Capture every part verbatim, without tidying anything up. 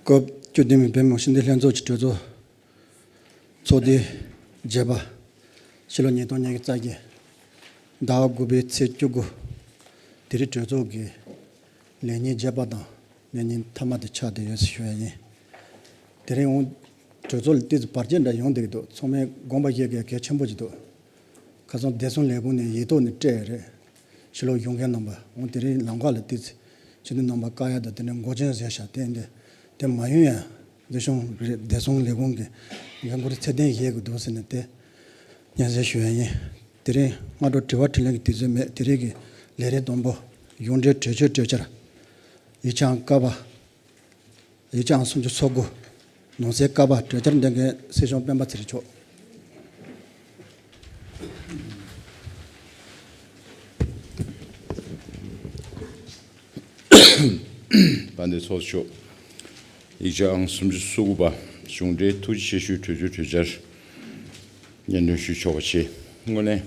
སྐབས་བཅུ་བདུན་པའི་བོད་མི་མང་སྤྱི་འཐུས་ལྷན་ཚོགས་ཀྱི་གྲོས་ཚོགས་ཚོགས་དུས་བརྒྱད་པ། ཕྱི་ལོ་ཉིས་སྟོང་ཉི་ཤུ་རྩ་བརྒྱད་ཟླ་བ་དགུ་པའི་ཚེས་བཅུ་དགུ། དེ་རིང་གྲོས་ཚོགས་ཀྱི་ལས་ཉིན་བརྒྱད་པ་དང་ལས་ཉིན་མཐའ་མ་དེ་ཆགས་བསྡད་ཡོད་ཟེར་ཞུ་ཡ་ཡིན། དེ་རིང་འོང་གྲོས་ཚོགས་ལ་ཏོག་ཙམ་བར་ཆད་འདྲ་ཡོང་བསྡད་ཀྱི་འདུག་ཚང་མས་དགོངས་པ་བཞེས་དགོས་གལ་ཆེན་པོ་ཅིག་འདུག་ཁ་སང་བདེ་སྲུང་ལས་ཁུངས་ནས་ཡིག་ཐོག་ནས་སྤྲད་ཡོད་རེད། ཕྱི་ལོགས་ཡོང་མཁན་རྣམ་པ་འོང་དེ་རིང་ལམ་ཁ་ལ་ཏོག་ཙམ་སྤྱི་འཐུས་རྣམ་པ་བཀག་ཡ་དང་དེ་འདྲའི་འགོག་རྐྱེན་བཟོས་ཤག་དེ་འདི་དེ་མ་ཡོང་ཡ། བདེ་སྲུང་རེད། བདེ་སྲུང་ལས་ཁུངས་ཀྱི་འགན་འཁུར་ཚད་ལྡན་བཞེས་དགོས་འདུག་ཟེར་ནས་དེ་སྙན་སེང་ཞུ་ཡ་ཡིན། དེ་རིང་སྔ་དྲོ་དྲི་བ་དྲིས་ལན་གྱི་དུས་ཚོད་མེད། དེ་རིང་གི་ལས་རིམ་དང་པོ་གཞུང་འབྲེལ་གྲོས་ཆོད་གྲོས་འཆར་ཡིག་ཆ་ཀ་པ། ཡིག་ཆ་ཨང་སུམ་ཅུ་སོ་དགུ། ནང་གསེས་ཀ་པ་གྲོས་འཆར་འདོན་མཁན་སྲིད་སྐྱོང་སྤེན་པ་ཚེ་རིང་མཆོག་དཔལ་ལྡན་ཚོགས་གཙོ་མཆོག་ཡིག་ཆ་ཨང་སུམ་ཅུ་སོ་དགུ་པ། གཞུང་འབྲེལ་ཐུགས་རྗེ་ཆེ་ཞུའི་གྲོས་ཆོད་གྲོས་འཆར་སྙན་སྒྲོན་ཞུ་ཆོག་པ་བྱས། སྔོན་ལན།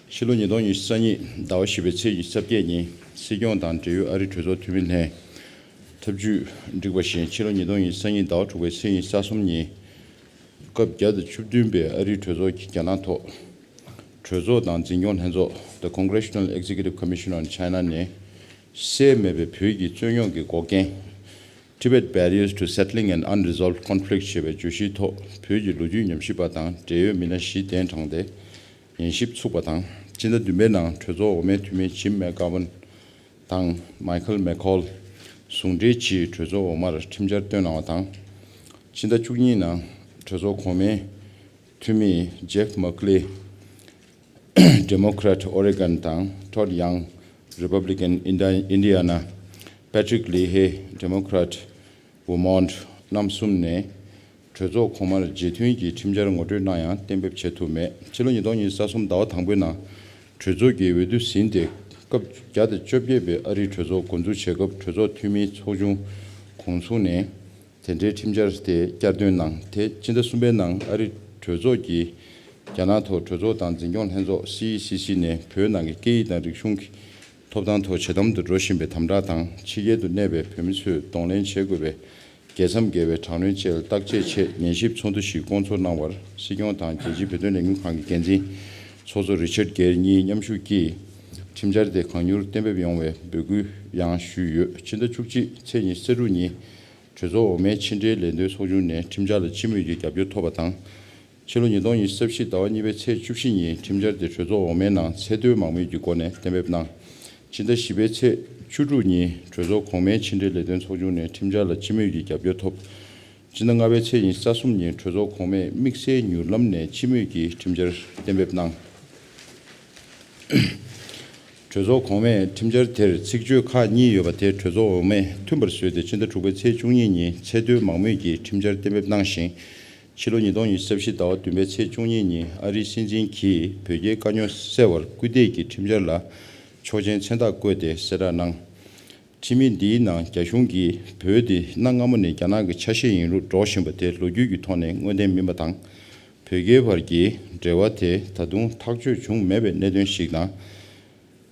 ཕྱི་ལོ་ཉིས་སྟོང་ཉི་ཤུ་རྩ་གཉིས་ཟླ་བ་བཞི་པའི་ཚེས་ཉི་ཤུ་རྩ་བརྒྱད་ཉིན་སྲིད་སྐྱོང་དང་འབྲེལ་ཡོད་ཨ་རིའི་གྲོས་ཚོགས་འཐུས་མི་ལྷན་ཐབས་ཇུས་བསྒྲིགས་པ་བཞིན་ཕྱི་ལོ་ཉིས་སྟོང་ཉི་ཤུ་རྩ་གཉིས་ཟླ་བ་དྲུག་པའི་ཚེས་ཉི་ཤུ་རྩ་གསུམ་ཉིན། སྐབས་བརྒྱ་དང་བཅུ་བདུན་པའི་ཨ་རིའི་གྲོས་ཚོགས་ཀྱི་རྒྱ་ནག་ཐོག་གྲོས་ཚོགས་དང་འཛིན་སྐྱོང་ལྷན་ཚོགས། The Congressional Executive Commission on China ནས་སེལ་མེད་པའི་བོད་ཀྱི་རྩོད་རྙོག་གི་འགོག་རྐྱེན། Tibet Barriers to Settling an Unresolved Conflict ཞེས་པའི་བརྗོད་གཞིའི་ཐོག་བོད་ཀྱི་ལོ་རྒྱུས་ཉམས་ཞིབ་པ་དང་འབྲེལ་ཡོད་མི་སྣ་བཞི་གདན་དྲངས་ཏེ་ཉན་ཞིབ་ཚུགས་པ་དང་། སྤྱི་ཟླ་བདུན་པའི་ནང་གྲོས་ཚོགས་འོག་མའི་འཐུས་མི་ཇིམ་མེག་གྷ་ཝན་དང་མའི་ཁལ་མེག་ཁོལ་ཟུང་འབྲེལ་གྱིས་གྲོས་ཚོགས་འོག་མར་ཁྲིམས་འཆར་བཏོན་གནང་བ་དང་། ཕྱི་ཟླ་བཅུ་གཉིས་ནང་གྲོས་ཚོགས་གོང་མའི་འཐུས་མི་ཇེབ་མག་ལེ་Democrat Oregon དང་ཊོཌ་ཡང་Republican Indiana། Patrick Leahy Democrat Vermont རྣམ་གསུམ་ནས་གྲོས་ཚོགས་གོང་མར་རྗེས་མཐུན་གྱི་ཁྲིམས་འཆར་ངོ་སྤྲོད་གནང་ཡང་གཏན་འབེབས་བྱེད་ཐུབ་མེད། ཕྱི་ལོ་ཉིས་སྟོང་ཉི་ཤུ་རྩ་གསུམ་ཟླ་བ་དང་པོའི་ནང་གྲོས་ཚོགས་ཀྱི་འོས་བསྡུ་ཟིན་ཏེ་སྐབས་བརྒྱ་དང་བཅོ་བརྒྱད་པའི་ཨ་རིའི་གྲོས་ཚོགས་འགོ་འཛུགས་བྱེད་སྐབས་གྲོས་ཚོགས་འཐུས་མིའི་ཚོགས་ཆུང་གོང་ཚུགས་ནས་དེ་འབྲེལ་ཁྲིམས་འཆར་དེ་བསྐྱར་འདོན་གནང་། དེ་སྤྱི་ཟླ་གསུམ་པའི་ནང་ཨ་རིའི་གྲོས་ཚོགས་ཀྱིས་རྒྱ་ནག་ཐོག་གྲོས་ཚོགས་དང་འཛིན་སྐྱོང་ལྷན་ཚོགས་སི་ཨི་སི་སི་ནས་བོད་ནང་གི་སྐད་ཡིག་དང་རིག་གཞུང་གི་ཐོབ་ཐང་ཐོག་ཇེ་དམ་དུ་འགྲོ་བཞིན་པའི་དམ་དྲག་དང་། ཕྱི་རྒྱལ་དུ་གནས་པའི་བོད་མི་ཚོས་གདོང་ལེན་བྱེད་དགོས་པའི་རྒྱལ་མཚམས་བརྒལ་བའི་དྲག་གནོན་བཅས་ལ་བརྟག་དཔྱད་ཆེད་ཉན་ཞིབ་ཚོགས་འདུ་ཞིག་བསྐོང་ཚོགས་གནང་བར་སྲིད་སྐྱོང་དང་རྒྱལ་སྤྱིའི་བོད་དོན་ལས་འགུལ་ཁང་གི་འགན་འཛིན་ཚོགས་གཙོ་རི་ཆར་གྷེར་གཉིས་མཉམ་ཞུགས་ཀྱིས་ཁྲིམས་འཆར་དེ་གང་མྱུར་གཏན་འབེབས་ཡོང་བའི་འབོད་སྐུལ་ཡང་ཞུས་ཡོད། ཕྱི་ཟླ་བཅུ་གཅིག་ཚེས་ཉི་ཤུ་རྩ་དྲུག་ཉིན་གྲོས་ཚོགས་འོག་མའི་ཕྱི་འབྲེལ་ལས་དོན་ཚོགས་ཆུང་ནས་ཁྲིམས་འཆར་ལ་སྤྱི་མོས་ཀྱི་རྒྱབ་སྐྱོར་ཐོབ་པ་དང་། ཕྱི་ལོ་ཉིས་སྟོང་ཉི་ཤུ་རྩ་བཞི་ཟླ་བ་གཉིས་པའི་ཚེས་བཅུ་བཞི་ཉིན་ཁྲིམས་འཆར་དེ་གྲོས་ཚོགས་འོག་མའི་ནང་ཚད་མཐོའི་མང་མོས་ཀྱི་སྒོ་ནས་གཏན་འབེབས་གནང་། ཕྱི་ཟླ་བཞི་པའི་ཚེས་བཅུ་དྲུག་ཉིན་གྲོས་ཚོགས་གོང་མའི་ཕྱི་འབྲེལ་ལས་དོན་ཚོགས་ཆུང་ནས་ཁྲིམས་འཆར་ལ་སྤྱི་མོས་ཀྱི་རྒྱབ་སྐྱོར་ཐོབ། ཕྱི་ཟླ་ལྔ་པའི་ཚེས་ཉི་ཤུ་རྩ་གསུམ་ཉིན་གྲོས་ཚོགས་གོང་མས་དམིགས་བསལ་མྱུར་ལམ་ནས་སྤྱི་མོས་ཀྱི་ཁྲིམས་འཆར་གཏན་འབེབས་གནང་། གྲོས་ཚོགས་གོང་མས་ཁྲིམས་འཆར་དེར་ཚིག་བརྗོད་ཁག་གཉིས་ཡོད་པ་དེ་གྲོས་ཚོགས་འོག་མས་མཐུན་པར་བཟོས་ཏེ་ཕྱི་ཟླ་དྲུག་པའི་ཚེས་བཅུ་གཉིས་ཉིན་ཚད་མཐོའི་མང་མོས་ཀྱིས་ཁྲིམས་འཆར་གཏན་འབེབས་གནང་ཞིང་། ཕྱི་ལོ་ཉིས་སྟོང་ཉི་ཤུ་རྩ་བཞི་ཟླ་བ་བདུན་པའི་ཚེས་བཅུ་གཉིས་ཉིན་ཨ་རིའི་སྲིད་འཛིན་གྱིས་བོད་རྒྱའི་དཀའ་རྙོག་སེལ་བར་སྐུལ་འདེད་ཀྱི་ཁྲིམས་འཆར་ལ་ཆོག་མཆན་མཚན་རྟགས་བཀོད་དེ་གསལ་བསྒྲགས་གནང་། ཁྲིམས་ཡིག་འདིའི་ནང་རྒྱ་གཞུང་གིས་བོད་དེ་གནའ་སྔ་མོ་ནས་རྒྱ་ནག་གི་ཆ་ཤས་ཡིན་ལུགས་སྒྲོག་བཞིན་པ་དེ་ལོ་རྒྱུས་ཀྱི་ཐོག་ནས་དངོས་བདེན་མིན་པ་དང་། བོད་རྒྱའི་བར་གྱི་འབྲེལ་བ་དེ་ད་དུང་ཐག་གཅོད་བྱུང་མེད་པའི་གནད་དོན་ཞིག་དང་།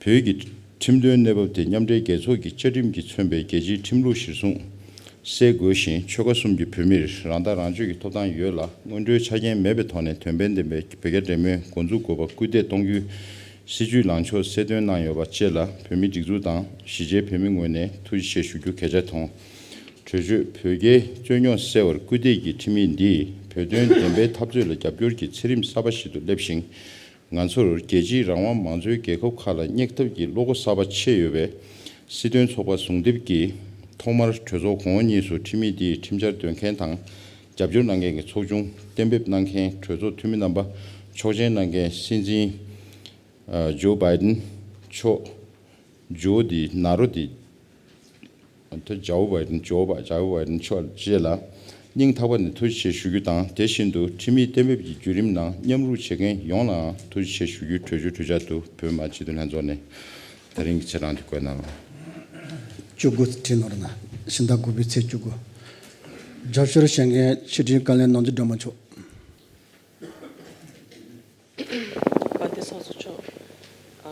བོད་ཀྱི་ཁྲིམས་དོན་གནས་བབ་དེ་མཉམ་འབྲེལ་རྒྱལ་ཚོགས་ཀྱི་བཅའ་ཁྲིམས་ཀྱིས་མཚོན་པའི་རྒྱལ་སྤྱིའི་ཁྲིམས་ལུགས་གཞིར་བཟུང་སེལ་དགོས་ཤིང་། ཆོལ་ཁ་གསུམ་གྱི་བོད་མིར་རང་ཐག་རང་གཅོད་ཀྱི་ཐོབ་ཐང་ཡོད་ལ། སྔོན་འགྲོའི་ཆ་རྐྱེན་མེད་པའི་ཐོག་ནས་དོན་ཕན་ལྡན་པའི་བོད་རྒྱ་འབྲེལ་མོལ་འགོ་འཛུགས་དགོས་པ་སྐུལ་འདེད་གཏོང་རྒྱུའི་སྲིད་བྱུས་ལངས་ཕྱོགས་གསལ་སྟོན་གནང་ཡོད་པ་བཅས་ལ་བོད་མིའི་སྒྲིག་འཛུགས་དང་གཞིས་བྱེས་བོད་མི་ངོས་ནས་ཐུགས་རྗེ་ཆེ་ཞུ་རྒྱུ་གལ་ཆེར་མཐོང་། གྲོས་ཆོད་བོད་རྒྱའི་རྩོད་རྙོག་སེལ་བར་སྐུལ་འདེད་ཀྱི་ཁྲིམས་ཡིག་འདིས་བོད་དོན་བདེན་པའི་འཐབ་རྩོད་ལ་རྒྱབ་སྐྱོར་གྱི་ཚད་རིམ་གསར་པ་ཞིག་ཏུ་སླེབས་ཤིང་། ང་ཚོར་རྒྱལ་སྤྱིའི་རང་དབང་མང་གཙོའི་རྒྱལ་ཁབ་ཁག་ལ་སྙེག་ཐབས་ཀྱི་བློ་སྒོ་གསར་པ་ཕྱེ་ཡོད་པས། སྲིད་དོན་ཚོགས་པ་ཟུང་འདེབས་ཀྱིས་ཐོག་མར་གྲོས་ཚོགས་གོང་འོག་གཉིས་སུ་ཁྲིམས་ཡིག་འདིའི་ཁྲིམས་འཆར་འདོན་མཁན་དང་། རྒྱབ་སྐྱོར་གནང་མཁན་གྱི་ཚོགས་ཆུང་གཏན་འབེབས་གནང་མཁན་གྲོས་ཚོགས་འཐུས་མི་རྣམ་པ་ཆོག་མཆན་གནང་མཁན་སྲིད་འཛིན་ཇོ་བྷའི་ཌེན་མཆོག་ཇོ་འདི་ན་རོ་འདི། ཏེ་ཇའོ་བྷའི་ཌེན་ཇོ་བྷ་ཇའོ་བྷའི་ཌེན་མཆོག་བཅས་ལ་སྙིང་ཐག་པ་ནས་ཐུགས་རྗེ་ཆེ་ཞུ་རྒྱུ་དང་། དེ་བཞིན་དུ་ཁྲིམས་ཡིག་གཏན་འབེབས་ཀྱི་བརྒྱུད་རིམ་ནང་མཉམ་རུབ་བྱེད་མཁན་ཡོངས་ལའང་ཐུགས་རྗེ་ཆེ་ཞུ་རྒྱུའི་གྲོས་ཆོད་གྲོས་འཆར་དུ་བོད་མི་མང་སྤྱི་འཐུས་ལྷན་ཚོགས་ནས་ད་རིང་གི་ཚེ་རང་དུ་བཀོད་གནང་། བཅུ་དགུ་བྲིས་ནོར་ན་ཕྱི་ཟླ་དགུ་པའི་ཚེས་བཅུ་དགུ། རྒྱབ་སྐྱོར་བྱེད་མཁན་ཕྱི་དྲིལ་བཀའ་བློན་ནོར་འཛིན་སྒྲོལ་མ་མཆོག་དཔལ་ལྡན་ཚོགས་གཙོ་མཆོག་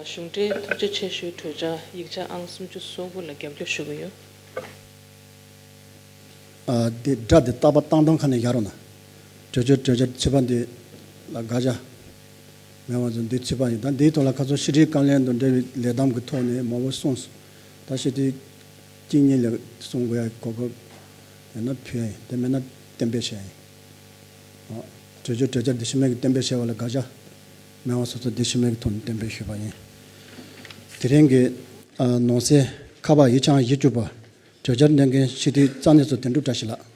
གཞུང་འབྲེལ་ཐུགས་རྗེ་ཆེ་ཞུའི་གྲོས་འཆར་ཡིག་ཆ་ཨང་སུམ་ཅུ་སོ་དགུ་ལ་རྒྱབ་སྐྱོར་ཞུ་གི་ཡོད། ཨ་འདི་སྒྲ་འདི་རྟག་པར་བཏང་སྟངས་ཁ་ནས་ཡར་རོ་ན། གྲོས་ཆོད་གྲོས་འཆར་ཚིག་པ་འདི་ལ་དགག་བྱ་མེད་པ་ཚོ་འདི་ཚིག་པ་ཡིན། ད་འདིའི་ཐོག་ལ་ཁ་སང་ཕྱི་དྲིལ་བཀའ་བློན་དང་འབྲེལ་བའི་ལས་སྡོམ་གྱི་ཐོག་ནས་མང་པོ་གསུངས་སོང་། ད་ཕྱི་དྲིལ་གཅིག་གཉིས་ལས་གསུང་དགོས་ཡ་གོ་སྐབས་ཡོད་ན་ཕུལ་ཡ་ཡིན། དེ་མེད་ན་གཏན་འབེབས་བྱས་ཡིན། ཨ་གྲོས་ཆོད་གྲོས་འཆར་འདི་ཕྱི་མའི་གི་གཏན་འབེབས་བྱས་པ་ལ་དགག་བྱ་མེད་པ་སོ་སོ་འདི་ཕྱི་མའི་གི་ཐོག་ནས་གཏན་འབེབས་ཞུས་པ་ཡིན། དེ་རིང་གི་ཨ་ནང་གསེས་ཁ་པར་ཡིག་ཆ་བཞི་བཅུ་པ། གྲོས་འཆར་འདོན་མཁན་ཕྱི་དྲིལ་རྩ་གནས་ཚོ་དོན་གྲུབ་བཀྲ་ཤིས་ལགས།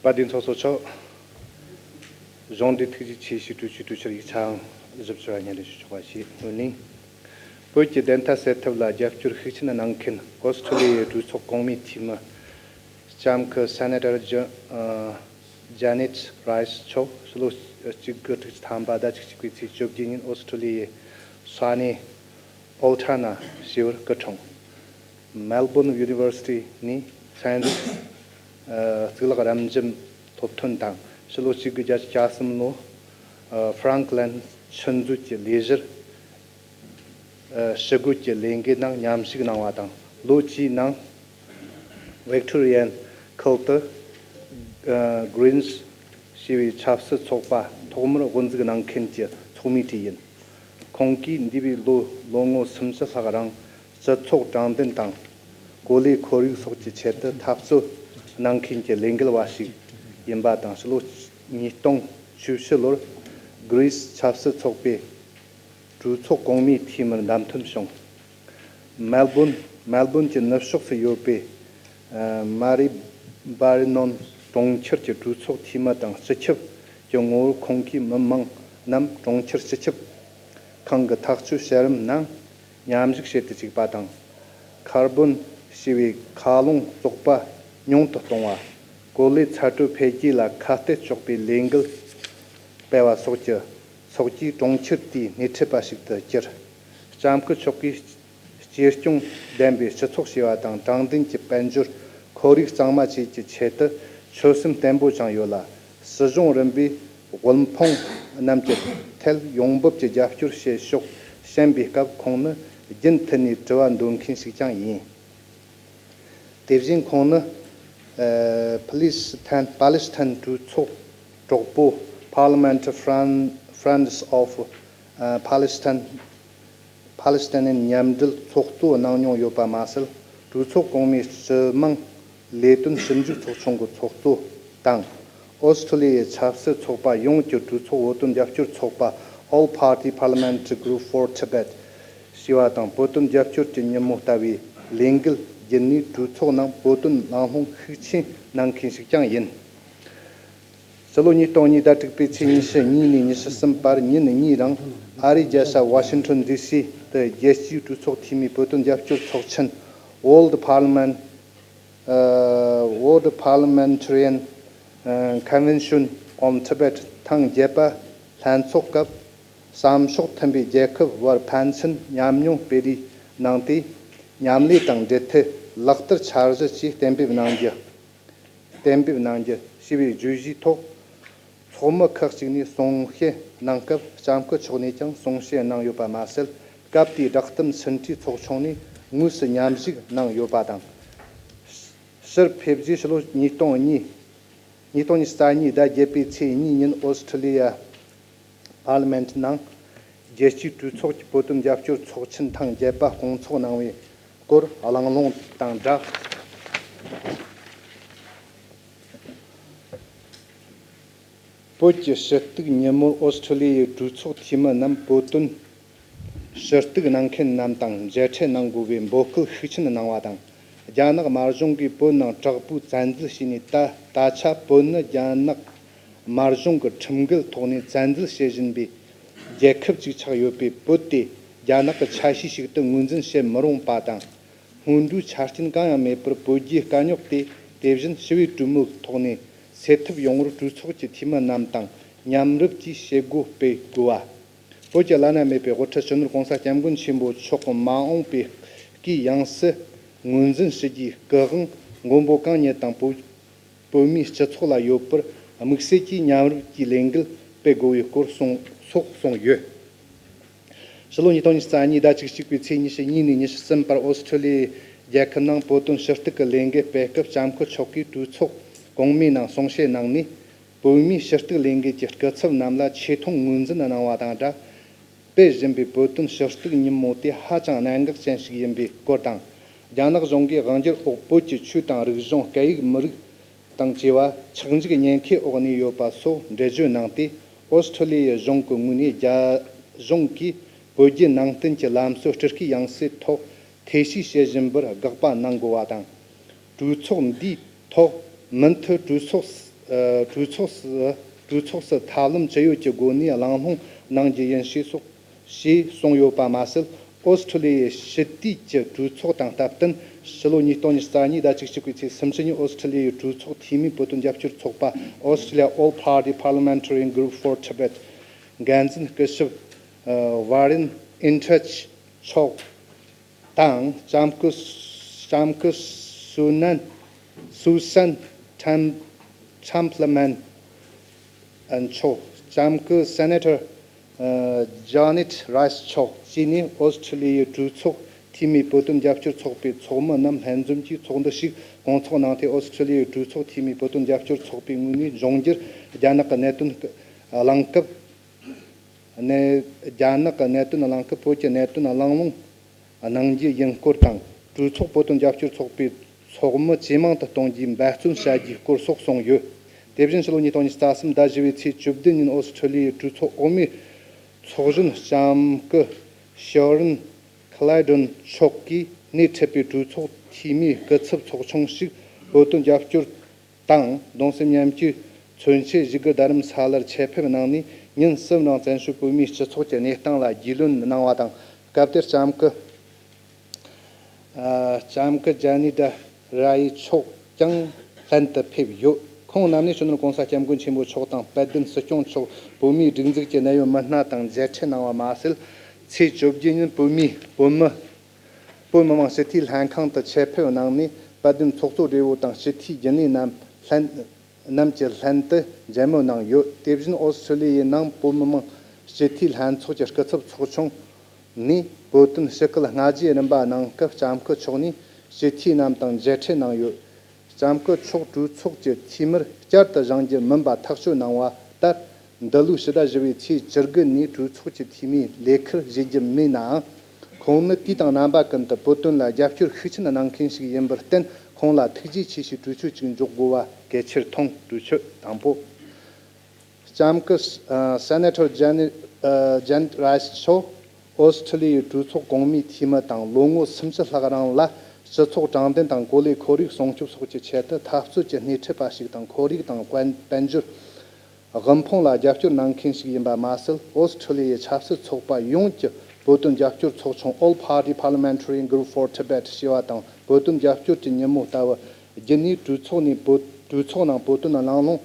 དཔལ་ལྡན་ཚོགས་གཙོ་མཆོག་གཞུང་འབྲེལ་ཐུགས་རྗེ་ཆེ་ཞུ། གྲོས་ཆོད་གྲོས་འཆར་ཡིག་ཆའང་བཞི་བཅུ་པ་སྙན་སྒྲོན་ཞུ་ཆོག་པ་ཞིག་སྔོན་ནས། བོད་ཀྱི་བདེན་མཐའ་གསལ་ཐབས་ལ་རྒྱབ་སྐྱོར་ཤུགས་ཆེན་གནང་མཁན་ཨོ་སི་ཁྲུ་ལི་ཡའི་གྲོས་ཚོགས་གོང་མའི་འཐུས་མི། ལྕམ་སྐུ་སེ་ནེ་ཊར་ཇ- ཨ་ཇ་ནེ་ཊི་རའི་སི་མཆོག་ཕྱི་ལོ་གཅིག་དགུ་དྲུག་ཅུ་ཐམ་པ་ཟླ་གཅིག་གཅིག་པའི་ཚེས་བཅོ་བརྒྱད་ཉིན་ཨོ་སི་ཁྲུ་ལི་ཡའི་ས་གནས་ཨོལ་ཊ་ན་ཞེས་པར་སྐུ་འཁྲུངས། མེལ་བོན་ཡུ་ནི་ཝར་སི་ཊི་ནས་ཚན་རིག་ཨ་གཙུག་ལག་རབ་འབྱམས་སློབ་ཐོན་དང་ཕྱི་ལོ་གཅིག་དགུ་བརྒྱད་ཅུ་གྱ་གསུམ་ལོ་ཨ་ཧྥ་རང་ཀི་ལན་ཆུ་མཛོད་ཀྱི་ལས་གཞིར། ཨ་ཞི་རྒོལ་གྱི་ལས་འགུལ་ནང་མཉམ་ཞུགས་གནང་བ་དང་། ལོ་བཅུའི་ནང་ཝིག་ཊོ་རི་ཡན་ཁུལ་དུ་ཨ་གྷི་རིན་སི་ཞེས་པའི་ཆབ་སྲིད་ཚོགས་པ་ཐོག་མར་དབུ་འཛུགས་གནང་མཁན་གྱི་ཚོགས་མིའི་གྲས་ཡིན། ཁོང་གིས་འདས་པའི་ལོ་ལོ་ངོ་སུམ་ཅུ་ལྷག་རིང་སྤྱི་ཚོགས་དྲང་བདེན་དང་། གོ་ལའི་ཁོར་ཡུག་སོགས་ཀྱི་ཆེད་དུ་འཐབ་རྩོད་གནང་མཁན་གྱི་ལས་འགུལ་བ་ཞིག་ཡིན་པ་དང་། ཕྱི་ལོ་ཉིས་སྟོང་བཅུ་བཞི་ལོར་གྷི་རིན་སི་ཆབ་སྲིད་ཚོགས་པའི་གྲོས་ཚོགས་གོང་མའི་འཐུས་མིར་བདམས་ཐོན་བྱུང་། མེལ་བོན་མེལ་བོན་གྱི་ནུབ་ཕྱོགས་སུ་ཡོད་པའི་ཨ་མ་རི་བྷ་རི་ནོན་གྲོང་ཁྱེར་གྱི་གྲོས་ཚོགས་འཐུས་མི་དང་སྤྱི་ཁྱབ་ཀྱི་ངོ་བོར་ཁོང་གིས་མི་མང་རྣམས་གྲོང་ཁྱེར་སྤྱི་ཁྱབ་ཁང་གི་ཐག་གཅོད་བྱ་རིམ་ནང་མཉམ་ཞུགས་བྱེད་དུ་བཅུག་པ་དང་། ཁར་བོན་ཞེས་པའི་མཁའ་རླུང་བཙོག་པ་ཉུང་དུ་གཏོང་བ། གོ་ལའི་ཚ་དྲོད་འཕེལ་རྒྱས་ལ་ཁ་གཏད་གཅོག་པའི་ལས་འགུལ་སྤེལ་བ་སོགས་ཀྱི་སོགས་ཀྱིས་གྲོང་ཁྱེར་དེའི་སྣེ་ཁྲིད་པ་ཞིག་ཏུ་གྱུར། ལྕམ་སྐུ་མཆོག་གིས་གཅེས་སྐྱོང་ལྡན་པའི་སྤྱི་ཚོགས་ཞེས་པ་དང་། དྲང་བདེན་གྱི་དཔལ་འབྱོར་ཁོར་ཡུག་གཙང་མ་བཅས་ཀྱི་ཆེད་དུ་ཆོད་སེམས་བརྟན་པོ་བཅངས་ཡོད་ལ། སྲིད་གཞུང་རིམ་པའི་དབུལ་ཕོངས་རྣམས་ཀྱི་ཐད་ཡོང་འབབ་ཀྱི་རྒྱབ་སྐྱོར་བྱེད་ཕྱོགས་བཤད་པའི་སྐབས། ཁོང་ནི་རྒྱུན་མཐུད་ནས་དྲི་བ་འདོན་མཁན་ཞིག་ཀྱང་ཡིན། དེ་བཞིན་ཁོང་ནི་ཨ་ཕ་ལི་སི་ཐན་པ་ལི་སི་ཐན་གྲོས་ཚོགས་གྲོགས་པོ་Parliament Friend- Friends of ཨ་Palestine Palestinian མཉམ་འབྲེལ་ཚོགས་གཙོ་གནང་མྱོང་ཡོད་པ་མ་ཟད། གྲོས་ཚོགས་གོང་མའི་སྤྱི་དམངས་ལས་དོན་ཞིབ་འཇུག་ཚོགས་ཆུང་གི་ཚོགས་གཙོ་དང་། ཨོ་སི་ཁྲུ་ལི་ཡའི་ཆབ་སྲིད་ཚོགས་པ་ཡོངས་ཀྱི་གྲོས་ཚོགས་བོད་དོན་རྒྱབ་སྐྱོར་ཚོགས་པ་All Party Parliamentary Group for Tibet ཞེས་པ་དང་། བོད་དོན་རྒྱབ་སྐྱོར་གྱི་ཉིན་མོ་ལྟ་བུའི་ལས་འགུལ་བརྒྱུད་ནས་གྲོས་ཚོགས་ནང་བོད་དོན་གླེང་སློང་ཤུགས་ཆེན་གནང་མཁན་ཞིག་ཀྱང་ཡིན། ཕྱི་ལོ་ཉིས་སྟོང་གཉིས་ཟླ་དྲུག་པའི་ཚེས་ཉི་ཤུ་གཉིས་ནས་ཉི་ཤུ་གསུམ་བར་ཉིན་གཉིས་རིང་ཨ་རིའི་རྒྱལ་ས་ཝ་ཤིང་ཊོན་ཌི་སི་དུ་རྒྱལ་སྤྱིའི་གྲོས་ཚོགས་འཐུས་མིའི་བོད་དོན་རྒྱབ་སྐྱོར་ཚོགས་ཆེན་World Parliament ཨ་World Parliamentarian Convention on Tibet ཐེངས་བརྒྱད་པ་ལྷན་ཚོགས་སྐབས། བསམ་ཕྱོགས་མཐུན་པའི་རྒྱལ་ཁབ་དབར་ཕན་ཚུན་མཉམ་མྱོང་སྤེལ་རེས་གནང་སྟེ། མཉམ་ལས་དང་འབྲེལ་མཐུད་ལག་བསྟར་འཆར་གཞི་བཅས་གཏན་འབེབས་གནང་རྒྱུ། གཏན་འབེབས་གནང་རྒྱུ་ཞེས་པའི་བརྗོད་གཞིའི་ཐོག་ཚོགས་མི་ཁག་ཅིག་ནས་གསུང་བཤད་གནང་སྐབས། ལྕམ་སྐུ་མཆོག་ནས་ཀྱང་གསུང་བཤད་གནང་ཡོད་པ་མ་ཟད། སྐབས་དེའི་བསྒྲགས་གཏམ་ཟིན་བྲིས་ཚོགས་ཆུང་ནས་དངོས་སུ་མཉམ་ཞུགས་གནང་ཡོད་པ་དང་། ཕྱིར་ཕེབས་རྗེས་ཕྱི་ལོ་ཉིས་སྟོང་གཉིས། ཉིས་སྟོང་ཉི་ཤུ་རྩ་གཉིས་ཟླ་བརྒྱད་པའི་ཚེས་གཉིས་ཉིན་ཨོ་སི་ཁྲུ་ལི་ཡ་པར་ལི་མེན་ཊི་ནང་རྒྱལ་སྤྱིའི་གྲོས་ཚོགས་ཀྱི་བོད་དོན་རྒྱབ་སྐྱོར་ཚོགས་ཆེན་ཐེངས་བརྒྱད་པ་སྐོང་ཚོགས་གནང་བའི་སྐོར་གླེང་སློང་དང་སྦྲགས། བོད་ཀྱི་ཞུ་གཏུག་ཉིན་མོར་ཨོ་སི་ཁྲུ་ལི་ཡའི་གྲོས་ཚོགས་འཐུས་མི་རྣམས་བོད་དོན་ཞུ་གཏུག་གནང་མཁན་རྣམས་དང་མཇལ་འཕྲད་གནང་དགོས་པའི་འབོད་སྐུལ་ཤུགས་ཆེན་གནང་བ་དང་། རྒྱ་ནག་དམར་གཞུང་གིས་བོད་ནང་དྲག་པོའི་བཙན་འཛུལ་བྱས་ནས། ད་ད་ཆ་བོད་ནི་རྒྱ་ནག་དམར་གཞུང་གི་ཁྲིམས་འགལ་ཐོག་ནས་བཙན་འཛུལ་བྱེད་བཞིན་པའི་རྒྱལ་ཁབ་ཅིག་ཆགས་ཡོད་པས། བོད་དེ་རྒྱ་ནག་གི་ཆ་ཤས་ཤིག་ཏུ་ངོས་འཛིན་བྱེད་མི་རུང་བ་དང་། སྔོན་འགྲོའི་ཆ་རྐྱེན་གང་ཡང་མེད་པར་བོད་རྒྱའི་དཀའ་རྙོག་དེ། དེ་བཞིན་ཞི་བའི་གྲོས་མོལ་ཐོག་ནས་སེལ་ཐབས་ཡོང་བར་གྲོས་ཚོགས་ཀྱི་འཐུས་མི་རྣམས་དང་མཉམ་རུབ་ཀྱིས་བྱེད་སྒོ་སྤེལ་དགོས་པ། བོད་ཀྱི་བླ་ན་མེད་པའི་དབུ་ཁྲིད་སྤྱི་ནོར་༸གོང་ས་༸སྐྱབས་མགོན་ཆེན་པོ་མཆོག་མ་འོངས་པའི་སྐུའི་ཡང་སྲིད་ངོས་འཛིན་ཞུ་རྒྱུའི་སྐུ་དབང་མགོན་པོ་གང་ཉིད་དང་བོད་བོད་མིའི་སྤྱི་ཚོགས་ལ་ཡོད་པར་དམིགས་བསལ་གྱིས་མཉམ་རུབ་ཀྱིས་ལས་འགུལ་ སྤེལ་དགོས་པའི་སྐོར་གསུངས་སོགས་གསུངས་ཡོད། ཕྱི་ལོ་ཉིས་སྟོང་ཉི་ཤུ་རྩ་གཉིས་ཟླ་བཅུ་གཅིག་པའི་ཚེས་ཉི་ཤུ་གཉིས་ནས་ཉི་ཤུ་གསུམ་བར་ཨོ་སི་ཁྲུ་ལི་ཡའི་རྒྱལ་ཁབ་ནང་བོད་དོན་ཞུ་གཏུག་གི་ལས་འགུལ་སྤེལ་སྐབས་ལྕམ་སྐུ་མཆོག་གིས་གྲོས་ཚོགས་གོང་མའི་ནང་གསུང་བཤད་གནང་ནས། བོད་མིའི་ཞུ་གཏུག་ལས་འགུལ་གྱི་སྐུ་ཚབ་རྣམས་ལ་ཆེ་མཐོང་ངོས་འཛིན་གནང་བ་དང་སྦྲགས། སྤེལ་བཞིན་པའི་བོད་དོན་ཞུ་གཏུག་ཉིན་མོ་དེ་ཧ་ཅང་གནད་འགག་ཅན་ཞིག་ཡིན་པའི་སྐོར་དང་། རྒྱ་ནག་གཞུང་གིས་དབང་སྒྱུར་འོག་བོད་ཀྱི་ཆོས་དང་རིག་གཞུང་སྐད་ཡིག་མི་རིགས་དང་བཅས་པ་ཆག་འཇིག་ཉེན་ཁའི་འོག་གནས་ཡོད་པ་སོགས་འགྲེལ་བརྗོད་གནང་སྟེ། ཨོ་སི་ཁྲུ་ལི་ཡའི་གཞུང་གི་ངོས་ནས་རྒྱ་གཞུང་གིས་བོད་བརྒྱུད་ནང་བསྟན་གྱི་ལམ་སྲོལ་སྤྲུལ་སྐུའི་ཡང་སྲིད་ཐོག་ཐེ་བྱུས་བྱེད་བཞིན་པར་དགག་པ་གནང་དགོས་པ་དང་། གྲོས་ཚོགས་འདིའི་ཐོག་མུ་མཐུད་གྲོས་ཚོགས་སུ་གྲོས་ཚོགས་སུ་གྲོས་ཚོགས་སུ་ཐབས་ལམ་ཅི་ཡོད་ཀྱི་སྒོ་ནས་གླེང་སློང་གནང་རྒྱུ་ཡིན་ཞེས་སོགས་ཞེས་གསུངས་ཡོད་པ་མ་ཟད། ཨོ་སི་ཁྲུ་ལི་ཡའི་ཕྱི་དུས་ཀྱི་གྲོས་ཚོགས་དང་སྟབས་བསྟུན། ཕྱི་ལོ་ཉིས་སྟོང་ཉི་ཤུ་རྩ་གཉིས་ཟླ་བཅུ་གཅིག་པའི་ཚེས་སུམ་ཅུ་ཉིན་ཨོ་སི་ཁྲུ་ལི་ཡའི་གྲོས་ཚོགས་འཐུས་མིའི་བོད་དོན་རྒྱབ་སྐྱོར་ཚོགས་པ། Australia All Party Parliamentary Group for Tibet འགན་འཛིན་སྐུ་ཞབས་ཝ་རེན་ཨིན་ཁྲེཆ་མཆོག་དང་། ལྕམ་སྐུ་ལྕམ་སྐུ་སུ་ནན་སུ་སན་ཁྲམ་ཁྲམ་པ་ལ་མན་མཆོག་ལྕམ་སྐུ་སེ་ནེ་ཊར་ཇོ་ནེཊ་རའི་སི་མཆོག་བཅས་ནས་ཨོ་སི་ཁྲུ་ལི་ཡའི་གྲོས་ཚོགས་འཐུས་མིའི་བོད་དོན་རྒྱབ་སྐྱོར་ཚོགས་པའི་ཚོགས་མི་རྣམས་ལྷན་འཛོམས་ཀྱིས་ཚོགས་འདུ་ཞིག་སྐོང་ཚོགས་གནང་སྟེ། ཨོ་སི་ཁྲུ་ལི་ཡའི་གྲོས་ཚོགས་འཐུས་མིའི་བོད་དོན་རྒྱབ་སྐྱོར་ཚོགས་པའི་ངོས་ནས་འབྱུང་འགྱུར་རྒྱ་ནག་གི་གནད་དོན་གླེང་སྐབས། ནས་རྒྱ་ནག་གི་གནད་དོན་གླེང་སྐབས་བོད་ཀྱི་གནད་དོན་གླེང་སློང་གནང་རྒྱུ་ཡིན་སྐོར་དང་། གྲོས་ཚོགས་བོད་དོན་རྒྱབ་སྐྱོར་ཚོགས་པའི་ཚོགས་མི་ཇེ་མང་དུ་གཏོང་རྒྱུའི་འབད་བརྩོན་བྱ་རྒྱུའི་སྐོར་སོགས་གསུངས་ཡོད། དེ་བཞིན་ཕྱི་ལོ་ཉིས་སྟོང་ཉི་ཤུ་རྩ་གསུམ་ཟླ་བཞི་པའི་ཚེས་བཅུ་བདུན་ཉིན་ཨོ་སི་ཁྲུ་ལི་ཡའི་གྲོས་ཚོགས་འོག་མའི་ཚོགས་གཞོན་ལྕམ་སྐུ་ཤོ་རིན་ཁ་ལའི་ཌོན་མཆོག་གིས་སྣེ་ཁྲིད་པའི་གྲོས་ཚོགས་འཐུས་མིའི་སྐུ་ཚབ་ཚོགས་ཆུང་ཞིག་བོད་དོན་རྒྱབ་སྐྱོར་དང་གདུང་སེམས་མཉམ་སྐྱེད་མཚོན་ཆེད་བཞུགས་སྒར་རྡ་རམ་ས་ལར་ཆེད་ཕེབས་གནང་ནས། ཉིན་གསུམ་རིང་བཙན་བྱོལ་བོད་མིའི་སྤྱི་ཚོགས་ཀྱི་གནས་སྟངས་ལ་རྒྱུས་ལོན་གནང་བ་དང་། སྐབས་དེར་ལྕམ་སྐུ་ཨ་ལྕམ་སྐུ་ཇ་ནི་ད་ར་ཡི་མཆོག་ཀྱང་ལྷན་དུ་ཕེབས་ཡོད། ཁོང་རྣམས་ནས་སྤྱི་ནོར་༸གོང་ས་༸སྐྱབས་མགོན་ཆེན་པོ་མཆོག་དང་། དཔལ་ལྡན་སྲིད་སྐྱོང་མཆོག་བོད་མིའི་སྒྲིག་འཛུགས་ཀྱི་གནད་ཡོད་མི་སྣ་དང་མཇལ་འཕྲད་གནང་བ་མ་ཟད། ཚེས་བཅོ་བརྒྱད་ཉིན་བོད་མིའི་བོད་མི་བོད་མི་མང་སྤྱི་འཐུས་ལྷན་ཁང་དུ་ཆེད་ཕེབས་གནང་ནས། དཔལ་ལྡན་ཚོགས་གཙོ་སྦྲེལ་པོ་དང་སྤྱི་འཐུས་རྒྱུན་ལས་རྣམས་ལྷན་རྣམས་ཀྱིས་ལྷན་དུ་མཇལ་མོལ་གནང་ཡོད། དེ་བཞིན་ཨོ་སི་ཁྲུ་ལི་ཡའི་ནང་བོད་མི་མང་སྤྱི་འཐུས་ལྷན་ཚོགས་ཀྱི་སྐུ་ཚབ་ཚོགས་ཆུང་ནས་བོད་དོན་ཞུ་སྐུལ་སྔ་རྗེས་རིམ་པ་གནང་སྐབས། ལྕམ་སྐུ་མཆོག་ནས་སྤྱི་འཐུས་རྣམས་དང་མཇལ་འཕྲད་གནང་ཡོད། ལྕམ་སྐུ་མཆོག་གྲོས་ཚོགས་ཀྱི་འཐུས་མིར་བསྐྱར་དུ་བཞེངས་རྒྱུ་མིན་པ་ཐག་གཅོད་གནང་བ་ལྟར། འདི་ལོའི་ཕྱི་ཟླ་བཞི་པའི་ཚེས་བཅུ་དགུ་ནས་གྲོས་ཚོགས་ཀྱི་འཐུས་མིའི་ལས་ཁུར་བཞེས་རྒྱུ་མེད་ནའང་། ཁོང་ནི་དུས་དང་རྣམ་པ་ཀུན་ཏུ་བོད་དོན་ལ་རྒྱབ་སྐྱོར་ཤུགས་ཆེན་གནང་མཁན་ཞིག་ཡིན་པར་བརྟེན། ཁོང་ལ་ཐུགས་རྗེ་ཆེ་ཞེས་གྲོས་ཆོད་ཅིག་འཇོག་དགོས་པ་གལ་ཆེར་མཐོང་། གྲོས་ཆོད་དང་པོ། ལྕམ་སྐུ་སེ་ནེ་ཊར་ཇན་ཇན་རའི་སི་མཆོག་ཨོ་སི་ཁྲུ་ལི་ཡའི་གྲོས་ཚོགས་གོང་མའི་འཐུས་མི་དང་། ལོ་ངོ་སུམ་ཅུ་ལྷག་རིང་ལ་སྤྱི་ཚོགས་དྲང་བདེན་དང་གོ་ལའི་ཁོར་ཡུག་སྲུང་སྐྱོབ་སོགས་ཀྱི་ཆེད་དུ་འཐབ་རྩོད་ཀྱི་སྣེ་ཁྲིད་པ་ཞིག་དང་། ཁོར་ཡུག་དང་དཔལ་དཔལ་འབྱོར་དབུལ་ཕོངས་ལ་རྒྱབ་སྐྱོར་གནང་མཁན་ཞིག་ཡིན་པ་མ་ཟད། ཨོ་སི་ཁྲུ་ལི་ཡའི་ཆབ་སྲིད་ཚོགས་པ་ཡོངས་ཀྱི་བོད་དོན་རྒྱབ་སྐྱོར་ཚོགས་ཆུང་All Party Parliamentary Group for Tibet ཞེས་པ་དང་། བོད་དོན་རྒྱབ་སྐྱོར་གྱི་ཉིན་མོ་ལྟ་བུ་བརྒྱུད་ནས་གྲོས་ཚོགས་ནས་བོད་གྲོས་ཚོགས་ནང་བོད་དོན་གླེང་སློང་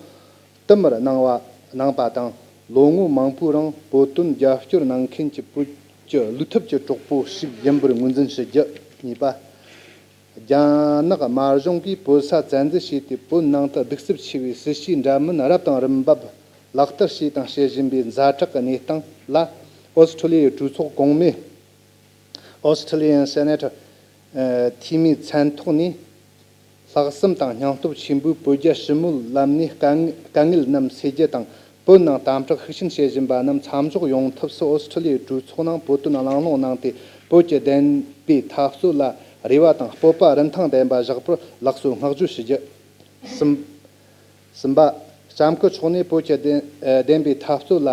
བསྟུད་མར་གནང་བ་གནང་པ་དང་། ལོ་ངོ་མང་པོའི་རིང་བོད་དོན་རྒྱབ་སྐྱོར་གནང་མཁན་གྱི་བོད་ཀྱི་བློས་ཐུབ་ཀྱི་གྲོགས་པོ་ཞིག་ཡིན་པར་ངོས་འཛིན་ཞུ་རྒྱུ། གཉིས་པ། རྒྱ་ནག་དམར་གཞུང་གིས་བོད་ས་བཙན་འཛུལ་བྱས་ཏེ། བོད་ནང་དུ་གདུག་རྩུབ་ཆེ་བའི་སྲིད་བྱུས་འདྲ་མིན་རབ་དང་རིམ་པ་ལག་བསྟར་བྱས་དང་བྱེད་བཞིན་པའི་ཛ་དྲག་གི་གནས་སྟངས་ལ། ཨོ་སི་ཁྲུ་ལི་ཡའི་གྲོས་ཚོགས་གོང་མས། Australian Senator འཐུས་མིའི་མཚན་ཐོག་ནས། ལྷག་བསམ་དང་སྙིང་སྟོབས་ཆེན་པོས་བོད་རྒྱ་ཞི་མོལ་ལམ་ནས་དཀའ་དཀའ་ངལ་རྣམས་སེལ་རྒྱུ་དང་། བོད་ནང་དམ་དྲག་ཤུགས་ཆེན་བྱེད་བཞིན་པ་རྣམས་མཚམས་འཇོག་ཡོང་ཐབས་སུ། ཨོ་སི་ཁྲུ་ལི་ཡའི་གྲོས་ཚོགས་ནང་བོད་དོན་གླེང་སློང་གནང་སྟེ། བོད་ཀྱི་བདེན་པའི་འཐབ་རྩོད་ལ་རེ་བ་དང་སྤོབས་པ་རིན་ཐང་ལྡན་པ་བཞག་པར་ལགས་སོ་བསྔགས་བརྗོད་ཞུ་རྒྱུ། གསུམ། གསུམ་པ། ལྕམ་སྐུ་མཆོག་ནས་བོད་ཀྱི་བདེན་བདེན་པའི་འཐབ་རྩོད་ལ་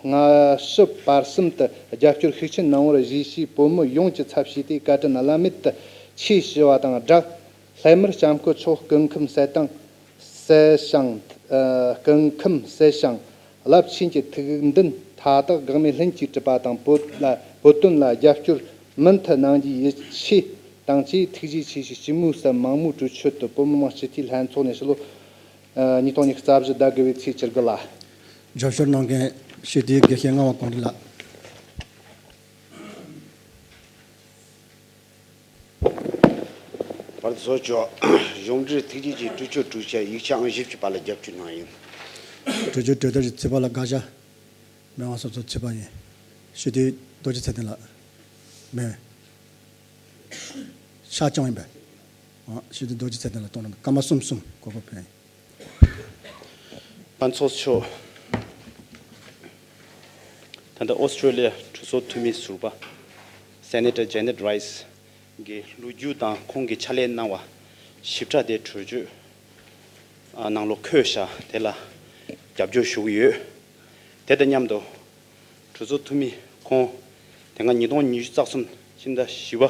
སྔ་ཕྱི་བར་གསུམ་དུ་རྒྱབ་སྐྱོར་ཤུགས་ཆེན་གནང་བར་གཞིས་བྱས། བོད་མི་ཡོངས་ཀྱི་ཚབ་བྱས་ཏེ་བཀའ་དྲིན་བླ་མེད་དུ་ཆེ་ཞུ་བ་དང་སྦྲགས། སླད་མར་ལྕམ་སྐུ་མཆོག་སྐུ་ཁམས་གསལ་དང་གསལ་ཞིང་། སྐུ་ཁམས་གསལ་ཞིང་རླབས་ཆེན་གྱི་ཐུགས་འདུན་མཐའ་དག་འགག་མེད་ལྷུན་གྱིས་གྲུབ་པ་དང་། བོད་ལ་བོད་དོན་ལ་རྒྱབ་སྐྱོར་མུ་མཐུད་གནང་རྒྱུའི་ཡིད་ཆེས་དང་བཅས། ཐུགས་རྗེ་ཆེ་ཞེས་སྤྱི་མོས་སུ་མང་མོས་གྲོས་ཆོད་དུ་བོད་མི་མང་སྤྱི་འཐུས་ལྷན་ཚོགས་ནས་ཕྱི་ལོ་ཉིས་སྟོང་ཉི་ཤུ་རྩ་བཞི་ཟླ་དགུ་པའི་ཚེས་བཅུ་དགུ་ལ། རྒྱབ་སྐྱོར་གནང་མཁན་སྤྱི་འཐུས་དགེ་བཤེས་ངག་དབང་ཀོང་སྤྲུལ་ལགས། བར་དུ་བཟོ་ཆོག་གཞུང་འབྲེལ་ཐུགས་རྗེ་ཆེ། གྲོས་ཆོད་གྲོས་འཆར་ཡིག་ཆ་ཨང་བཞི་བཅུ་པ་ལ་རྒྱབ་སྐྱོར་གནང་ཡིན། གྲོས་ཆོད་གྲོས་བསྡུར་གྱི་ཚོད་དཔག་ལ་དགག་བྱ། མི་དབང་ཚོགས་གཙོ་ཚེ་དཔག་ཡིན། སྤྱི་འཐུས་རྡོ་རྗེ་ཚེ་བརྟན་ལགས། མེད། ཤར་བྱང་ཡིན་པས། ཨ། སྤྱི་འཐུས་རྡོ་རྗེ་ཚེ་བརྟན་ལགས། གཏོང་རོགས་གནང་། སྐར་མ་གསུམ་གསུམ་གོ་སྐབས་ཕུལ་ཡིན། དཔལ་ཚོགས་གཙོ། ད་ལྟ་ཨོ་སི་ཀྲོ་ལི་ཡ་གྲོས་ཚོགས་འཐུས་མི་ཟུར་པ་སེ་ནེ་ཊར་ཇེ་ནེཊ་རའི་སི་གི་ལོ་རྒྱུས་དང་ཁོང་གིས་ཕྱག་ལས་གནང་བ་ཞིབ་ཕྲ་དེ་གྲོས་ཆོད་ནང་ལོགས་འཁོད་བཞག་དེ་ལ་རྒྱབ་སྐྱོར་ཞུ་གི་ཡོད། དེ་དང་མཉམ་དུ་གྲོས་ཚོགས་འཐུས་མི་ཁོང་དེ་སྔ་ཉིས་སྟོང་ཉི་ཤུ་རྩ་གསུམ་ཕྱི་ཟླ་བཞི་པ་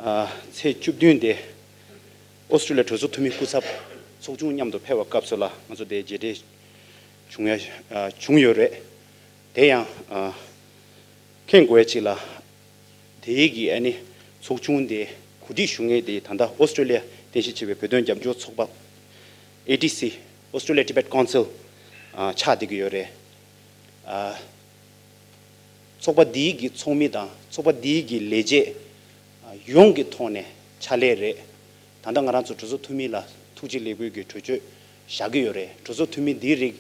ཨ་ཚེས་བཅུ་བདུན་དེ་ཨོ་སི་ཀྲོ་ལི་ཡ་གྲོས་ཚོགས་འཐུས་མི་སྐུ་ཚབ་ཚོགས་ཆུང་མཉམ་དུ་ཕེབས་པའི་སྐབས་སུ་ལ་ང་ཚོ་དེ་མཇལ་འཕྲད་བྱུང་ཡ་ཨ་བྱུང་ཡོད་རེད། དེ་ཡང་ཨ་མཁྱེན་དགོས་ཡ་གཅིག་ལ། དེའི་གི་ཨ་ནི་ཚོགས་ཆུང་དེ་གོ་སྒྲིག་ཞུ་མཁན་དེ་ད་ལྟ་ཨོ་སི་ཀྲོ་ལི་ཡ་རྟེན་གཞི་བྱས་པའི་བོད་དོན་རྒྱབ་སྐྱོར་ཚོགས་པ་ཨེ་ཊི་སི། Australia Tibet Council ཨ་ཆགས་བསྡད་ཀྱི་ཡོད་རེད། ཨ་ཚོགས་པ་འདིའི་གི་ཚོགས་མི་དང་ཚོགས་པ་འདིའི་གི་ལས་བྱེད་ཨ་ཡོངས་ཀྱི་ཐོག་ནས་ཕྱག་ལས་རེད། ད་ལྟ་ང་རང་ཚོ་གྲོས་ཚོགས་འཐུས་མི་ལ་ཐུགས་རྗེ་ལེགས་འབུལ་གྱི་གྲོས་ཆོད་བཞག་གི་ཡོད་རེད། གྲོས་ཚོགས་འཐུས་མི་འདིའི་རིགས་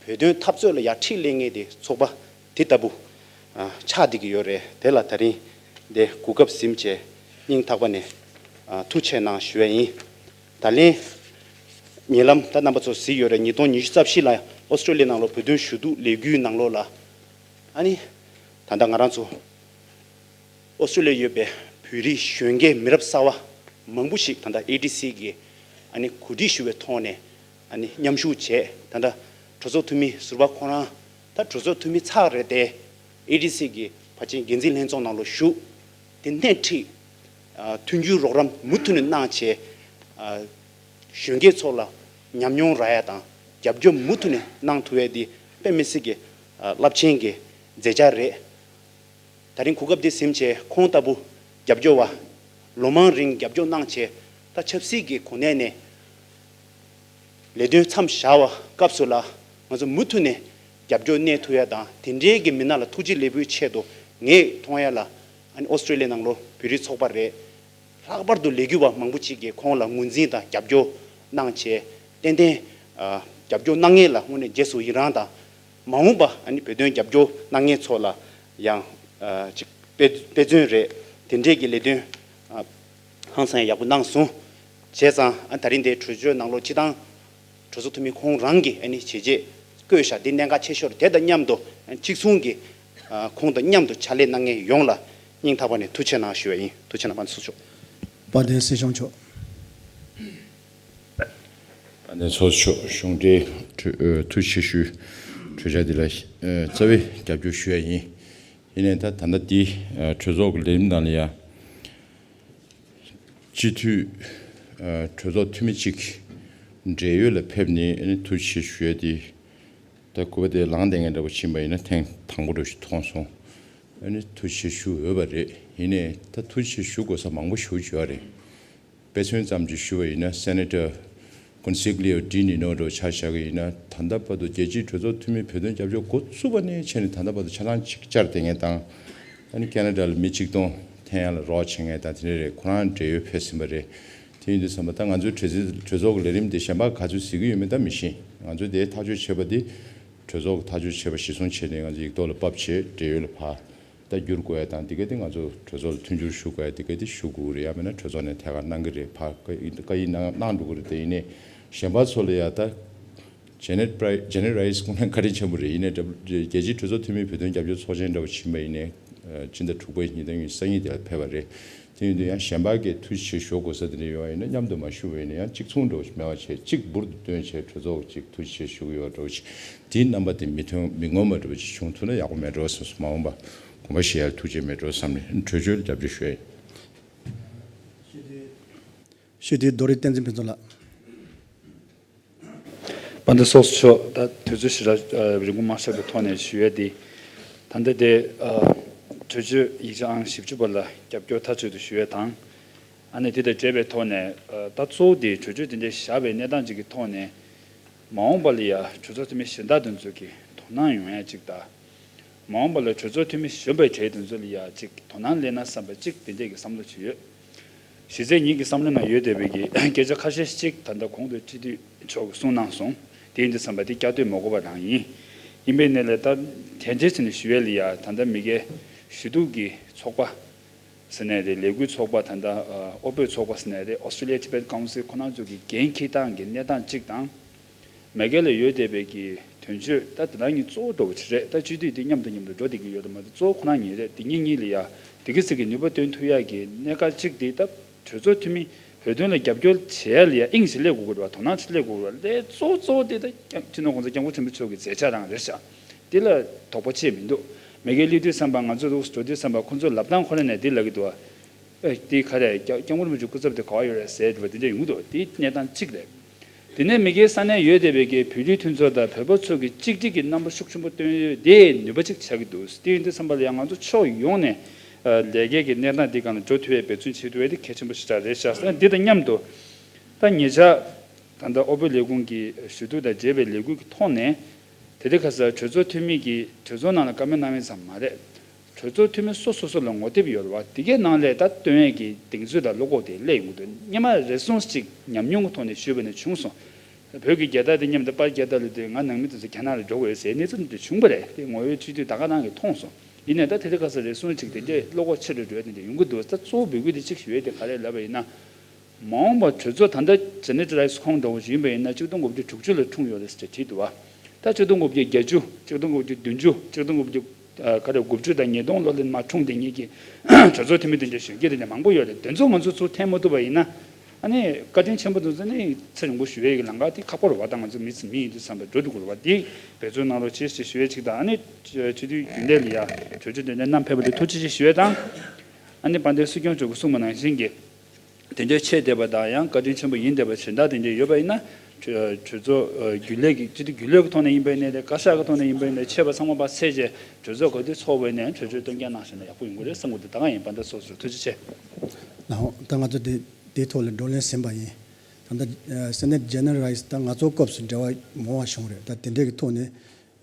བོད་དོན་འཐབ་རྩོད་ལ་ཡར་ཁྲིད་ལས་མཁན་དེ་ཚོགས་པ་དེ་ལྟ་བུ་ཨ་ཆགས་བསྡད་ཀྱི་ཡོད་རེད། དེ་ལ་ད་རིང་འདི་གོ་སྐབས་ཟིན་བྱས་སྙིང་ཐག་པ་ནས་ཨ་ཐུགས་རྗེ་གནང་ཞུ་ཡ་ཡིན། ད་ལན་ཉེ་ལམ་ད་རྣམ་པ་ཚོ་གཟིགས་ཡོད་རེད། ཉིས་སྟོང་ཉི་ཤུ་རྩ་བཞི་ལ་ཨོ་སི་ཀྲོ་ལི་ཡ་ནང་ལོགས་བོད་དོན་ཞུ་གཏུག་ལས་འགུལ་ནང་ལོགས་ལ་ཨ་ནི་ད་ལྟ་ང་རང་ཚོ་ཨོ་སི་ཀྲོ་ལི་ཡ་ཡོད་པའི་བོད་རིགས་གཞོན་སྐྱེས་མི་རབས་གསར་བ་མང་པོ་ཞིག་ད་ལྟ་ཨེ་ཊི་སི་གི་ཨ་ནི་གོ་སྒྲིག་ཞུ་བའི་ཐོག་ནས་ཨ་ནི་མཉམ་ཞུགས་བྱས། ད་ལྟ་གྲོས་ཚོགས་འཐུས་མི་ཟུར་པ་ཁོ་རང་ད་གྲོས་ཚོགས་འཐུས་མི་ཚར་རེད་དེ། ཨེ་ཊི་སི་གི་ཕལ་ཆེར་འགན་འཛིན་ལྷན་ཚོགས་ནང་ལོགས་བཞུགས། དེ་སྣེ་ཁྲིད་ཨ་མཐུན་འགྱུར་རོགས་རམ་མུ་མཐུད་ནས་གནང་བྱས། ཨ་གཞོན་སྐྱེས་ཚོ་ལ་ཉམས་མྱོང་རག་ཡ་དང་རྒྱབ་སྐྱོར་མུ་མཐུད་ནས་གནང་ཐུབ་ཡ་དེ་དཔེ་མི་སྲིད་ཀྱི་ཨ་རླབས་ཆེན་གྱི་མཛད་འཆར་རེད། ད་རིང་གོ་སྐབས་འདི་ཟིན་བྱས་ཁོང་ལྟ་བུ་རྒྱབ་སྐྱོར་བ་ལོ་མང་རིང་རྒྱབ་སྐྱོར་གནང་བྱས། ད་ཆབ་སྲིད་ཀྱི་གོ་གནས་ནས་ལས་དོན་མཚམས་བཞག་པ་སྐབས་སུ་ལ་ང་ཚོ་མུ་མཐུད་ནས་རྒྱབ་སྐྱོར་གནས་ཐུབ་ཡ་དང་། དེ་འདྲའི་གི་མི་སྣ་ལ་ཐུགས་རྗེ་ལེགས་འབུལ་ཆེད་དུ་ངས་མཐོང་ཡ་ལ་ཨ་ནི་ཨོ་སི་ཀྲོ་ལི་ཡ་ནང་ལོགས་བོད་རིགས་ཚོགས་པ་རེད། ལྷག་པར་དུ་ལས་འགུལ་བ་མང་པོ་ཅིག་གིས་ཁོང་ལ་ངོས་འཛིན་དང་རྒྱབ་སྐྱོར་གནང་བྱས། ཏན་ཏན་ཨ་རྒྱབ་སྐྱོར་གནང་མཁན་ལ་དངོས་གནས་རྗེས་སུ་ཡི་རང་དང་། མ་འོངས་པ་ཨ་ནི་བོད་དོན་རྒྱབ་སྐྱོར་གནང་མཁན་ཚོ་ལ་ཡང་ཨ་ཅིག་དཔེ་དཔེ་མཚོན་རེད། དེ་འདྲས་ཀྱི་ལས་དོན་ཨ་ཧང་སང་ཡག་པོ་གནང་སོང་། བྱས་ཙང་ཨ་ད་རིང་འདིའི་གྲོས་ཆོད་ནང་ལོགས་སྤྱི་བཏང་གྲོས་ཚོགས་འཐུས་མི་ཁོང་རང་གིས་ཨ་ནི་བྱས་རྗེས་བཀོད་བཞག་འདི་གནད་འགག་ཆེ་ཤོས་རེད། དེ་དང་མཉམ་དུ་ཨ་གཅིག་མཚུངས་ཀྱི་ཨ་ཁོང་དང་མཉམ་དུ་ཕྱག་ལས་གནང་མཁན་ཡོངས་ལ་སྙིང་ཐག་པ་ནས་ཐུགས་རྗེ་གནང་ཞུ་བ་ཡིན། ཐུགས་རྗེ་གནང་། དཔལ་ལྡན་ཚོགས་གཙོ་མཆོག་དཔལ་ལྡན་ཚོགས་གཙོ་མཆོག་གཞུང་འབྲེལ་གྲོས་ཨ་ཐུགས་རྗེ་ཆེ་ཞུ། གྲོས་འཆར་འདི་ལ་ཨ་རྩ་བའི་རྒྱབ་སྐྱོར་ཞུ་ཡ་ཡིན། ཡིན་ནའི་ད་ད་ལྟ་འདི་ཨ་གྲོས་ཚོགས་ཀྱི་ལས་རིམ་ནང་ལ་ཡ་སྤྱི་འཐུས་ཨ་གྲོས་ཚོགས་འཐུས་མི་གཅིག་བགྲེས་ཡོལ་ལ་ཕེབས་ནས་ཨ་ནི་ཐུགས་རྗེ་ཆེ་ཞུ་ཡ་དེ་ད་གུས་པ་དེ་ལངས་བསྡད་མཁན་འདྲ་པོ་ཕྱིན་པ་ཡིན་ན་ཐེངས་དང་པོ་འདྲ་ཞིག་མཐོང་སོང་། ཨ་ནི་ཐུགས་རྗེ་ཆེ་ཞུ་འོས་པ་རེད། ཡིན་ནའི་ད་ཐུགས་རྗེ་ཆེ་ཞུ་དགོས་ས་མང་པོ་ཞེ་པོ་ཅིག་ཡོད་རེད། དཔེ་མཚོན་ཙམ་ཅིག་ཞུ་བ་ཡིན་ན་སེ་ནེ་ཊར་ཀོན་སི་ཀ་ལིའོ་ཌི་ནི་ནོ་འདྲ་པོ་ཆ་བཞག་གི་ཡིན་ན། ད་ལྟ་བར་དུ་རྒྱལ་སྤྱིའི་གྲོས་ཚོགས་འཐུས་མི་བོད་དོན་རྒྱབ་སྐྱོར་འགོ་བཙུགས་པ་ནས་བྱས་ནས་ད་ལྟ་བར་དུ་ཆ་ཚང་གཅིག་བཅར་བསྡད་མཁན་དང་། ཨ་ནི་ཁེ་ན་ཌ་ལ་མི་གཅིག་སྟོང་འཐེན་ཡ་ལ་རོགས་བྱེད་མཁན་དང་དེ་འདྲ་རེད། ཁོ་རང་བགྲེས་ཡོལ་ཕེབས་ཟིན་པ་རེད། དེ་ཡིན་དུས་ཙམ་པ་ད་ང་ཚོའི་གྲོས་ཚོགས་གྲོས་ཚོགས་ཀྱི་ལས་རིམ་དེ་གཞན་པ་ག་ཚོད་གཟིགས་ཀྱི་ཡོད་མེད་ད་མི་ཤེས། ང་ཚོས་དེ་ཐག་གཅོད་བྱས་པ་དེ་གྲོས་ཚོགས་ཀྱི་ཐག་གཅོད་བྱས་པ་གཞིར་བཟུང་བྱས་ནས་ང་ཚོ་ཡིག་ཐོག་ལ་ཕབ་བྱས་བགྲེས་ཡོལ་ལ་ཕར་ད་བསྒྱུར་དགོས་ཡ་དང་། དེ་ག་དེ་ང་ཚོ་གྲོས་ཚོགས་ལ་མཐུན་འགྱུར་ཞུ་དགོས་ཡ་དེ་ག་དེ་ཞུ་དགོས་རེད། ཡང་མིན་ན་གྲོས་ཚོགས་ནས་ཐད་ཀར་གནང་གི་རེད། ཕར་བཀའ་ཡིག་བཀའ་ཡིག་གནང་གནང་འགྲོ་གི་རེད། དེ་ཡིན་ནའི་གཞན་པ་ཚོ་ལ་ཡ་ད་ཇེ་ནེཊ་རའི་ཇེ་ནེཊ་རའི་སི་དགོངས་པ་བཀའ་དྲིན་ཆེན་པོ་རེད། ཡིན་ནའི་རྒྱལ་སྤྱིའི་གྲོས་ཚོགས་འཐུས་མི་བོད་དོན་རྒྱབ་སྐྱོར་ཚོགས་ཆེན་འདྲ་པོ་ཕྱིན་པ་ཡིན་ནའི་ཕྱི་ཟླ་དྲུག་པའི་ཉིན་ཐེངས་ཉི་ཤུ་རྩ་གཉིས་དེ་ལ་ཕེབས་པ་རེད། དེ་ཡིན་དུས་ཡང་གཞན་པ་གིས་ཐུགས་རྗེ་ཆེ་ཞུ་དགོས་ས་དེ་འདྲ་ཡོད་པ་ཡིན་ན་མཉམ་དུ་མ་ཞུ་བ་ཡིན་ན་ཡང་གཅིག་མཚུངས་འདྲ་པོ་ཞིག་མེད་པ་བྱས། གཅིག་འབུར་དུ་བཏོན་བྱས་གྲོས་ཚོགས་གཅིག་ཐུགས་རྗེ་ཆེ་ཞུ་གི་ཡོད་འདྲ་པོ་ཞིག་དེའི་རྣམ་པ་དེ་མི་ཐོན་མི་ངོམ་པ་འདྲ་པོ་ཞིག་བྱུང་ཐུབ་ན་ཡག་པོ་མེད་འགྲོ་བསམ་སོང་། མ་འོངས་པ་དགོངས་པ་བཞེས་ཡ་ཐུགས་རྗེ་མེད་འགྲོ་བསམ་ནས་གྲོས་ཆོད་ལ་རྒྱབ་སྐྱོར་ཞུ་ཡ་ཡིན། སྤྱི་འཐུས་རྡོ་རིང་བསྟན་འཛིན་ཕུན་ཚོགས་ལགས། དཔལ་ལྡན་ཚོགས་གཙོ་མཆོག་ད་དུས་ཚོད་ཞེ་དྲག་ཨ་རིང་པོ་མ་ཆགས་པའི་ཐོག་ནས་ཞུ་ཡས་དེ། ད་ལྟ་དེ་ཨ་གྲོས་ཆོད་ཡིག་ཆ་ཨང་བཞི་བཅུ་པ་ལ་རྒྱབ་སྐྱོར་མཐའ་གཅིག་ཏུ་ཞུ་ཡས་དང་། ཨ་ནི་དེ་དང་འབྲེལ་བའི་ཐོག་ནས་ཨ་ད་གཙོ་བོ་དེ་གྲོས་ཆོད་དེ་འདྲ་བཞག་པའི་གནས་སྟངས་ཅིག་གི་ཐོག་ནས་མ་འོངས་པ་ལ་ཡ་གྲོས་ཚོགས་འཐུས་མི་གཞན་དག་དེ་ཚོ་གི་དོ་སྣང་ཡོང་ཡ་ཅིག་དང་། མ་འོངས་པ་ལ་གྲོས་ཚོགས་འཐུས་མི་གཞོན་པའི་གྲས་དེ་ཚོ་ལ་ཡ་ཅིག་དོ་སྣང་སླེབས་ན་བསམ་པ་ཅིག་དེ་འདྲས་ཀྱི་བསམ་བློ་ཅིག་ཡོད། གཞི་རྩའི་ངེད་ཀྱི་བསམ་བློ་ནང་ཡོད་བསྡད་པའི་གི་སྐད་ཆ་ཁ་ཤས་ཤིག་ད་ལྟ་གོང་དུ་སྤྱི་འཐུས་མཆོག་གིས་གསུངས་གནང་སོང་། དེ་ཡིན་དུས་ཙམ་པ་དེ་བསྐྱར་ཟློས་མ་དགོས་པ་རང་ཡིན། ཡིན་པའི་གནས་ལ་ད་དེ་འདྲའི་ཚེ་ནས་ཞུ་ཡས་ལ་ཡ། ད་ལྟ་མི་སྒེར་ཞུ་གཏུག་གི་ཚོགས་པ་ཟེར་ནའི་རེད། ལས་འགུལ་ཚོགས་པ། ད་ལྟ་ཨ་ཨོ་བོད་ཚོགས་པ་ཟེར་ནའི་རེད། Australia Tibet Council ཁོ་རང་ཚོ་གི་འགན་འཁྱེར་སྟངས་ཀྱི་གནས་སྟངས་གཅིག་དང་། མ་གི་ལ་ཡོད་བསྡད་པའི་གི་དོན་གཅོད་ད་དེ་རང་གཉིས་གཙོ་བོ་འགྲོ་བ་ཅིག་རེད། ད་སྤྱི་འཐུས་དེ་མཉམ་དང་མཉམ་དུ་འགྲོ་བསྡད་ཀྱི་ཡོད་རེད་མ་གཏོགས། གཙོ་བོ་ཁོ་རང་གཉིས་རེད། དེ་གཉིས་གཉིས་ལ་ཡ་དེ་གི་ཚིག་གི་ནུས་པ་བཏོན་ཐུབ་ཡག་གི་གནད་འགག་གཅིག་དེ། ད་གྲོས་ཚོགས་འཐུས་མི་བོད་དོན་ལ་རྒྱབ་སྐྱོར་བྱེད་ཡ་ལ་ཡ་དབྱིངས་ཤིག་སླེབས་དགོས་ཀྱི་རེད་བ། དོ་སྣང་ཅིག་སླེབས་དགོས་ཀྱི་རེད་བ། ལས་གཙོ་གཙོ་བོ་དེ་ད་སྤྱི་ནོར་༸གོང་ས་༸སྐྱབས་མགོན་ཆེན་པོ་མཆོག་གི་མཛད་འཆར་རང་རེད་ཤག་དེ་ལ་དོགས་པ་ཅི་ཡང་མི་འདུག་མ་གི་སླེབས་དུས་ཙམ་པ། ང་ཚོ་འདུག་འགྲོ་དུས་ཙམ་པ་ཁོ་ཚོ་ལབ་སྟངས་ཁོ་རང་ནས་དེ་ལབ་ཀྱི་འདུག་བ། ཨེ། དེ་ག་རེ། སྐྱབས་སྐྱབས་མགོན་རིན་པོ་ཆེ་སྐུ་ཚབ་དེ་ག་པར་ཡོད་རེད་ཟེར་བ་དེ་འདྲ་ཡོང་གི་འདུག་དེ་གནས་སྟངས་གཅིག་རེད། དེ་ནས་མ་གི་ས་གནས་ཡོད་བསྡད་པའི་གི་བོད་རིགས་མཐུན་ཚོགས་དང་བོད་པ་ཚོ་གི་གཅིག་སྒྲིལ་གྱི་རྣམ་པ་ཤུགས་ཆེན་པོ་བཏོན་ཡོད། དེས་ནུས་པ་གཅིག་ཆགས་ཀྱི་འདུག་དེ་ཡིན་དུས་ཙམ་པ་ལ་ཡང་ང་ཚོ་ཕྱོགས་ཡོངས་ནས་ཨ་ལས་ཀའི་གི་གནས་སྟངས་འདི་སྒང་ལ་འགྲོ་ཐུབ་པའི་འབད་བརྩོན་བྱེད་ཐུབ་པ་དེ་གལ་ཆེན་པོ་ཞེ་དྲག་རེད་ཤག་འདི་དང་མཉམ་དུ། ད་ཉེ་ཆར་ད་ལྟ་ཨོ་བོད་ལས་ཁུངས་ཀྱི་ཞུ་གཏུག་དང་འབྲེལ་བའི་ལས་འགུལ་གྱི་ཐོག་ནས། དེ་རིང་ཁ་སང་གྲོས་ཚོགས་འཐུས་མི་གིས་གྲོས་ཚོགས་ནང་ལ་བཀའ་མོལ་གནང་བ་ཙམ་མ་རེད། གྲོས་ཚོགས་འཐུས་མི་སོ་སོ་སོ་ལ་ངོ་དེབ་ཡོད་རེད་བ། དེ་གའི་ནང་ལ་ད་བཏོན་ཡས་ཀྱི་གདེང་ཚོད་དང་བློ་ཁོག་དེ་སླེབས་ཡོང་གི་འདུག་སྔོན་མ་རེ་ཟུང་ཅིག་ཉམས་མྱོང་གི་ཐོག་ནས་ཞུས་པ་ནས་བྱུང་སོང་། བོད་ཀྱི་རྒྱལ་དར་དེ་མཉམ་དུ་པར་རྒྱལ་དར་ལ་དེ་ང་ནང་མི་དེ་ཚོ་རྒྱ་ནག་ལ་འགྲོ་དགོས་ཟེར་གནས་ཚུལ་དེ་བྱུང་བ་རེད། དེ་ངོ་བོའི་སྤྱི་འཐུས་ད་ག་རང་གིས་མཐོང་སོང་། ཡིན་ནའི་ད་དེ་རིང་ཁ་སང་རེ་ཟུང་ཅིག་དེ་འདྲའི་བློ་ཁོག་ཆེ་རུ་འགྲོ་ཡས་དེ་འདྲ་ཡོང་གི་འདུག་ད་གཙོ་བོ་འབོད་སྐུལ་དེ་གཅིག་ཞུ་ཡས་དེ་ག་རེ་ལབ་པ་ཡིན་ན། མ་འོངས་པར་གྲོས་ཚོགས་ད་ལྟ་ཇི་ནེ་ཊི་རའི་སི་ཁོངས་འདྲ་བོ་ཞིག་ཡིན་པ་ཡིན་ན་གཅིག་སྟོང་དགུ་བརྒྱ་དྲུག་ཅུ་ལ་འཁྲུངས་ཡོད་རེད་ཟེར་བྲིས་འདུག་བ། ད་གཅིག་སྟོང་དགུ་བརྒྱ་བརྒྱད་ཅུ། གཅིག་སྟོང་དགུ་བརྒྱ་བདུན་ཅུ། གཅིག་སྟོང་དགུ་བརྒྱ་ཨ་ག་རེ་དགུ་བཅུ་དང་ཉིས་སྟོང་ལོ་ལ་མར་འཁྲུངས་བསྡད་མཁན་གྱི་གྲོས་ཚོགས་འཐུས་མི་དེ་འདྲ་གཞོན་སྐྱེས་དེ་འདྲ་མང་པོ་ཡོད་རེད། དེ་ཚོ་ང་ཚོ་ཚུར་འཐེན་མ་ཐུབ་པ་ཡིན་ན། ཨ་ནི་བཀའ་དྲིན་ཆེན་པོ་དེ་ཚོ་ནི་ཚེ་རིང་པོ་ཞུ་ཡས་ཀྱི་ལམ་ཁ་དེ་ཁག་པོ་རེད་བ། ད་ང་ཚོ་མི་ཚོ་མི་ཡིན་དུས་ཙམ་པ་འགྲོ་འགྲོ་དགོས་རེད་བ། དེ་འབད་བརྩོན་གནང་རོགས་བྱེད་ཅེས་ཞུ་ཡས་གཅིག་དང་། ཨ་ནི་སྤྱི་འཐུས་རྒྱུན་ལས་ལ་ཡ་གྲོས་ཆོད་དེ་འདྲ་བསྣམས་ཕེབས་པ་དེ་ཐུགས་རྗེ་ཆེ་ཞུ་ཡས་དང་། ཨ་ནི་དཔལ་ལྡན་སྲིད་སྐྱོང་མཆོག་གིས་གསུངས་པ་ནང་བཞིན་གྱི། དེ་འདྲའི་ཆེ་བསྡད་པ་དང་། ཡང་བཀའ་དྲིན་ཆེན་པོ་ཡིན་བསྡད་པ་གཞན་དག་དེ་འདྲའི་ཡོད་པ་ཡིན་ན། གྲོས་གྲོས་ཚོགས་ཨ་རྒྱུན་ལས་ཀྱི་སྤྱི་འཐུས་རྒྱུན་ལས་ཀྱི་ཐོག་ནས་ཡིན་པ་ཡིན་ནའི་རེད། བཀའ་ཤག་གི་ཐོག་ནས་ཡིན་པ་ཡིན་ནའི་ཆེ་བ་ཚང་མ་ཕར་སེལ་བྱས་གྲོས་ཚོགས་ག་དུས་ཚོགས་པ་ཡིན་ནའི་གྲོས་ཆོད་གཏན་འཁེལ་གནང་བཞག་ན་ཡག་པོ་ཡོང་གི་རེད་བསམ་གྱི་འདུག་ད་ག་ཡིན། དཔལ་ལྡན་ཚོགས་གཙོ་ཐུགས་རྗེ་ཆེ། ལགས་འོང་། ད་ང་ཚོ་དེ་དེའི་ཐོག་ལ་བགྲོ་གླེང་ཟིན་པ་ཡིན། ད་ལྟ་ཨ་སེ་ནེ་ཊི་ཇེ་ནེ་རལ་རའི་སི་ད་ང་ཚོ་སྐབས་སུ་འབྲེལ་བ་མང་བ་བྱུང་རེད། ད་དེ་འདྲའི་གི་ཐོག་ནས།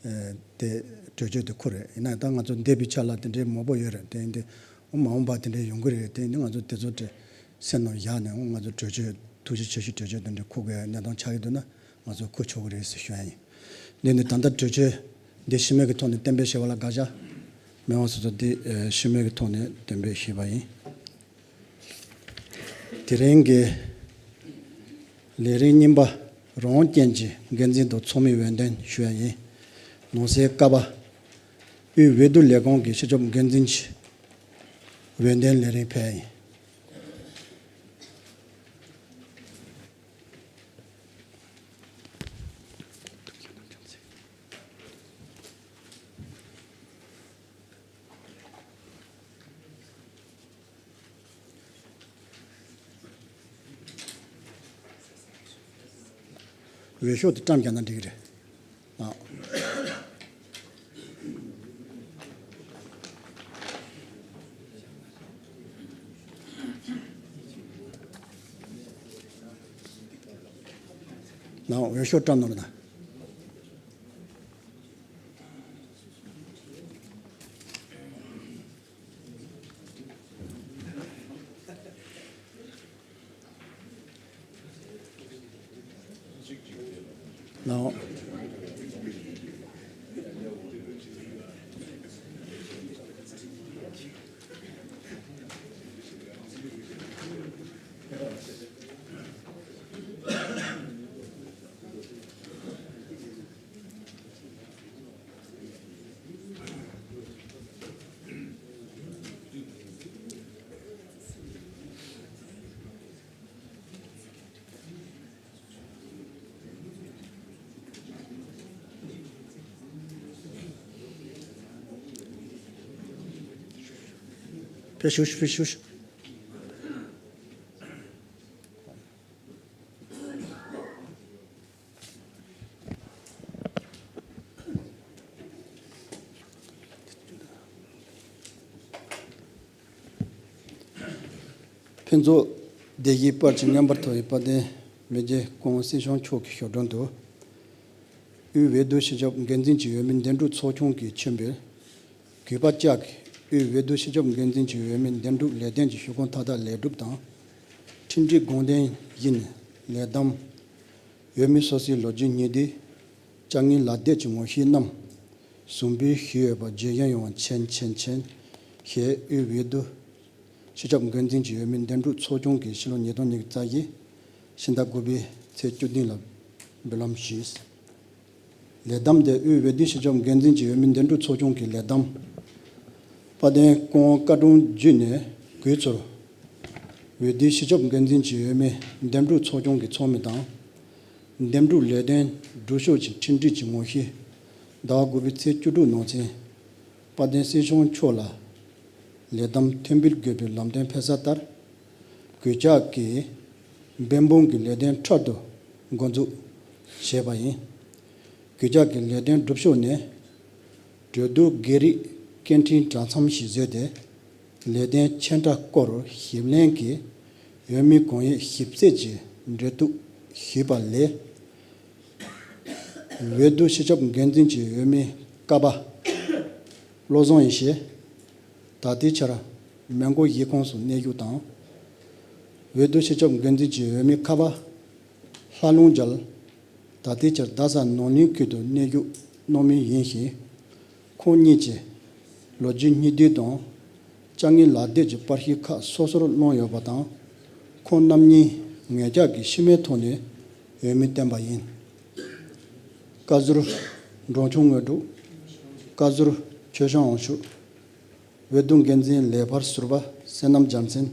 ཨ་དེ་གྲོས་ཆོད་དེ་འཁུར་རེད། ཡིན་ན་ད་ང་ཚོ་འདས་པའི་ཆ་ལ་དེ་འདྲའི་མང་པོ་ཡོད་རེད། དེ་ཡིན་དུས་འོ་མ་འོངས་པ་དེ་འདྲའི་ཡོང་གི་རེད། དེ་ཡིན་དུས་ང་ཚོ་དེ་ཚོ་དེ་སེམས་ནང་བཞག་ནས། འོ་ང་ཚོ་གྲོས་ཆོད་ཐུགས་རྗེ་ཆེ་ཞུ་གྲོས་ཆོད་དེ་འདྲ་འཁུར་དགོས་གནས་སྟངས་ཆགས་ཀྱི་འདུག་ན་ང་ཚོ་འཁུར་ཆོག་གི་རེད་ཟེར་ཞུ་ཡ་ཡིན། འདི་ནི་ད་ལྟ་གྲོས་ཆོད་འདི་ཕྱི་མིག་གི་ཐོག་ནས་གཏན་འབེབས་བྱས་པ་ལ་དགག་བྱ་མེད་པ་སོ་སོ་འདི་ཨ་ཕྱི་མིག་གི་ཐོག་ནས་གཏན་འབེབས་བྱས་པ་ཡིན། དེ་རིང་གི་ལས་རིམ་རྙིང་པ། རང་དབང་ཅན་གྱི་འགན་འཛིན་དང་ཚོགས་མི་འོས་འདེམས་ཞུ་ཡ་ཡིན། ནང་གསེས་ཀ་པ། དབུས་འོས་བསྡུ་ལས་ཁུངས་ཀྱི་སྤྱི་ཁྱབ་འགན་འཛིན་གྱི་འོས་འདེམས་ལས་རིམ་ཕེབས་ཡ་ཡིན། འོས་ཤོག་དེ་བཀྲམ་བཞག་ན་འགྲིག་གི་རེད། ཨ། ནང་འོས་ཤོག་བཀྲམ་གནང་རོགས་གནང་། ནའོ། ཕེབས་ཤོག་ཕེབས་ཤོག་ཕུན་ཚོགས་བདེ་སྐྱིད་པར་གྱིས་མངོན་པར་མཐོ་བའི་དཔལ་ལྡན་མི་རྗེ་སྐུ་ངོ་སྲིད་སྐྱོང་མཆོག་གི་ཞབས་དྲུང་དུ། དབུས་འོས་བསྡུ་སྤྱི་ཁྱབ་འགན་འཛིན་གྱི་འོས་མི་འདེམས་སྒྲུག་ཚོགས་ཆུང་གིས་ཆེན་པོས། གུས་པ་བཅས་ཀྱིས་དབུས་འོས་བསྡུ་སྤྱི་ཁྱབ་འགན་འཛིན་གྱི་འོས་མི་འདེམས་སྒྲུག་ལས་དོན་གྱི་ཞུ་སྐུལ་མཐའ་དག་ལེགས་གྲུབ་དང་། ཁྲིམས་སྒྲིག་དགོངས་དོན་བཞིན་ལས་བསྡམས། འོས་མི་སོ་སོའི་ལོ་རྒྱུས་ཉེས་སྡུད། བཅའ་ངན་ལག་དེབ་ཀྱི་ངོ་ཤེས་རྣམས། ཟུར་འབུལ་ཞུས་ཡོད་པ་བརྗོད་གཞི་ཡོང་བ་མཆན་མཆན་མཆན་ཞེས་དབུས་འོས་བསྡུ་སྤྱི་ཁྱབ་འགན་འཛིན་གྱི་འོས་མི་འདེམས་སྒྲུག་ཚོགས་ཆུང་གིས་ཕྱི་ལོ་ཉིས་སྟོང་ཉི་ཤུ་རྩ་བཞི་ཕྱི་ཟླ་དགུ་པའི་ཚེས་བཅུ་བདུན་ལ་འབུལ་ལམ་ཞུས། ལས་བསྡོམས་དེ་དབུས་འོས་བསྡུ་སྤྱི་ཁྱབ་འགན་འཛིན་གྱི་འོས་མི་འདེམས་སྒྲུག་ཚོགས་ཆུང་གི་ལས་བསྡོམས། དཔལ་ལྡན་སྐུ་ངོ་བཀའ་དྲུང་བརྒྱུད་ནས་གུས་ཚུར། འོས་བསྡུ་སྤྱི་ཁྱབ་འགན་འཛིན་གྱི་འོས་མི་འདེམས་སྒྲུག་ཚོགས་ཆུང་གི་ཚོགས་མི་དང་། འདེམས་སྒྲུག་ལས་དོན་སྒྲུབ་ཕྱོགས་ཀྱི་ཁྲིམས་སྒྲིག་གི་ངོ་བཤུས། ཟླ་བ་དགུ་པའི་ཚེས་བཅུ་དྲུག་ནང་ཚུན། དཔལ་ལྡན་སྲིད་སྐྱོང་མཆོག་ལ། ལས་བསྡོམས་ཐེར་འབུལ་དགོས་པའི་ལམ་སྟོན་ཕེབས་ས་ལྟར། གུས་ཕྱག་གིས་འབད་འབུངས་ཀྱི་ལས་དོན་འཕྲལ་དུ་འགོ་འཛུགས་བྱས་པ་ཡིན། གུས་ཕྱག་གི་ལས་དོན་སྒྲུབ་ཕྱོགས་ནི། གྲོས་བསྡུར་སྒེར་རིགས་སྐད་འཕྲིན་དྲ་མཚམས་ཤིག་བཟོས་ཏེ། ལས་དོན་ཆེ་ཕྲ་སྐོར་ཞིབ་ལྷན་གྱིས་འོས་མི་གང་ཡོད་ཞིབ་རྩད་ཀྱིས་འགྲེལ་བསྡུར་ཞུས་པ་ལས། འོས་བསྡུ་སྤྱི་ཁྱབ་འགན་འཛིན་གྱི་འོས་མི་ཀ་པ་བློ་བཟང་ཡེ་ཤེས། ད་ལྟའི་ཆར་མོན་གྷོ་གཞིས་ཁོངས་སུ་གནས་བཞུགས་དང་། འོས་བསྡུ་སྤྱི་ཁྱབ་འགན་འཛིན་གྱི་འོས་མི་ཁ་པ་ལྷ་ལུང་རྒྱལ། ད་ལྟའི་ཆར་རྡ་ས་ནོར་གླིང་ཁུལ་དུ་གནས་བཞུགས་གནང་མུས་ཡིན་ཞིང་། ཁོང་གཉིས་ཀྱི་ལོ་རྒྱུས་སྙིང་བསྡུས་དང་། བཅའ་དངོས་ལག་དེབ་ཀྱི་པར་ཤིང་ཁག་སོ་སོར་གནང་ཡོད་པ་དང་། ཁོང་རྣམ་གཉིས་ངེད་ཅག་གིས་ཤི་མའི་ཐོག་ནས་འོས་མི་བསྟན་པ་ཡིན། བཀའ་ཟུར་འབྲོང་ཆུང་དངོས་གྲུབ། བཀའ་ཟུར་ཆོས་སྐྱོང་དབང་ཕྱུག། འོས་བསྡུ་འགན་འཛིན་ལས་འཕར་ཟུར་པ་བསོད་ནམས་རྒྱལ་མཚན།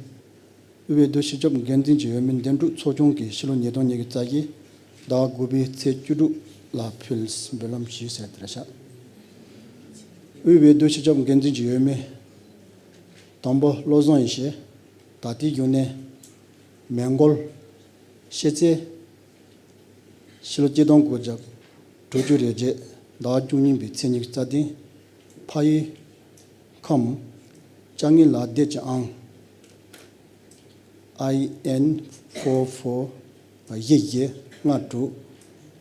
དབུས་འོས་བསྡུ་སྤྱི་ཁྱབ་འགན་འཛིན་གྱི་འོས་མི་འདེམས་སྒྲུག་ཚོགས་ཆུང་གིས་ཕྱི་ལོ་ཉིས་སྟོང་ཉི་ཤུ་རྩ་བཞི་ཟླ་བ་དགུ་པའི་ཚེས་བཅུ་དྲུག་ལ་ཕུལ། འབུལ་ལམ་ཞུས་ཟེར་དེ་རེད་ཤག་དབུས་འོས་བསྡུ་སྤྱི་ཁྱབ་འགན་འཛིན་གྱི་འོས་མི་དང་པོ་བློ་བཟང་ཡེ་ཤེས། ད་ལྟའི་བཞུགས་གནས་མོན་གྷོ། ཤེས་ཚད། ཕྱི་ལོ་གཅིག་སྟོང་དགུ་བརྒྱ་དྲུག་ཅུ་རེ་བརྒྱད་ཟླ་བ་བཅུ་གཉིས་པའི་ཚེས་ཉི་ཤུ་རྩ་བདུན། ཕ་ཡུལ་ཁམས། བཅའ་དངོས་ལག་དེབ་ཀྱི་ཨང་། ཨའི་ཨེན་ཕོར་ཕོར་བཞི་བཞི་ལྔ་དྲུག་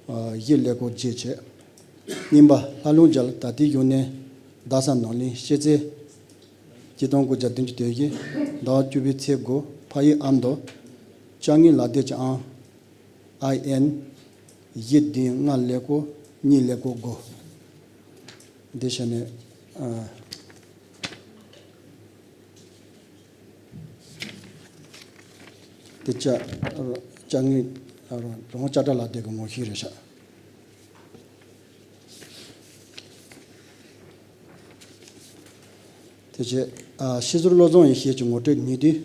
བཞི་ཀླད་ཀོར་བརྒྱད་བྱས། གཉིས་པ་ལྷ་ལུང་རྒྱལ། ད་ལྟའི་བཞུགས་གནས་རྡ་ས་ནོར་གླིང། ཤེས་ཚད་གཅིག་སྟོང་དགུ་བརྒྱ་བདུན་ཅུ་དོན་བཞི་ཟླ་བ་བཅུ་པའི་ཚེས་དགུ། ཕ་ཡུལ་ཨ་མདོ། བཅའ་དངོས་ལག་དེབ་ཀྱི་ཨང་། ཨའི་ཨེན་བཞི་བདུན་ལྔ་ཀླད་ཀོར་གཉིས་ཀླད་ཀོར་དགུ། འདི་བྱས་ནས་ཨ། དེ་བཅའ་བཅའ་དངོས་རང་དབང་དཔྱ་ཁྲལ་ལག་དེབ་ཀྱི་ངོ་བཤུས་རེད་ཤག་དེ་རྗེས་ཨ། སྤྱི་ཟུར་བློ་བཟང་ཡེ་ཤེས་ཀྱི་ངོ་སྤྲོད་སྙིང་བསྡུས།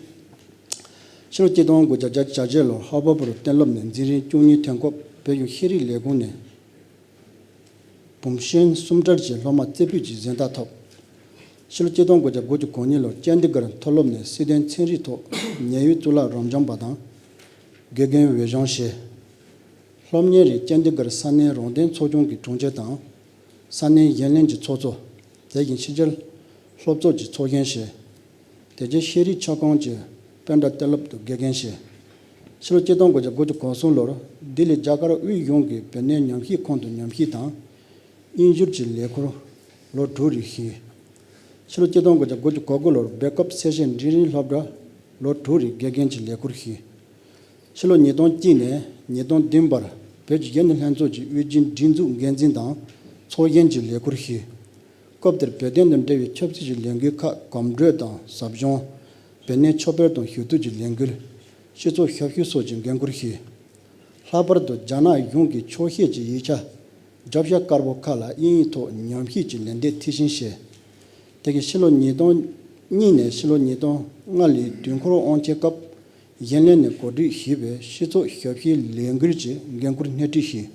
ཕྱི་ལོ་གཅིག་སྟོང་དགུ་བརྒྱ་བརྒྱད་ཅུ་གྱ་བརྒྱད་ལོར་ལྷག་པར་དུ་གཏན་སློབ་ནས་འཛིན་རིམ་བཅུ་གཉིས་ཐོན་སྐབས་བོད་ཀྱི་ཤེས་རིག་ལས་ཁུངས་ནས་བུམ་ཤིང་གསུམ་བྲལ་གྱི་སློབ་མ་རྩེ་ཕུད་ཀྱི་གཟེངས་རྟགས་ཐོབ། ཕྱི་ལོ་གཅིག་སྟོང་དགུ་བརྒྱ་དགུ་བཅུ་གོ་གཉིས་ལོར་ཅན་དི་གྷར་མཐོ་སློབ་ནས་སྲིད་དོན་ཚན་རིག་ཐོག་ཉེ་བའི་གཙུག་ལག་རབ་འབྱམས་པ་དང་། དགེ་རྒན་འོས་སྦྱོང་བྱས། སློབ་གཉེར་རིང་ཅན་དི་གྷར་ས་གནས་རང་བདེན་ཚོགས་ཆུང་གི་དྲུང་ཆེ་དང་། ས་གནས་གཞོན་ལྷན་གྱི་ཚོགས་གཙོ། དེ་བཞིན་ཕྱི་རྒྱལ་སློབ་ཚོགས་ཀྱི་ཚོགས་གཞོན་བྱས། དེ་རྗེས་ཤེས་རིག་ཁྱབ་ཁོངས་ཀྱི་པཎ་གྲྭ་གཏན་སློབ་ཏུ་དགེ་རྒན་བྱས། ཕྱི་ལོ་གཅིག་སྟོང་དགུ་བརྒྱ་དགུ་བཅུ་གོ་གསུམ་ལོར་ལྡི་ལི་རྒྱ་གར་དབུས་གཞུང་གི་བོད་གནས་ཉམས་ཞིབ་ཁང་དུ་ཉམས་ཞིབ་དང་། དབྱིན་སྒྱུར་གྱི་ལས་ཁུར་ལོ་དྲུག་རིང་བཞེས། ཕྱི་ལོ་གཅིག་སྟོང་དགུ་བརྒྱ་དགུ་བཅུ་གོ་དགུ་ལོར་སྦེལ་ཀོབ་ཚད་གཞི་འབྲིང་རིམ་སློབ་གྲྭར་ལོ་དྲུག་རིང་དགེ་རྒན་གྱི་ལས་ཁུར་བཞེས། ཕྱི་ལོ་ཉིས་སྟོང་གཅིག་ནས་ཉིས་སྟོང་བདུན་བར་བོད་ཀྱི་རྒྱུན་ལས་ལྷན་ཚོགས་ཀྱི་དབུས་རྒྱུན་སྒྲིག་འཛུགས་འགན་འཛིན་དང་ཚོགས་གཞོན་གྱི་ལས་ཁུར་བཞེས། སྐབས་དེར་བོད་དོན་དང་འབྲེལ་བའི་ཆབ་སྲིད་ཀྱི་ལས་འགུལ་ཁག་གོམ་བགྲོད་དང་ཟབ་སྦྱོང་། བོད་གནས་ཕྱོགས་ཕེབས་དང་ཞུ་གཏུག་གི་ལས་འགུལ། སྤྱི་ཚོགས་ཞབས་ཞུ་སོགས་ཀྱི་འགན་ཁུར་བཞེས། ལྷག་པར་དུ་རྒྱ་ནག་གཞུང་གིས་འཁྱོག་བཤད་ཀྱི་ཡིག་ཆ་བརྒྱ་ཆ་དཀར་པོ་ཁག་ལ་དབྱིན་ཡིག་ཐོག་ཉམས་ཞིབ་ཀྱི་ལན་འདེབས་མཐིལ་ཕྱིན་བྱས། དེ་གའི་ཕྱི་ལོ་ཉིས་སྟོང་གཉིས་ནས་ཕྱི་ལོ་ཉིས་སྟོང་ལྔ་ལོའི་དུས་འཁོར་དབང་ཆེན་སྐབས་གཞོན་ལྷན་ནས་གོ་སྒྲིག་ཞུས་པའི་སྤྱི་ཚོགས་ཞབས་ཞུའི་ལས་འགུལ་གྱི་འགན་ཁུར་སྣེ་ཁྲིད་ཞུས།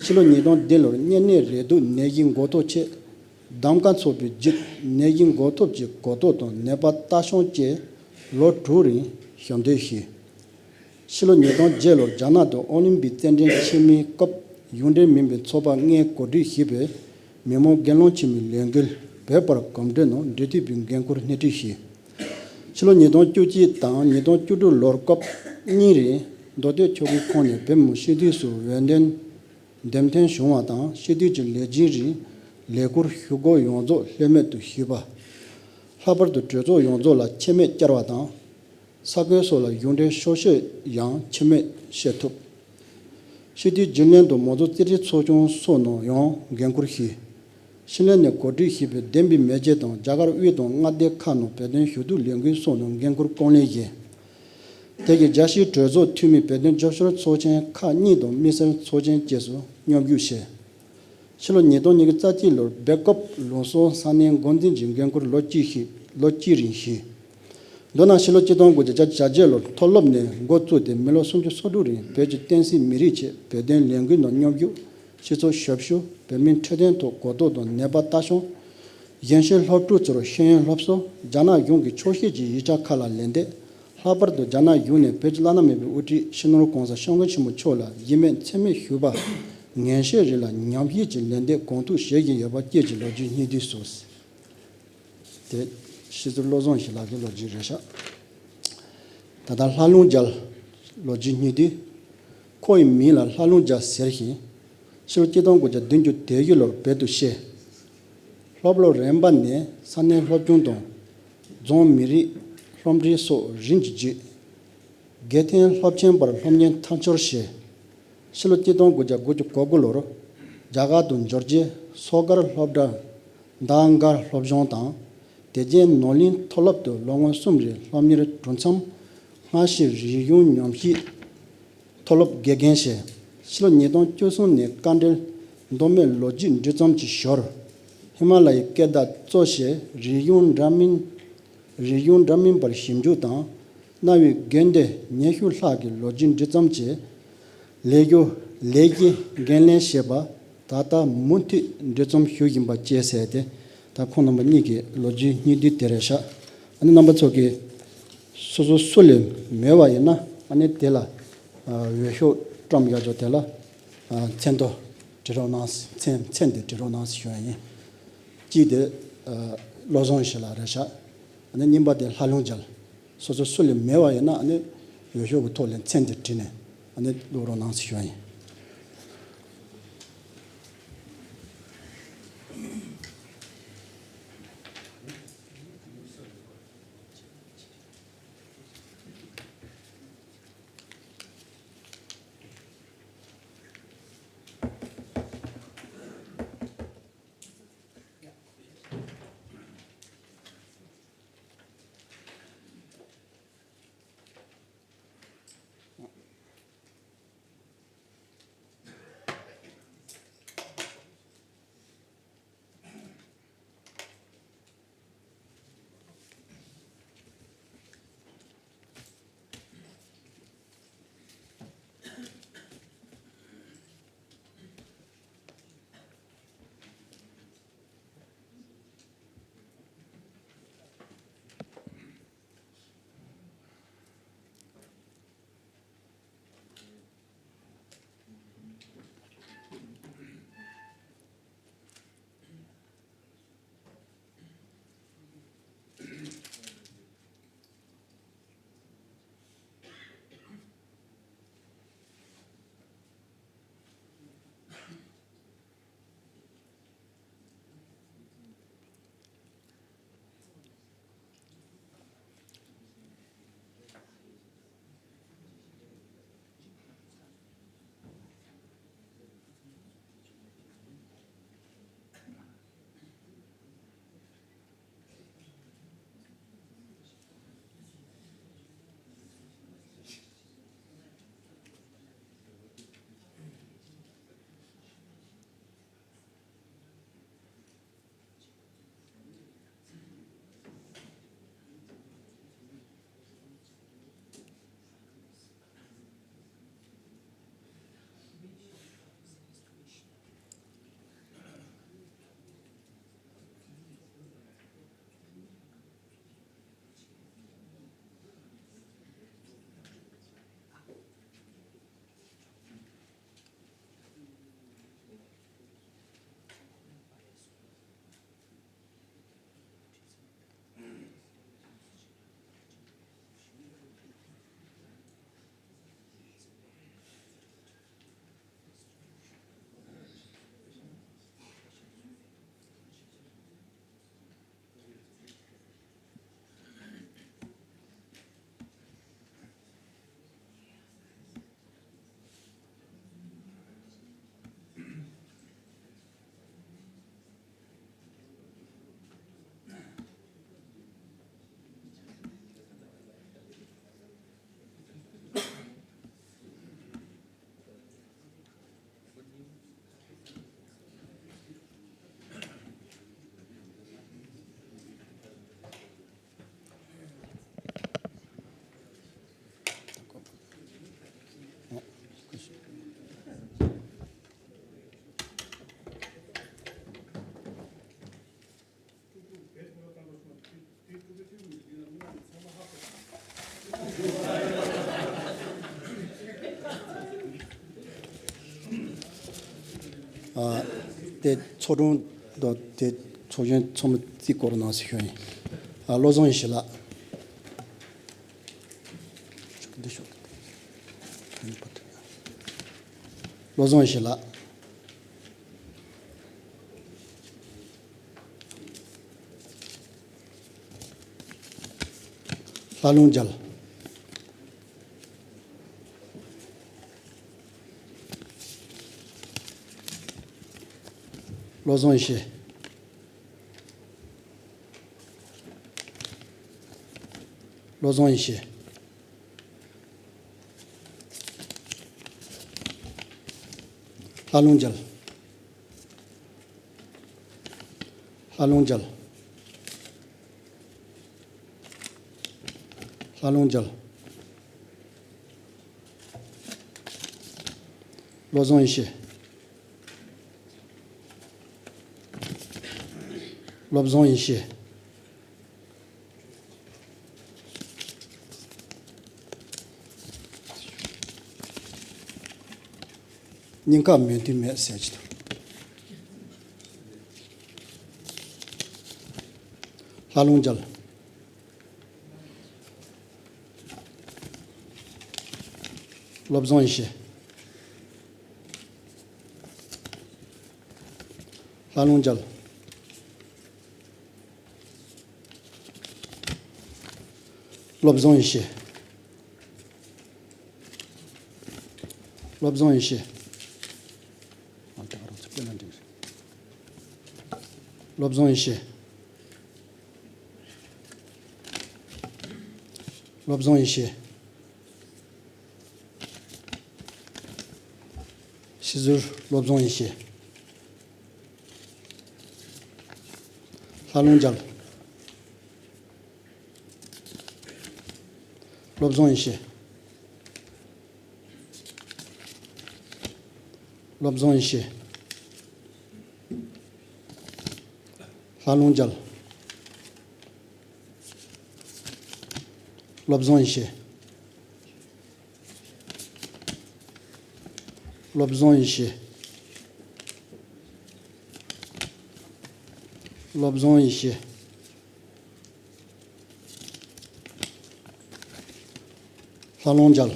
ཕྱི་ལོ་ཉིས་སྟོང་བདུན་ལོར་གཉན་ནད་རེག་དུག་ནད་གཞི་འགོག་ཐབས་ཆེད་གདམ་ག་འཚོགས་པའི་བརྒྱུད་ནད་གཞི་འགོག་ཐབས་ཀྱི་གོ་རྟོགས་དང་ནད་པ་ལྟ་སྐྱོང་བཅས་ལོ་དྲུག་རིང་ཞབས་འདེགས་ཞུས། ཕྱི་ལོ་ཉིས་སྟོང་བརྒྱད་ལོར་རྒྱ་ནག་ཏུ་ཨོ་ལིམ་པིག་རྩེད་འགྲན་ཆེན་མོའི་སྐབས་གཞུང་འབྲེལ་མིན་པའི་ཚོགས་པ་ལྔས་གོ་སྒྲིག་ཞུས་པའི་མི་མང་སྒེར་ལངས་ཆེན་མོའི་ལས་འགུལ་བོད་པར་གོམ་བགྲོད་ནང་འབྲེལ་མཐུད་པའི་འགན་ཁུར་སྣེ་ཁྲིད་ཞུས། ཕྱི་ལོ་ཉིས་སྟོང་བཅུ་གཅིག་དང་ཉིས་སྟོང་བཅུ་དྲུག་ལོར་སྐབས་གཉིས་རིང་མདོ་སྟོད་ཆོལ་ཁའི་ཁོངས་ནས་བོད་མི་སྤྱི་འཐུས་སུ་འོས་འདེམས་འདེམས་ཐོན་བྱུང་བ་དང་སྤྱི་འཐུས་ཀྱི་ལས་བྱེད་རིང་ལས་ཁུར་ཞུ་སྒོ་ཡོངས་རྫོགས་ལྷད་མེད་དུ་ཞུས་པ། ལྷག་པར་དུ་གྲོས་ཚོགས་ཡོངས་རྫོགས་ལ་ཁྱད་མེད་བཅར་བ་དང་། ས་ཁུལ་སོགས་ལ་གཞུང་འབྲེལ་ཤོག་བཤད་ཡང་ཁྱད་མེད་བྱེད་ཐུབ། སྤྱི་འཐུས་རྒྱུན་ལས་དང་མང་གཙོ་རྩིས་ཁྲའི་ཚོགས་ཆུང་སོགས་ནང་ཡང་འགན་ཁུར་བཞེས། ཕྱི་ནང་ནས་གོ་སྒྲིག་ཞུས་པའི་བདེན་པའི་མེ་ལྕེ་དང་རྒྱ་གར་དབུས་དང་མངའ་སྡེ་ཁག་ནང་བོད་དོན་ཞུ་གཏུག་ལས་འགུལ་སོགས་ནང་འགན་འཁུར་གང་ལེགས་བཞེས། དེ་གའི་རྒྱལ་སྤྱིའི་གྲོས་ཚོགས་འཐུས་མི་བོད་དོན་རྒྱབ་སྐྱོར་ཚོགས་ཆེན་ཁག་གཉིས་དང་དམིགས་བསལ་ཚོགས་ཆེན་བཅས་སུ་མཉམ་ཞུགས་བྱས། ཕྱི་ལོ་ཉིས་སྟོང་ཉི་ཤུ་རྩ་གཅིག་ལོར་སྦེལ་ཀོབ་ལུང་གསོ་ས་གནས་འགོ་འཛིན་གྱི་འགན་འཁུར་ལོ་གཅིག་ཞིག་ལོ་གཅིག་རིང་བཞེས། མདོར་ན་ཕྱི་ལོ་ཆིག་སྟོང་དགུ་བརྒྱ་བརྒྱད་ཅུ་གྱ་བརྒྱད་ལོར་མཐོ་སློབ་ནས་འགོ་བཙུགས་ཏེ་མི་ལོ་སུམ་ཅུ་སོ་དྲུག་རིང་བོད་ཀྱི་བསྟན་སྲིད་མི་རིགས་ཆེད་བོད་དོན་ལས་འགུལ་ནང་མཉམ་ཞུགས། སྤྱི་ཚོགས་ཞབས་ཞུ། བོད་མིའི་འཕྲོད་བསྟེན་ཐོག་གོ་རྟོགས་དང་ནད་པ་ལྟ་སྐྱོང་། གཞན་ཤེས་སློབ་ཕྲུག་ཚོར་ཤེས་ཡོན་སློབ་གསོ། རྒྱ་ནག་གཞུང་གི་ཆོག་ཤེས་ཀྱི་ཡིག་ཆ་ཁག་ལ་ལན་འདེབས། ལྷག་པར་དུ་རྒྱ་ནག་གཞུང་ནས་བོད་ཀྱི་བླ་ན་མེད་པའི་དབུ་ཁྲིད་སྤྱི་ནོར་༸གོང་ས་༸སྐྱབས་མགོན་ཆེན་པོ་མཆོག་ལ་གཞི་མེད་མཚན་སྨད་ཞུས་པ། ངན་བཤད་རིགས་ལ་ཉམས་ཞིབ་ཀྱི་ལན་འདེབས་གང་ཐུབ་བྱེད་བཞིན་ཡོད་པ་བཅས་ཀྱི་ལོ་རྒྱུས་སྙིང་བསྡུས་སུ། དེ་སྤྱི་ཟུར་བློ་བཟང་ཞི་ལགས་ཀྱི་ལོ་རྒྱུས་རེད་ཤག་ད་ལྟ་ལྷ་ལུང་རྒྱལ་ལོ་རྒྱུས་སྙིང་བསྡུས། ཁོ་ཡི་མིང་ལ་ལྷ་ལུང་རྒྱལ་ཟེར་ཞིང་། ཕྱི་ལོ་ཆིག་སྟོང་དགུ་བརྒྱ་བདུན་ཅུ་དོན་བཞི་ལོར་བོད་དུ་གཤེགས། སློབ་ལོ་རིམ་པ་ནས་ས་གནས་སློབ་ཆུང་དང་རྫོང་མི་རིགས་སློབ་འབྲིང་སོགས་རིམ་གྱིས་བརྒྱུད། དགེ་ཐོན་སློབ་ཆེན་བར་སློབ་གཉེར་མཐའ་འཁྱོལ་བྱས། ཕྱི་ལོ་ཆིག་སྟོང་དགུ་བརྒྱ་དགུ་བཅུ་གོ་དགུ་ལོར་རྒྱ་གར་དུ་འབྱོར་རྗེས་སོ་སྒར་སློབ་གྲྭ་ཟླ་སྒར་སློབ་སྦྱོང་དང་། དེ་རྗེས་ནོར་གླིང་མཐོ་སློབ་ཏུ་ལོ་ངོ་གསུམ་རིང་སློབ་གཉེར་གྲུབ་མཚམས། སྔ་ཕྱི་རིག་གཞུང་ཉམས་ཞིབ་མཐོ་སློབ་དགེ་རྒན་བྱས། ཕྱི་ལོ་ཉིས་སྟོང་བཅུ་གསུམ་ནས་དཀའ་འགྲེལ་མདོ་སྨད་ལོ་རྒྱུས་འབྲི་རྩོམ་གྱི་ཞོར། ཧི་མ་ལ་ཡའི་སྐད་བརྡ་གཙོ་བྱས་རིག་གཞུང་འདྲ་མིན། རིག་གཞུང་འདྲ་མིན་པར་ཞིབ་འཇུག་དང་། གནའ་བོའི་དགོན་སྡེ་ཉི་ཤུ་ལྷག་གི་ལོ་རྒྱུས་འབྲི་རྩོམ་བྱས། ལས་རྒྱུ་ལས་ཀྱི་འགན་ལེན་བྱས་པ། ད་ལྟ་མུ་མཐུད་འབྲི་རྩོམ་ཞུ་བཞིན་པ་བཅས་ཟེར་ཏེ། ད་ཁོང་རྣམ་པ་གཉིས་ཀྱི་ལོ་རྒྱུས་སྙིང་བསྡུས་དེ་རེད་ཤག་ཨ་ནི་རྣམ་པ་ཚོ་གིས་སོ་སོ་སུ་ལས་མོས་པ་ཡིན་ན་ཨ་ནི་དེ་ལ་འོས་ཤོག་བཀྲམ་ཡག་ཆོག་དེ་ལ་མཚན་ཐོ་བྲི་རོགས་གནང་། མཚན་མཚན་དེ་བྲི་རོགས་གནང་ཞུ་ཡ་ཡིན། གཅིག་དེ་བློ་བཟང་ཞི་ལགས་རེད་ཤག་ཨ་ནི་གཉིས་པ་དེ་ལྷ་ལུང་རྒྱལ། སོ་སོ་སུ་ལས་མེད་པ་ཡིན་ན་ཨ་ནི་འོས་ཤོག་གི་ཐོག་ལ་མཚན་དེ་བྲིས་ནས་ཨ་ནི་བླུག་རོགས་གནང་ཞུ་ཡ་ཡིན། ཨ། དེ་ཚོགས་དྲུང་དང་དེ་ཚོགས་གཞོན་ཚང་མ་རྩིས་སྐོར་གནང་ཟེར་ཞུ་ཡིན། ཨ། བློ་བཟང་ཡེ་ཤེས་ལགས། བློ་བཟང་ཡེ་ཤེས་ལགས། ལྷ་ལུང་རྒྱལ། བློ་བཟང་ཡེ་ཤེས། བློ་བཟང་ཡེ་ཤེས། ལྷ་ལུང་རྒྱལ། ལྷ་ལུང་རྒྱལ། ལྷ་ལུང་རྒྱལ། བློ་བཟང་ཡེ་ཤེས། བློ་བཟང་ཡེ་ཤེས། སྙིང་ཁ་མོས་མཐུན་མེད་ཟེར་གྱི་འདུག་ལྷ་ལུང་རྒྱལ། བློ་བཟང་ཡེ་ཤེས། ལྷ་ལུང་རྒྱལ། བློ་བཟང་ཡེ་ཤེས། བློ་བཟང་ཡེ་ཤེས། བློ་བཟང་ཡེ་ཤེས། བློ་བཟང་ཡེ་ཤེས། སྲིད་ཟུར་བློ་བཟང་ཡེ་ཤེས། ལྷ་ལུང་རྒྱལ། བློ་བཟང་ཡེ་ཤེས། བློ་བཟང་ཡེ་ཤེས། ལྷ་ལུང་རྒྱལ། བློ་བཟང་ཡེ་ཤེས། བློ་བཟང་ཡེ་ཤེས། བློ་བཟང་ཡེ་ཤེས། ལྷ་ལུང་རྒྱལ།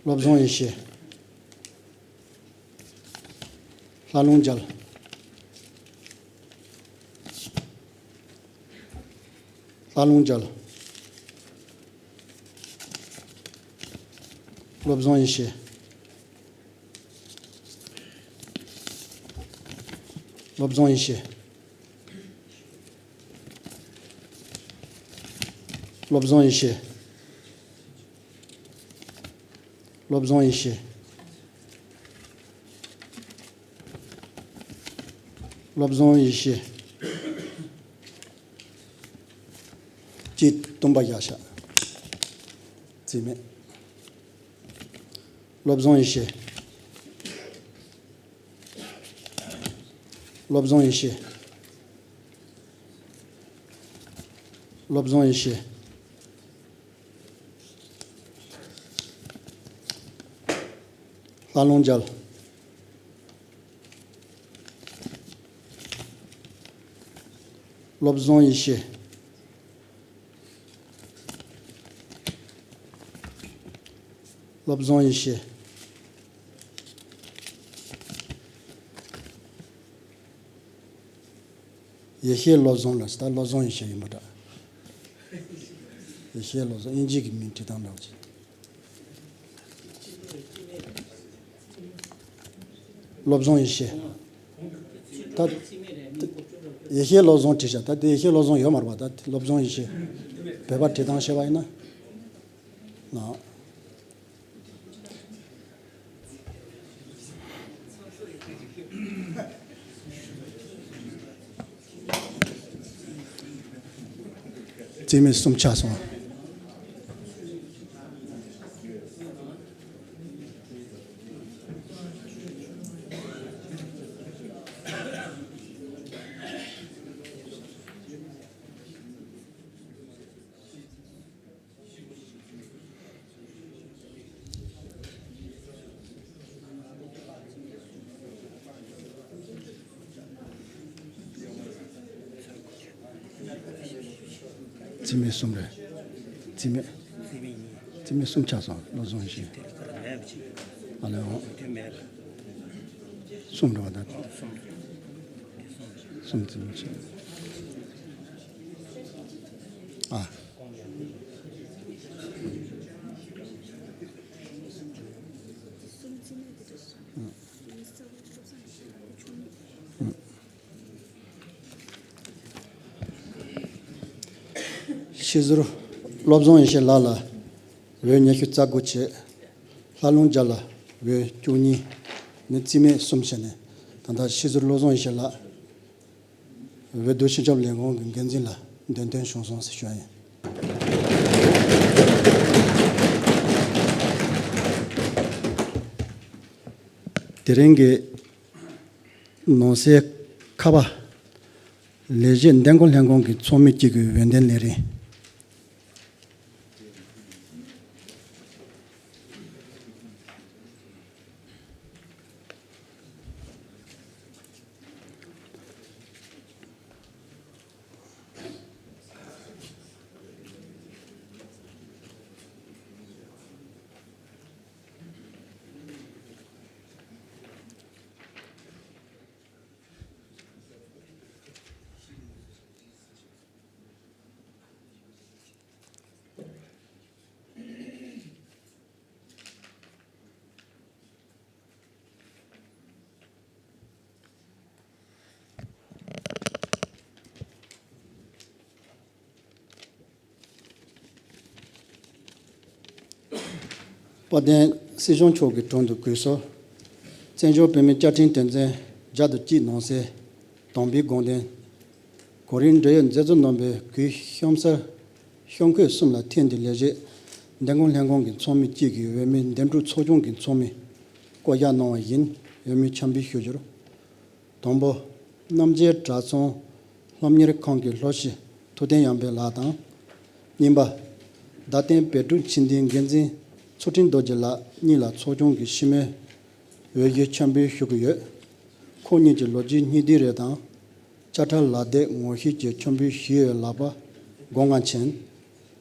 བློ་བཟང་ཡེ་ཤེས། ལྷ་ལུང་རྒྱལ། ལྷ་ལུང་རྒྱལ། བློ་བཟང་ཡེ་ཤེས། བློ་བཟང་ཡེ་ཤེས། བློ་བཟང་ཡེ་ཤེས། བློ་བཟང་ཡེ་ཤེས། བློ་བཟང་ཡེ་ཤེས། གཅིག་སྟོང་པ་བཞག་ཤག་རྩིས་མེད། བློ་བཟང་ཡེ་ཤེས། བློ་བཟང་ཡེ་ཤེས། བློ་བཟང་ཡེ་ཤེས། ལྷ་ལུང་རྒྱལ། བློ་བཟང་ཡེ་ཤེས། བློ་བཟང་ཡེ་ཤེས། ཡེ་ཤེས་བློ་བཟང་ལ་ད་བློ་བཟང་ཡེ་ཤེས་ཡིན་པ་འདྲ། ཡེ་ཤེས་བློ་བཟང་དབྱིན་ཇི་གི་མིང་བྲིས་སྟངས་འདྲ་བ་ཅིག་བློ་བཟང་ཡེ་ཤེས། ད་ཡེ་ཤེས་བློ་བཟང་བྲིས་ཤག་ད་དེ་ཡེ་ཤེས་བློ་བཟང་ཡོད་མ་རེད་པ། ད་བློ་བཟང་ཡེ་ཤེས། བོད་པ་བྲིས་སྟངས་བཤད་པ་ཡིན་ན། ལགས། རྩིས་མེད་གསུམ་ཆགས་སོང་། རྩིས་མེད་གསུམ་རེད། རྩིས་མེད། རྩིས་མེད་གཉིས། རྩིས་མེད་གསུམ་ཆགས་སོང་། བློ་བཟང་ཡེ་ཤེས། དེ་ལ་ཁོ་ལ་མེད་པ་ཅིག་ཨ་ལས་འོང་། དོན་མེད་པ། གསུམ་རེད་བ་ད། གསུམ་རེད། གསུམ་རྩིས་མེད་ཆགས། ཨ། ཤེས་ཟུར་བློ་བཟང་ཡེ་ཤེས་ལགས་ལ་འོས་ཉི་ཤུ་རྩ་དགུ་བྱས། ལྷ་ལུང་རྒྱལ་ལ་འོས་བཅུ་གཉིས། ནི་རྩིས་མེད་གསུམ་བྱས་ནས། ད་ལྟ་ཤེས་ཟུར་བློ་བཟང་ཡེ་ཤེས་ལགས་འོས་བསྡུ་སྤྱི་ཁྱབ་ལས་ཁུངས་ཀྱི་འགན་འཛིན་ལ་འདོན་ཐོན་བྱུང་སོང་ཟེར་ཞུ་ཡ་ཡིན། དེ་རིང་གི་ནང་གསེས་ཁ་པ། ལས་བྱེད་འདེམས་བསྐོ་ལྷན་ཁང་གི་ཚོགས་མི་གཅིག་གི་འོས་འདེམས་ལས་རིམ། དཔལ་ལྡན་སྲིད་སྐྱོང་མཆོག་གི་དྲུང་དུ་གུས་སོ། བཙན་བྱོལ་བོད་མིའི་བཅའ་ཁྲིམས་དོན་ཚན་བརྒྱ་དང་གཅིག་ནང་གསེས་དང་པའི་དགོངས་དོན། གོ་རིམ་འབྲེལ་ཡོད་མཛད་གཙོ་རྣམ་པས་གུས་གཤོམ་སར་གཤོམ་འཁོད་གསུམ་ལ་འཐེན་ཏེ་ལས་བྱེད་འདེམས་བསྐོ་ལྷན་ཁང་གི་ཚོགས་མི་གཅིག་གིས་འོས་མི་འདེམས་སྒྲུག་ཚོགས་ཆུང་གི་ཚོགས་མི་བསྐོ་གཞག་གནང་བ་ཡིན། འོས་མི་ཆ་འཕྲིན་ཞུ་རྒྱུར། དང་པོ། རྣམ་རྒྱལ་གྲྭ་ཚང་སློབ་གཉེར་ཁང་གི་སློབ་སྤྱི་ཐུབ་བསྟན་ཡར་འཕེལ་ལགས་དང་། གཉིས་པ། རྡ་སྟེང་བོད་ཕྲུག་སྤྱི་འཐུས་འགན་འཛིན་ཚུལ་ཁྲིམས་རྡོ་རྗེ་ལགས་གཉིས་ལ་ཚོགས་ཆུང་གི་སྤྱི་མོས་འོས་བཞེས་མཆན་འབུལ་ཞུ་གི་ཡོད། ཁོང་གཉིས་ཀྱི་ལོ་རྒྱུས་སྙིང་བསྡུས་རེ་དང་། དཔྱ་ཁྲལ་ལག་དེབ་ངོ་ཤེས་ཀྱི་མཆན་འབུལ་ཞུས་ཡོད་ལགས་པ་དགོངས་བཀའ་ཆེན།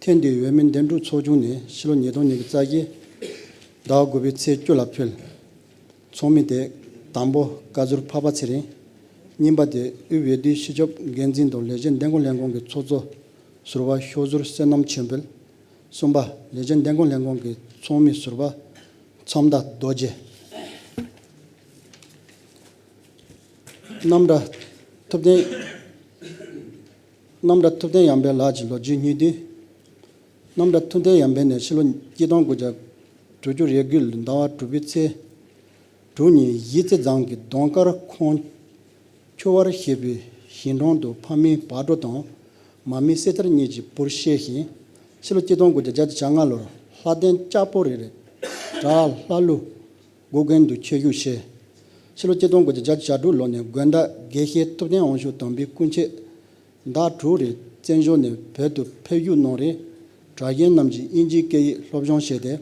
ཐེངས་འདིའི་འོས་མི་འདེམས་སྒྲུག་ཚོགས་ཆུང་ནས་ཕྱི་ལོ་ཉིས་སྟོང་ཉི་ཤུ་རྩ་བཞི་ཟླ་བ་དགུ་པའི་ཚེས་བཅུ་ལ་ཕུལ། ཚོགས་མི་དེ་དང་པོ་བཀའ་ཟུར་འཕགས་པ་ཚེ་རིང་། གཉིས་པ་དེ་དབུས་འོས་བསྡུའི་སྤྱི་ཁྱབ་འགན་འཛིན་དང་ལས་བྱེད་འདེམས་བསྐོ་ལྷན་ཁང་གི་ཚོགས་གཙོ་ཟུར་པ་ཤོག་ཟུར་བསོད་ནམས་ཆོས་འཕེལ། གསུམ་པ་ལས་བྱེད་འདེམས་བསྐོ་ལྷན་ཁང་གི་ཚོགས་མི་ཟུར་པ་མཚམས་མདའ་རྡོ་རྗེ། རྣམ་གྲྭ་ཐུབ་བསྟན། རྣམ་གྲྭ་ཐུབ་བསྟན་ཡར་འཕེལ་ལགས་ཀྱི་ལོ་རྒྱུས་སྙིང་བསྡུས། རྣམ་གྲྭ་ཐུབ་བསྟན་ཡར་འཕེལ་ནས་ཕྱི་ལོ་ཆིག་སྟོང་དགུ་བརྒྱ་དྲུག་ཅུ་རེ་དགུའི་ཟླ་བ་དྲུག་པའི་ཚེས་དྲུག་ཉིན་གཞིས་རྩེ་རྫོང་གི་གདོང་དཀར་ཁང་ཆུ་བར་ཞེས་པའི་ཞིང་གྲོང་དུ་ཕ་མེས་བག་གྲོ་དང་མ་མེས་སེ་ཐར་གཉིས་ཀྱི་བུར་སྐྱེས་ཤིང་། ཕྱི་ལོ་ཆིག་སྟོང་དགུ་བརྒྱ་བརྒྱད་ཅུ་གྱ་ལྔ་ལོར་ལྷ་ལྡན་ལྕགས་པོ་རི་རི་བྲག་ལྷ་ཀླུ་སྒོ་དགོན་དུ་ཆོས་ཞུགས་བྱས། ཕྱི་ལོ་ཆིག་སྟོང་དགུ་བརྒྱ་བརྒྱད་ཅུ་གྱ་དྲུག་ལོ་ནས་དགོན་བདག་དགེ་བཤེས་ཐུབ་བསྟན་དབང་ཕྱུག་དམ་པའི་སྐུ་མཆེད་ཟླ་དྲུག་རེ་བཙན་བྱོལ་ནས་བོད་དུ་ཕེབས་བཞུགས་གནང་རིང་། གྲྭ་རྒན་རྣམས་ཀྱིས་དབྱིན་ཇིའི་སྐད་ཡིག་སློབ་སྦྱོང་བྱས་ཏེ།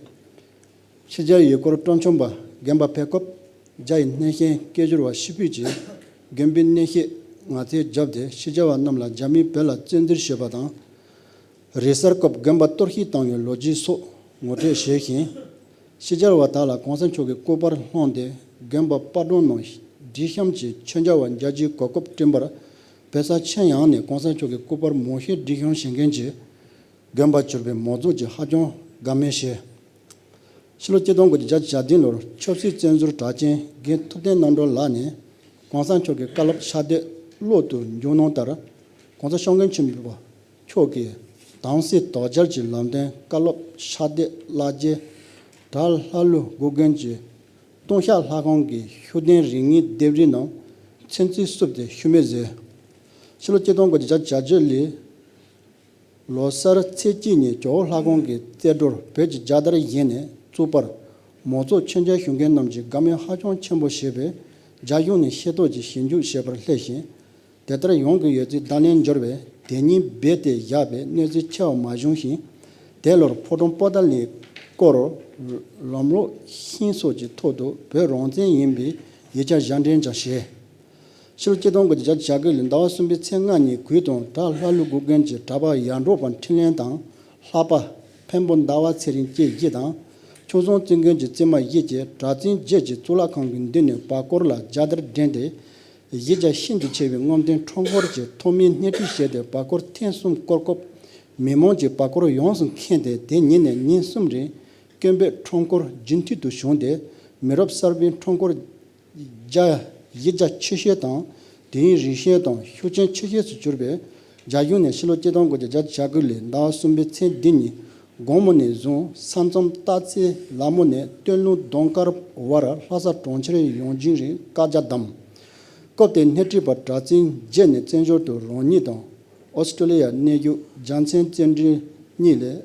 ཕྱི་རྒྱལ་ཡུལ་སྐོར་སྤྲོ་འཆམ་པ་རྒན་པ་ཕེབས་སྐབས་རྒྱ་ཡི་སྣེ་ཤན་སྐད་སྒྱུར་བ་ཤི་ཕུད་ཀྱིས་དགོན་པའི་སྣེ་ཤན་ངོ་ཚ་བརྒྱབ་སྟེ་ཕྱི་རྒྱལ་བ་རྣམས་ལ་རྒྱ་མིའི་བོད་ལ་བཙན་འཛུལ་བྱས་པ་དང་། རེས་གསར་སྐབས་དགོན་པ་གཏོར་བཤིག་བཏང་བའི་ལོ་རྒྱུས་སོགས་ངོ་སྤྲོད་བྱས་ཤིང་། ཕྱི་རྒྱལ་བ་དག་ལ་གོང་ས་མཆོག་གི་སྐུ་པར་བསླངས་ཏེ་དགོན་པ་པར་སྒྲོམ་ནང་སྒྲིག་བཤམས་ཀྱིས་མཆོད་མཇལ་བ་མཇལ་རྒྱུའི་གོ་སྐབས་བསྐྲུན་པར་བོད་ས་ཁྱོན་ཡོངས་ནས་གོང་ས་མཆོག་གི་སྐུ་པར་མང་ཤོས་སྒྲིག་བཤམས་བྱེད་མཁན་གྱི་དགོན་པ་གྱུར་པའི་མང་ཚོགས་ཀྱིས་ཧ་ཅང་དགའ་མོས་བྱས། ཕྱི་ལོ་ཆིག་སྟོང་དགུ་བརྒྱ་བརྒྱད་ཅུ་གྱ་བདུན་ལོར་ཆབ་སྲིད་བཙོན་ཟུར་གྲགས་ཅན་རྒན་ཐུབ་བསྟན་རྣམ་གྲོལ་ལགས་ནས་གོང་ས་མཆོག་གི་བཀའ་སློབ་ཕྱག་དེབ་ཀློག་ཏུ་འཇུག་གནང་ལྟར། གོང་ས་སྐྱབས་མགོན་ཆེན་པོ་མཆོག་གིས་དྭངས་གསལ་དོགས་འཇལ་གྱི་ལམ་སྟོན་བཀའ་སློབ་ཕྱག་དེབ་བླ་རྒྱལ་བྲག་ལྷ་ཀླུ་སྒོ་དགོན་གྱི་ལྟུང་བཤགས་ལྷ་ཁང་གི་ཤུགས་ལྡན་རིག་གནས་ལྡེབས་རིས་རྣམས་ཚུན་ཚོད་བསུབས་ཏེ་ཤུལ་མེད་བཟོས། ཕྱི་ལོ་ཆིག་སྟོང་དགུ་བརྒྱ་བརྒྱད་ཅུ་གྱ་བརྒྱད་ལོའི་ལོ་གསར་ཚེས་གཅིག་ཉིན་ཇོ་བོ་ལྷ་ཁང་གི་རྩེ་རྡོར་བོད་ཀྱི་རྒྱལ་དར་བཞེངས་ནས་བཙུགས་པར། མང་ཚོགས་མཆོད་མཇལ་ཞུ་མཁན་རྣམས་ཀྱིས་དགའ་མོས་ཧ་ཅང་ཆེན་པོ་བྱས་པས། རྒྱ་གཞུང་ནས་ཤེས་རྟོགས་ཀྱིས་ཞིབ་འཇུག་བྱས་པར་སླེབས་ཤིང་། དེ་ལྟར་ཡོང་གི་ཡོད་ཚུལ་བརྡ་ལན་འབྱོར་བས། དེ་ཉིན་རྦད་དེ་བཞག་པས་གནས་ཚུལ་ཆེ་བ་མ་བྱུང་ཞིང་། དེ་ལོར་ཕོ་བྲང་པོ་ཏཱ་ལའི་སྐོར་ལམ་ལུགས་ཤིང་སོགས་ཀྱི་ཐོག་ཏུ་བོད་རང་བཙན་ཡིན་པའི་ཡིག་ཆ་ཞལ་འདོན་ཀྱང་བྱས། ཕྱི་ལོ་ཆིག་སྟོང་དགུ་བརྒྱ་བརྒྱད་ཅུ་གྱ་དགུ་ལོའི་ཟླ་བ་གསུམ་པའི་ཚེས་ལྔ་ཉིན་གུས་དུང་བྲག་ལྷ་ཀླུ་དགུ་རྒན་གྱི་གྲྭ་པ་ཡར་འབྲོག་པ་འཕྲིན་ལས་དང་། ལྷ་པ་འཕན་པོ་ཟླ་བ་ཚེ་རིང་བཅས་བཞི་དང་། ཆུང་སྲོང་བཙུན་རྒན་གྱི་བཙུན་མ་བཞི་བཅས་གྲྭ་བཙུན་བརྒྱད་ཀྱིས་གཙུག་ལག་ཁང་གི་མདུན་ནས་བར་སྐོར་ལ་རྒྱལ་དར་བསྒྲེངས་ཏེ། གཞི་རྒྱ་ཤིན་ཏུ་ཆེ་བའི་རྔམ་སྟོན་འཕྲུལ་འཁོར་གྱི་ཐོག་མའི་སྣེ་ཁྲིད་བྱས་ཏེ། བར་སྐོར་ཐེངས་གསུམ་བསྐོར་སྐབས། མི་མང་གིས་བར་སྐོར་ཡོངས་སུ་ཁེངས་ཏེ། དེ་ཉིན་ནས་ཉིན་གསུམ་རིང་སྐད་འབོད་འཕྲུལ་འཁོར་རྒྱུན་མཐུད་དུ་བྱུང་སྟེ། མི་རབས་གསར་པའི་འཕྲུལ་འཁོར་རྒྱ་གཞི་རྒྱ་ཆེ་ཤོས་དང་། དུས་ཡུན་རིང་ཤོས་དང་ཤུགས་རྐྱེན་ཆེ་ཤོས་སུ་གྱུར་པའི་རྒྱ་གཞུང་ནས་ཕྱི་ལོ་ཆིག་སྟོང་དགུ་བརྒྱ་བརྒྱད་ཅུ་གྱ་དགུ་ལོའི་ཟླ་བ་གསུམ་པའི་ཚེས་བདུན་ཉིན། དགོང་མོ་ནས་བཟུང་ས་མཚམས་སྟག་རྩེ་ལ་མོ་ནས་སྟོད་ལུང་གདོང་དཀར་བར་ལྷ་ས་གྲོང་ཁྱེར་ཡོང་རྒྱུན་རིང་བཀའ་རྒྱ་བསྡམས། སྐབས་དེར་སྣེ་ཁྲིད་པ་གྲྭ་བཙུན་བརྒྱད་ནས་བཙན་བྱོལ་དུ་རང་ཉིད་དང་། ཨོ་སི་ཀྲོ་ལི་ཡར་གནས་བཞུགས་རྒྱལ་མཚན་བརྩོན་འགྲུས་གཉིས་ལས་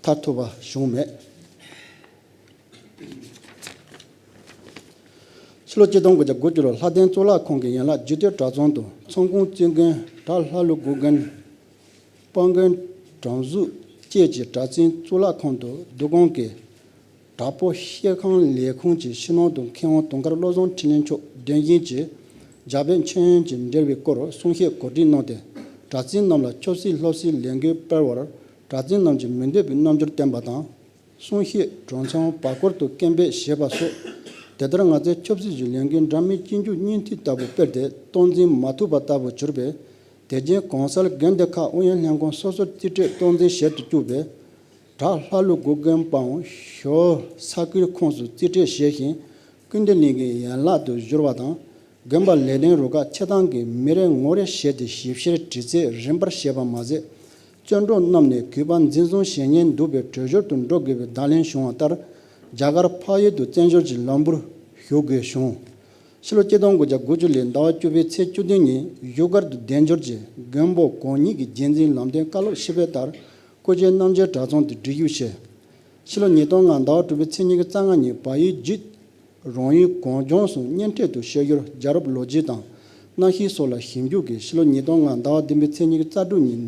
ཐར་ཐུབ་པ་བྱུང་མེད། ཕྱི་ལོ་ཆིག་སྟོང་དགུ་བརྒྱ་དགུ་བཅུ་ལོར་ལྷ་ལྡན་གཙུག་ལག་ཁང་གི་ཡན་ལག་རྒྱུད་སྟོད་གྲྭ་ཚང་དུ་ཚོང་ཁང་བཙུན་རྒན་བྲག་ལྷ་ཀླུ་དགུ་རྒན། དཔོན་རྒན་དྲུང་འཛུལ་བཅས་ཀྱིས་གྲྭ་བཙུན་གཙུག་ལག་ཁང་དུ་འདུ་ཁང་གི་བྲག་ཕུག་བཤས་ཁང་ལས་ཁུངས་ཀྱི་ཕྱི་ནང་དུ་མཁས་དབང་དུང་དཀར་བློ་བཟང་འཕྲིན་ལས་མཆོག་གདན་བཞེས་ཀྱིས་རྒྱ་བོད་མཆོད་ཡོན་གྱི་འབྲེལ་བའི་སྐོར་གསུང་བཤད་གོ་སྒྲིག་གནང་སྟེ། གྲྭ་བཙུན་རྣམས་ལ་ཆབ་སྲིད་སློབ་གསོའི་ལས་འགུལ་སྤེལ་བར་གྲྭ་བཙུན་རྣམས་ཀྱིས་མི་འདོད་པའི་རྣམ་འགྱུར་བསྟན་པ་དང་། གསུང་བཤད་གྲོས་ཚོགས་བར་སྐོར་དུ་སྐད་འབོད་བྱས་པ་སོགས། དེ་ལྟར་ང་ཚོའི་ཆབ་སྲིད་ཀྱི་ལས་འགུལ་འདྲ་མིན་སྤྱི་འཇུག་སྙིང་ཐིག་ལྟ་བུ་སྤེལ་ཏེ་སྟངས་འཛིན་མ་ཐུབ་པ་ལྟ་བུ་གྱུར་པས། དེ་རྗེས་གོང་གསལ་དགོན་སྡེ་ཁག་ཨུ་ཡོན་ལྷན་ཁང་སོ་སོར་རྩིས་སྤྲོད་སྟངས་འཛིན་བྱེད་དུ་བཅུག་པས། བྲག་ལྷ་ཀླུ་དགུ་རྒན་པའམ་ཞོལ་ས་ཁུལ་ཁོངས་སུ་རྩིས་སྤྲོད་བྱས་ཤིང་། ཀུན་བདེ་གླིང་གི་ཡན་ལག་ཏུ་བཞུར་བ་དང་། དགོན་པ་ལས་དོན་རུ་ཁག་ཆེ་ཐང་གི་མི་རེ་ངོ་རེ་བྱས་ཏེ་ཞིབ་བཤེར་དྲི་རྩད་རིམ་པར་བྱས་པ་མ་ཟད། བཙོན་གྲོགས་རྣམས་ནས་གུས་པ་འཛིན་བཟུང་བྱེད་ཉེན་འདུག་པས་བྲོས་བྱོལ་དུ་འགྲོ་དགོས་པའི་བརྡ་ལན་བྱུང་བ་ལྟར། རྒྱ་གར་འཕགས་ཡུལ་དུ་བཙན་བྱོལ་གྱི་ལམ་བུར་ཞུགས་དགོས་བྱུང་། ཕྱི་ལོ་ཆིག་སྟོང་དགུ་བརྒྱ་དགུ་བཅུ་ལོའི་ཟླ་བ་བཅུ་པའི་ཚེས་བཅུ་བདུན་ཉིན་བཞུགས་སྒར་དུ་བདེ་འབྱོར་གྱིས་མགོན་པོ་གང་ཉིད་ཀྱི་རྗེས་འཛིན་ལམ་སྟོན་བཀའ་སློབ་ཞུས་པའི་ལྟར། ཀུན་མཁྱེན་རྣམ་རྒྱལ་གྲྭ་ཚང་དུ་སྒྲིག་ཞུགས་བྱས། ཕྱི་ལོ་ཉིས་སྟོང་ལྔ་ཟླ་བ་དྲུག་པའི་ཚེས་ཉི་ཤུ་རྩ་ལྔ་ཉིན་བལ་ཡུལ་བརྒྱུད། རང་ཡུལ་གངས་ལྗོངས་སུ་གཉེན་འཕྲད་དུ་བཤད་སྦྱོར་རྒྱལ་རབས་ལོ་རྒྱུས་དང་གནའ་ཤུལ་སོགས་ལ་ཞིབ་འཇུག་གིས། ཕྱི་ལོ་ཉིས་སྟོང་ལྔ་ཟླ་བ་བདུན་པའི་ཚེས་ཉི་ཤུ་རྩ་དྲུག་ཉིན་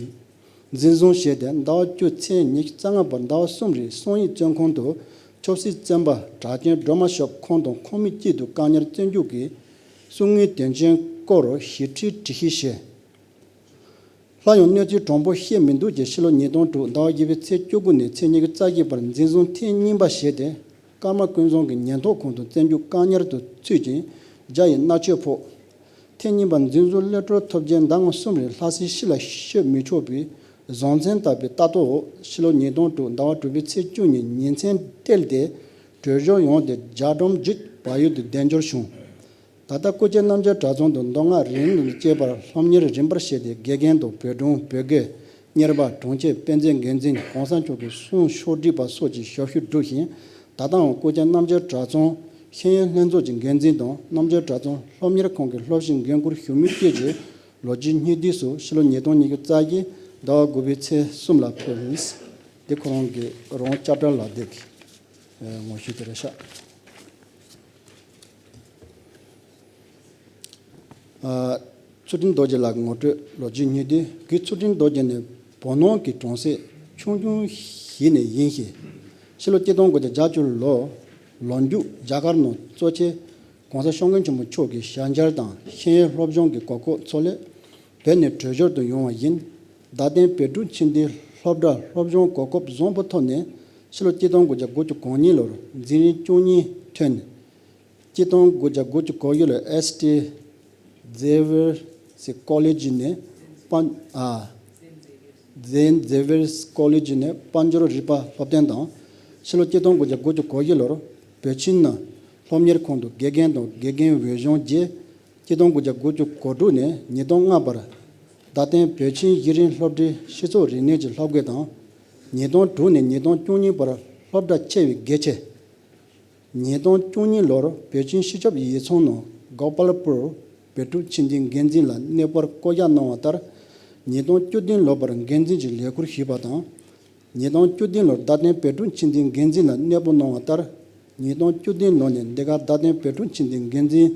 འཛིན་བཟུང་བྱས་ཏེ། ཟླ་བ་བཅུ་ཚེས་ཉི་ཤུ་རྩ་ལྔ་བར་ཟླ་བ་གསུམ་རིང་བསམ་ཡས་བཙོན་ཁང་དུ་ཆབ་སྲིད་བཙོན་པ་གྲགས་ཅན་སྒྲོལ་མ་ཞབས་ཁོང་དང་ཁོང་མི་གཅིག་ཏུ་བཀག་ཉར་བཙོན་འཇུག་གིས་གསུང་དངུལ་དོན་རྐྱེན་སྐོར་ཞིབ་ཕྲའི་དྲི་ཞིབ་བྱས། སླར་ཡང་གནས་ཚུལ་དྲང་པོ་ཤེས་མི་འདུག་ཅེས། ཕྱི་ལོ་ཉིས་སྟོང་དྲུག་ཟླ་བ་བཞི་པའི་ཚེས་བཅུ་དགུ་ནས་ཚེས་ཉི་ཤུ་རྩ་བཞི་བར་འཛིན་བཟུང་ཐེངས་གཉིས་པ་བྱས་ཏེ། ཀརྨ་ཀུན་བཟང་གི་ཉེན་རྟོག་ཁང་དུ་བཙོན་འཇུག་བཀག་ཉར་དུ་ཚུད་ཅིང་། རྒྱ་ཡི་མནར་གཅོད་ཕོག་ཐེངས་གཉིས་པ་འཛིན་བཟུང་གློད་གྲོལ་ཐོབ་རྗེས་ཟླ་ངོ་གསུམ་རིང་ལྷ་སའི་ཕྱི་ལ་ཤོད་མི་ཆོག་པའི་བཟང་མཚམས་བཏབ་པའི་ལྟ་རྟོག་འོག་ཕྱི་ལོ་ཉིས་སྟོང་དྲུག་ཟླ་བ་དྲུག་པའི་ཚེས་བཅུ་ཉིན་ཉིན་མཚན་སྤྲད་དེ་བྲོས་བྱོལ་ཡོང་སྟེ། རྒྱ་གྲོང་བརྒྱུད་བལ་ཡུལ་དུ་བདེ་འབྱོར་བྱུང་། ད་ལྟ་ཀུན་མཁྱེན་རྣམ་རྒྱལ་གྲྭ་ཚང་དུ་མདོ་སྔགས་རིག་གནས་དང་བཅས་པར་སློབ་གཉེར་རིམ་པར་བྱས་ཏེ། དགེ་རྒན་དང་བོད་དྲུང་བོད་དགེ། གཉེར་པ། དྲུང་ཆེ། དཔེ་མཛོད་འགན་འཛིན། གོང་ས་མཆོག་གི་གསུང་ཕྱོགས་སྒྲིག་པ་སོགས་ཀྱི་ཞབས་ཞུ་བསྒྲུབས་ཤིང་། ད་ལྟའང་ཀུན་མཁྱེན་རྣམ་རྒྱལ་གྲྭ་ཚང་ཤེས་ཡོན་ལྷན་ཚོགས་ཀྱི་འགན་འཛིན་དང་། རྣམ་རྒྱལ་གྲྭ་ཚང་སློབ་གཉེར་ཁང་གི་སློབ་སྤྱིའི་འགན་ཁུར་ཞུ་མུས་བཅས་ཀྱི་ལོ་རྒྱུས་སྙིང་བསྡུས་སུ། ཕྱི་ལོ་ཉིས་སྟོང་ཉི་ཤུ་རྩ་བཞི་ཟླ་བ་དགུ་པའི་ཚེས་གསུམ་ལ་ཕུལ་ཡིན། འདི་ཁོ་རང་གི་རང་དཔྱ་ཁྲལ་ལག་དེབ་ཀྱི་ངོ་བཤུས་དེ་རེད་ཤག་ཨ། ཚུལ་ཁྲིམས་རྡོ་རྗེ་ལགས་ཀྱི་ངོ་སྤྲོད་ལོ་རྒྱུས་སྙིང་བསྡུས། གུས་ཚུལ་ཁྲིམས་རྡོ་རྗེ་ནི་བོད་ནང་གི་གྲོང་གསེབ་ཆུང་ཆུང་ཞིག་ནས་ཡིན་ཞིང་། ཕྱི་ལོ་ཆིག་སྟོང་དགུ་བརྒྱ་བརྒྱད་ཅུ་ལོར་ལོ་མཇུག་རྒྱ་གར་ནང་གཙོ་ཆེ་གོང་ས་སྐྱབས་མགོན་ཆེན་པོ་མཆོག་གི་ཞལ་མཇལ་དང་ཤེས་ཡོན་སློབ་སྦྱོང་གི་གོ་སྐབས་ཐོག་ལས་བོད་ནས་བྲོས་བྱོལ་དུ་ཡོང་བ་ཡིན། རྡ་སྟེང་བོད་ཕྲུག་ཆིག་སྟོང་སློབ་གྲྭར་སློབ་སྦྱོང་གོ་སྐབས་བཟང་པོ་ཐོབ་ནས། ཕྱི་ལོ་ཆིག་སྟོང་དགུ་བརྒྱ་དགུ་བཅུ་གོ་གཉིས་ལོར་འཛིན་རིམ་བཅུ་གཉིས་ཐོན། ཆིག་སྟོང་དགུ་བརྒྱ་དགུ་བཅུ་གོ་བཞི་ལོར་ཨེས་ཊི་ཛེ་ཝེར་སི་ཀོ་ལེ་ཇི་ནས་དཔལ། ཨ། ཛེན་ཛེ་ཝེར་སི་ཀོ་ལེ་ཇི་ནས་དཔལ་འབྱོར་རིག་པ་སློབ་ཐོན་དང་། ཕྱི་ལོ་ཆིག་སྟོང་དགུ་བརྒྱ་དགུ་བཅུ་གོ་བཞི་ལོར་བོད་ཁྱིམ་ནང་སློབ་གཉེར་ཁང་དུ་དགེ་རྒན་དང་དགེ་རྒན་འོས་སྦྱོང་བརྒྱུད། ཆིག་སྟོང་དགུ་བརྒྱ་དགུ་བཅུ་གོ་དྲུག་ནས་ཉིས་སྟོང་ལྔ་བར་རྡ་སྟེང་བོད་ཁྱིམ་གཞི་རིམ་སློབ་གྲྭའི་སྤྱི་ཚོགས་རིག་གནས་ཀྱི་སློབ་དགེ་དང་། ཉིས་སྟོང་དྲུག་ནས་ཉིས་སྟོང་བཅུ་གཉིས་བར་སློབ་གྲྭ་ཆེ་བའི་དགེ་ཆེ། ཉིས་སྟོང་བཅུ་གཉིས་ལོར་བོད་ཁྱིམ་སྤྱི་ཁྱབ་ཡིག་ཚང་ནང་གོ་པལ་པུར་བོད་ཕྲུག་ཁྱིམ་སྡེའི་འགན་འཛིན་ལ་གནས་སྤོར་བསྐོ་གཞག་གནང་བ་ལྟར། ཉིས་སྟོང་བཅུ་བདུན་ལོ་བར་འགན་འཛིན་གྱི་ལས་ཁུར་ཞུས་པ་དང་། ཉིས་སྟོང་བཅུ་བདུན་ལོར་རྡ་སྟེང་བོད་ཕྲུག་ཁྱིམ་སྡེའི་འགན་འཛིན་ལ་གནས་སྤོ་གནང་བ་ལྟར། ཉིས་སྟོང་བཅུ་བདུན་ལོ་ནས་འདི་ག་རྡ་སྟེང་བོད་ཕྲུག་ཁྱིམ་སྡེའི་འགན་འཛིན་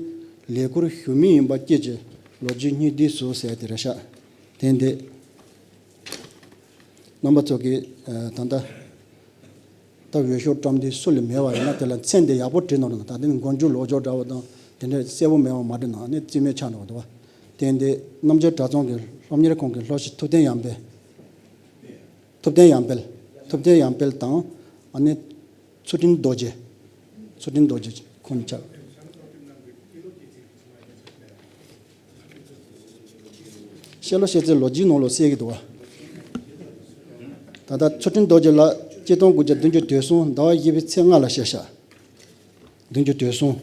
ལས་ཁུར་ཞུ་མུས་ཡིན་པ་བཅས་ཀྱི་ལོ་རྒྱུས་སྙིང་བསྡུས་སུ་གསལ་དེ་རེད་ཤག་དེ་འདི་རྣམ་པ་ཚོ་གིས་ད་ལྟ་ད་འོས་ཤོག་བཀྲམ་དུས་སུ་ལས་མེད་པ་ཡིན་ན། དེ་ལ་མཚན་དེ་ཡག་པོ་བྲིས་གནང་རོགས་གནང་། ད་དེ་ནི་མགོ་མཇུག་ལོག་འཇོག་འདྲ་བོ་དང་། དེ་འདྲ་གསལ་པོ་མེད་པ་མ་རེད་ན་ནི་རྩིས་མེད་ཆགས་འགྲོ་གི་འདུག་བ། དེ་འདི་རྣམ་རྒྱལ་གྲྭ་ཚང་གི་སློབ་གཉེར་ཁང་གི་སློབ་སྤྱི་ཐུབ་བསྟན་ཡར་འཕེལ། ཐུབ་བསྟན་ཡར་འཕེལ། ཐུབ་བསྟན་ཡར་འཕེལ་དང་། ཨ་ནི་ཚུལ་ཁྲིམས་རྡོ་རྗེ། ཚུལ་ཁྲིམས་རྡོ་རྗེ་ཁོང་གཉིས་ཆགས། ཤེས་ལོ་ཤེས་ཚད་ལོ་རྒྱུས་ནང་ལོ་གསལ་གྱི་འདུག་བ། ད་ལྟ་ཚུལ་ཁྲིམས་རྡོ་རྗེ་ལགས་སྤྱི་སྟོང་དགུ་བརྒྱ་བདུན་ཅུ་དོན་གསུམ་ཟླ་བ་བཞི་པའི་ཚེས་ལྔ་ལ་གཤེགས་ཤག་བདུན་ཅུ་དོན་གསུམ།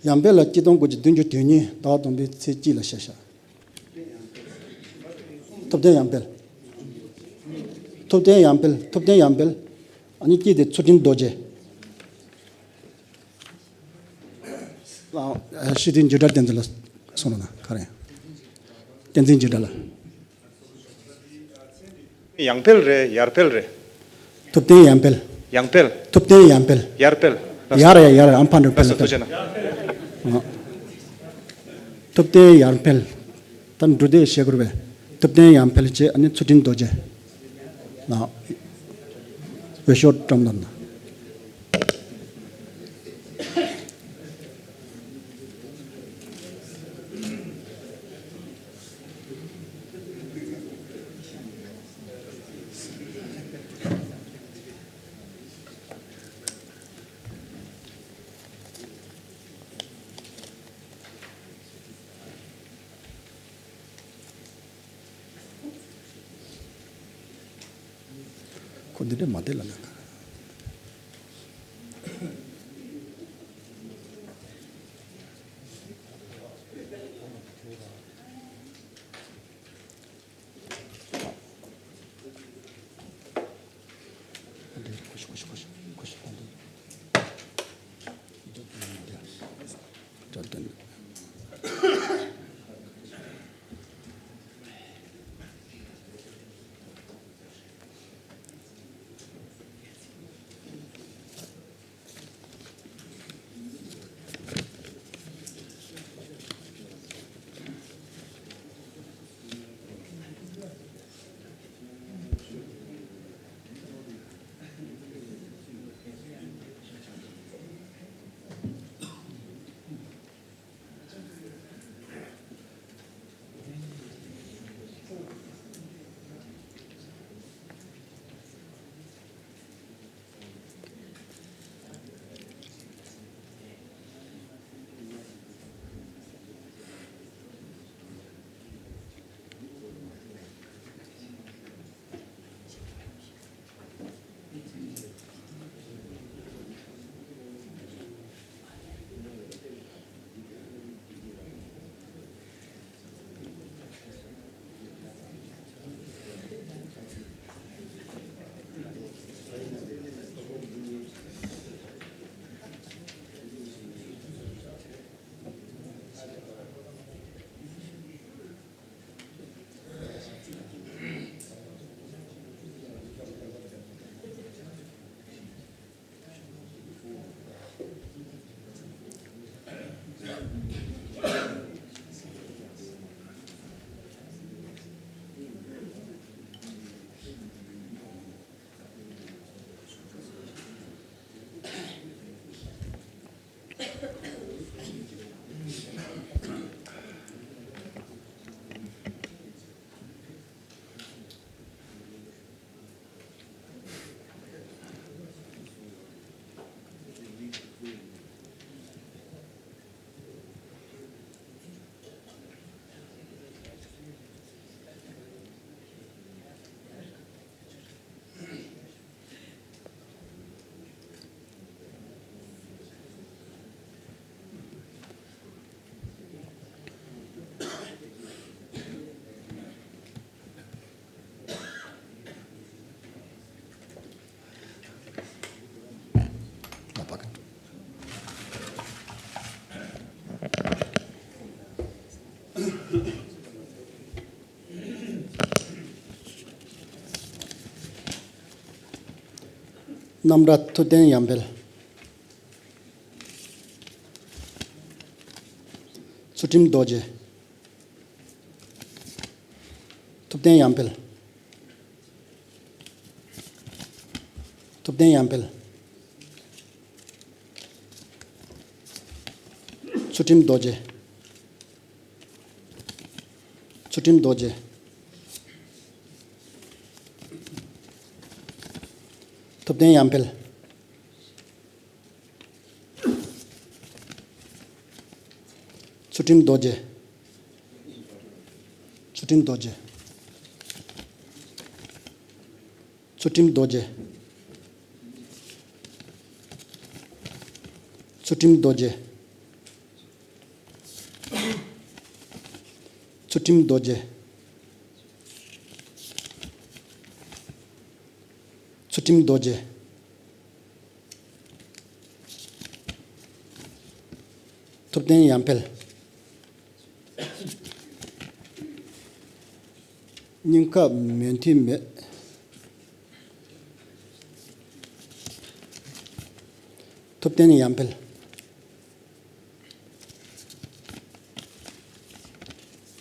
ཡར་འཕེལ་ལགས་སྤྱི་སྟོང་དགུ་བརྒྱ་བདུན་ཅུ་དོན་གཉིས་ཟླ་བ་དང་པོའི་ཚེས་གཅིག་ལ་གཤེགས་ཤག་ཐུབ་བསྟན་ཡར་འཕེལ། ཐུབ་བསྟན་ཡར་འཕེལ། ཐུབ་བསྟན་ཡར་འཕེལ། ཨ་ནི་གཅིག་དེ་ཚུལ་ཁྲིམས་རྡོ་རྗེ། ཨ། སྤྱི་འཐུས་འཇིགས་བྲལ་བསྟན་འཛིན་ལགས་གསུང་རོགས་གནང་། ག་རེ། བསྟན་འཛིན་འཇིགས་བྲལ་ལགས། ཡང་འཕེལ་རེད། ཡར་འཕེལ་རེད། ཐུབ་བསྟན་ཡར་འཕེལ། ཡང་འཕེལ། ཐུབ་བསྟན་ཡར་འཕེལ། ཡར་འཕེལ། ཡར་ཡ་ཡར་ཨམ་ཕ་འགྲོ་འཕེལ་ལ་འཕེལ། ཨ། ཐུབ་བསྟན་ཡར་འཕེལ། ད་འབྲུ་དེ་བཤད་དགོས་པས། ཐུབ་བསྟན་ཡར་འཕེལ་བཅས་ཨ་ནི་ཚུལ་ཁྲིམས་རྡོ་རྗེ། ལགས། འོས་ཤོག་བཀྲམ་དང་། ཁོ་འདི་འདྲ་མ་བསྡད་ལ་ན་ག་རྣམ་གྲྭ་ཐུབ་བསྟན་ཡར་འཕེལ། ཚུལ་ཁྲིམས་རྡོ་རྗེ། ཐུབ་བསྟན་ཡར་འཕེལ། ཐུབ་བསྟན་ཡར་འཕེལ། ཚུལ་ཁྲིམས་རྡོ་རྗེ། ཚུལ་ཁྲིམས་རྡོ་རྗེ། ཐུབ་བསྟན་ཡར་འཕེལ། ཚུལ་ཁྲིམས་རྡོ་རྗེ། ཚུལ་ཁྲིམས་རྡོ་རྗེ། ཚུལ་ཁྲིམས་རྡོ་རྗེ། ཚུལ་ཁྲིམས་རྡོ་རྗེ། ཚུལ་ཁྲིམས་རྡོ་རྗེ། ཚུལ་ཁྲིམས་རྡོ་རྗེ། ཐུབ་བསྟན་ཡར་འཕེལ། སྙིང་ཁ་མོན་ཐུན་མེད། ཐུབ་བསྟན་ཡར་འཕེལ།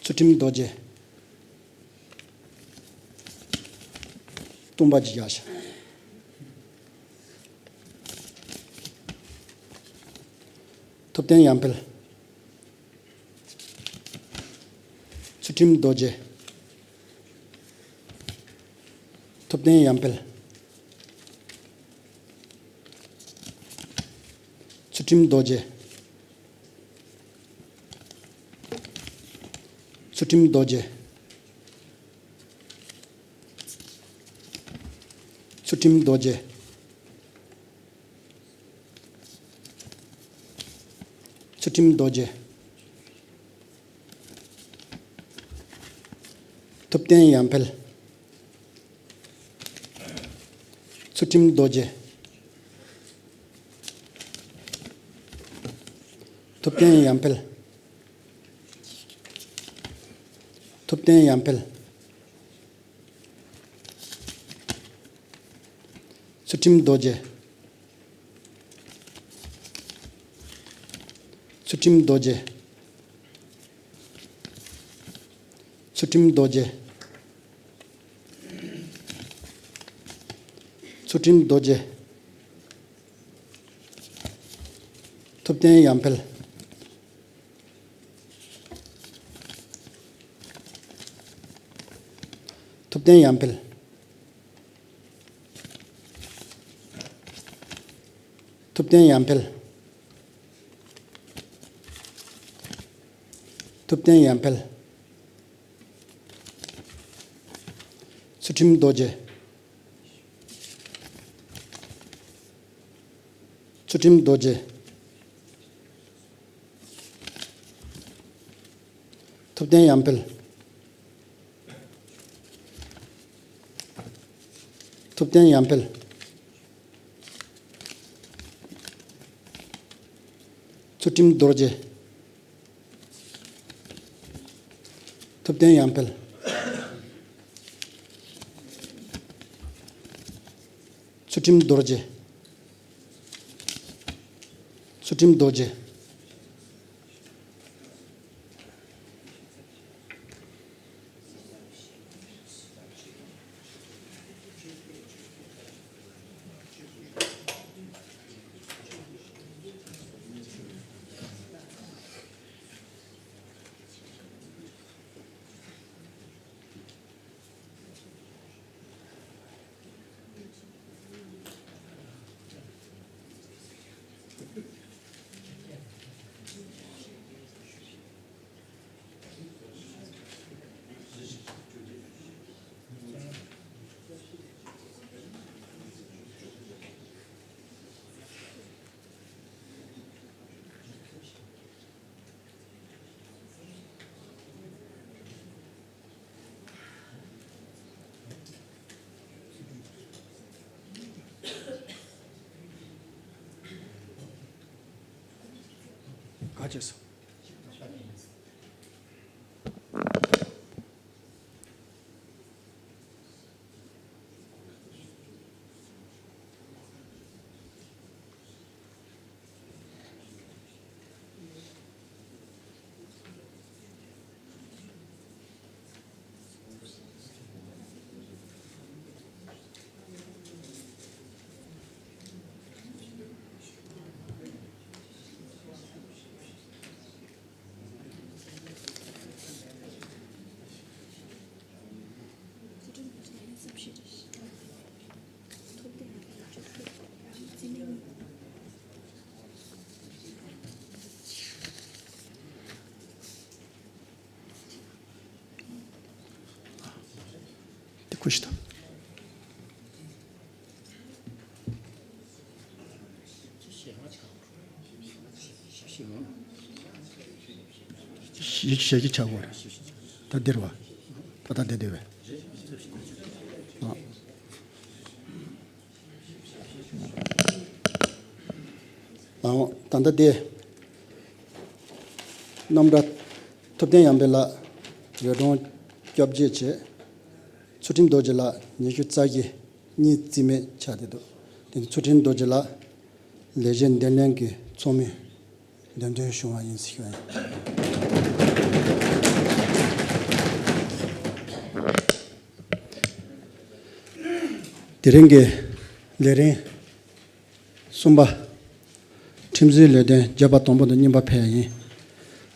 ཚུལ་ཁྲིམས་རྡོ་རྗེ། སྟོང་པ་ཅིག་བཞག་ཤག་ཐུབ་བསྟན་ཡར་འཕེལ། ཚུལ་ཁྲིམས་རྡོ་རྗེ། ཐུབ་བསྟན་ཡར་འཕེལ། ཚུལ་ཁྲིམས་རྡོ་རྗེ། ཚུལ་ཁྲིམས་རྡོ་རྗེ། ཚུལ་ཁྲིམས་རྡོ་རྗེ། ཚུལ་ཁྲིམས་རྡོ་རྗེ། ཐུབ་བསྟན་ཡར་འཕེལ། ཚུལ་ཁྲིམས་རྡོ་རྗེ། ཐུབ་བསྟན་ཡར་འཕེལ། ཐུབ་བསྟན་ཡར་འཕེལ། ཚུལ་ཁྲིམས་རྡོ་རྗེ། ཚུལ་ཁྲིམས་རྡོ་རྗེ། ཚུལ་ཁྲིམས་རྡོ་རྗེ། ཚུལ་ཁྲིམས་རྡོ་རྗེ། ཐུབ་བསྟན་ཡར་འཕེལ། ཐུབ་བསྟན་ཡར་འཕེལ། ཐུབ་བསྟན་ཡར་འཕེལ། ཐུབ་བསྟན་ཡར་འཕེལ། ཚུལ་ཁྲིམས་རྡོ་རྗེ། ཚུལ་ཁྲིམས་རྡོ་རྗེ། ཐུབ་བསྟན་ཡར་འཕེལ། ཐུབ་བསྟན་ཡར་འཕེལ། ཚུལ་ཁྲིམས་རྡོ་རྗེ། ཐུབ་བསྟན་ཡར་འཕེལ། ཚུལ་ཁྲིམས་རྡོ་རྗེ། ཚུལ་ཁྲིམས་རྡོ་རྗེ། ག་བྱས་སོང་། བུ་ཞིག་དང་། ཞེ་ཞེ་གི་ཆག་གོ་རེད། ད་འདིར་བ། ད་ད་འདི་འདི་བས། ཨ། ཨ། ད་ད་འདི། རྣམ་གྲྭ་ཐུབ་བསྟན་ཡར་འཕེལ་ལགས་འོས་སྒྲུང་བཅོ་བརྒྱད་བྱས། ཚུལ་ཁྲིམས་རྡོ་རྗེ་ལགས་ཉི་ཤུ་རྩ་བཞི། གཉིས་རྩིས་མེད་ཆགས་བསྡད་འདུག་དེ་ཚུལ་ཁྲིམས་རྡོ་རྗེ་ལགས་ལས་བྱེད་འདེམས་ལྷན་གྱི་ཚོགས་མི་འདེམས་ཐོན་བྱུང་བ་ཡིན་ཟེར་ཞུ་བ་ཡིན། དེ་རིང་གི་ལས་རིམ་གསུམ་པ། ཁྲིམས་བཟོའི་ལས་དོན་བརྗོད་པ་དང་པོ་དང་གཉིས་པ་ཕེབས་ཡིན།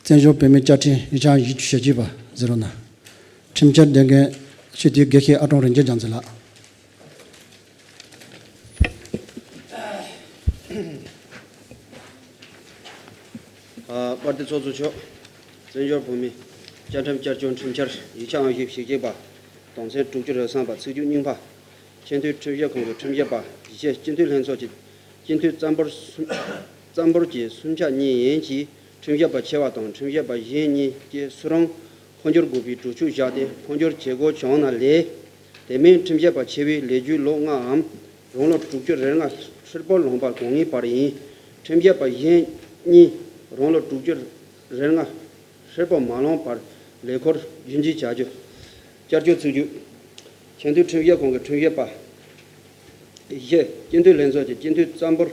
བཙན་བྱོལ་བོད་མིའི་བཅའ་ཁྲིམས་ཡིག་ཆ་ཡིག་བཅུ་ཞེ་གཅིག་པ་ཟེར་རོ་ན། ཁྲིམས་འཆར་འདོན་མཁན་སྤྱི་འཐུས་དགེ་བཤེས་ཨ་ཀྲོང་རིན་ཆེན་རྒྱ་མཚོ་ལགས། ཨ། དཔལ་ལྡན་ཚོགས་གཙོ་མཆོག་བཙན་བྱོལ་བོད་མིའི་བཅའ་ཁྲིམས་བསྐྱར་བཅོས་ཁྲིམས་འཆར་ཡིག་ཆ་ཨང་བཞི་བཞི་གཅིག་པ། དོན་ཚན་དྲུག་ཅུ་རེ་གསུམ་པ། ཚིག་བརྗོད་རྙིང་པ། ཆེས་མཐོའི་ཁྲིམས་ཞིབ་ཁང་གི་ཁྲིམས་ཞིབ་པ། གཞི་སྤྱི་འཐུས་ལྷན་ཚོགས་ཀྱི་སྤྱི་འཐུས་རྩ་འབོར་གསུམ། རྩ་འབོར་གྱི་སུམ་ཆ་གཉིས་ཡན་གྱིས་ཁྲིམས་ཞིབ་པ་ཆེ་བ་དང་ཁྲིམས་ཞིབ་པ་གཞན་གཉིས་ཀྱིས་སུ་རང་འཕོ་འགྱུར་དགོས་པའི་གྲོས་ཆོད་བཞག་སྟེ་འཕོ་འགྱུར་བྱེད་དགོས་བྱུང་ན་ལས། དེ་མིན་ཁྲིམས་ཞིབ་པ་ཆེ་བའི་ལས་རྒྱུའི་ལོ་ལྔའམ་རང་ལོ་དྲུག་ཅུ་རེ་ལྔ་ཧྲིལ་པོར་ལོངས་པ་གང་ཡིན་བར་ཡིན། ཁྲིམས་ཞིབ་པ་གཞན་གཉིས་རང་ལོ་དྲུག་ཅུ་རེ་ལྔ་ཧྲིལ་པོ་མ་ལོངས་བར་ལས་འཁུར་རྒྱུན་གཅིག་བྱ་རྒྱུ། བསྐྱར་བཅོས་ཚིག་བརྗོད། ཆེས་མཐོའི་ཁྲིམས་ཞིབ་ཁང་གི་ཁྲིམས་ཞིབ་པ། བཞི། སྤྱི་འཐུས་ལྷན་ཚོགས་ཀྱི་སྤྱི་འཐུས་རྩ་འབོར་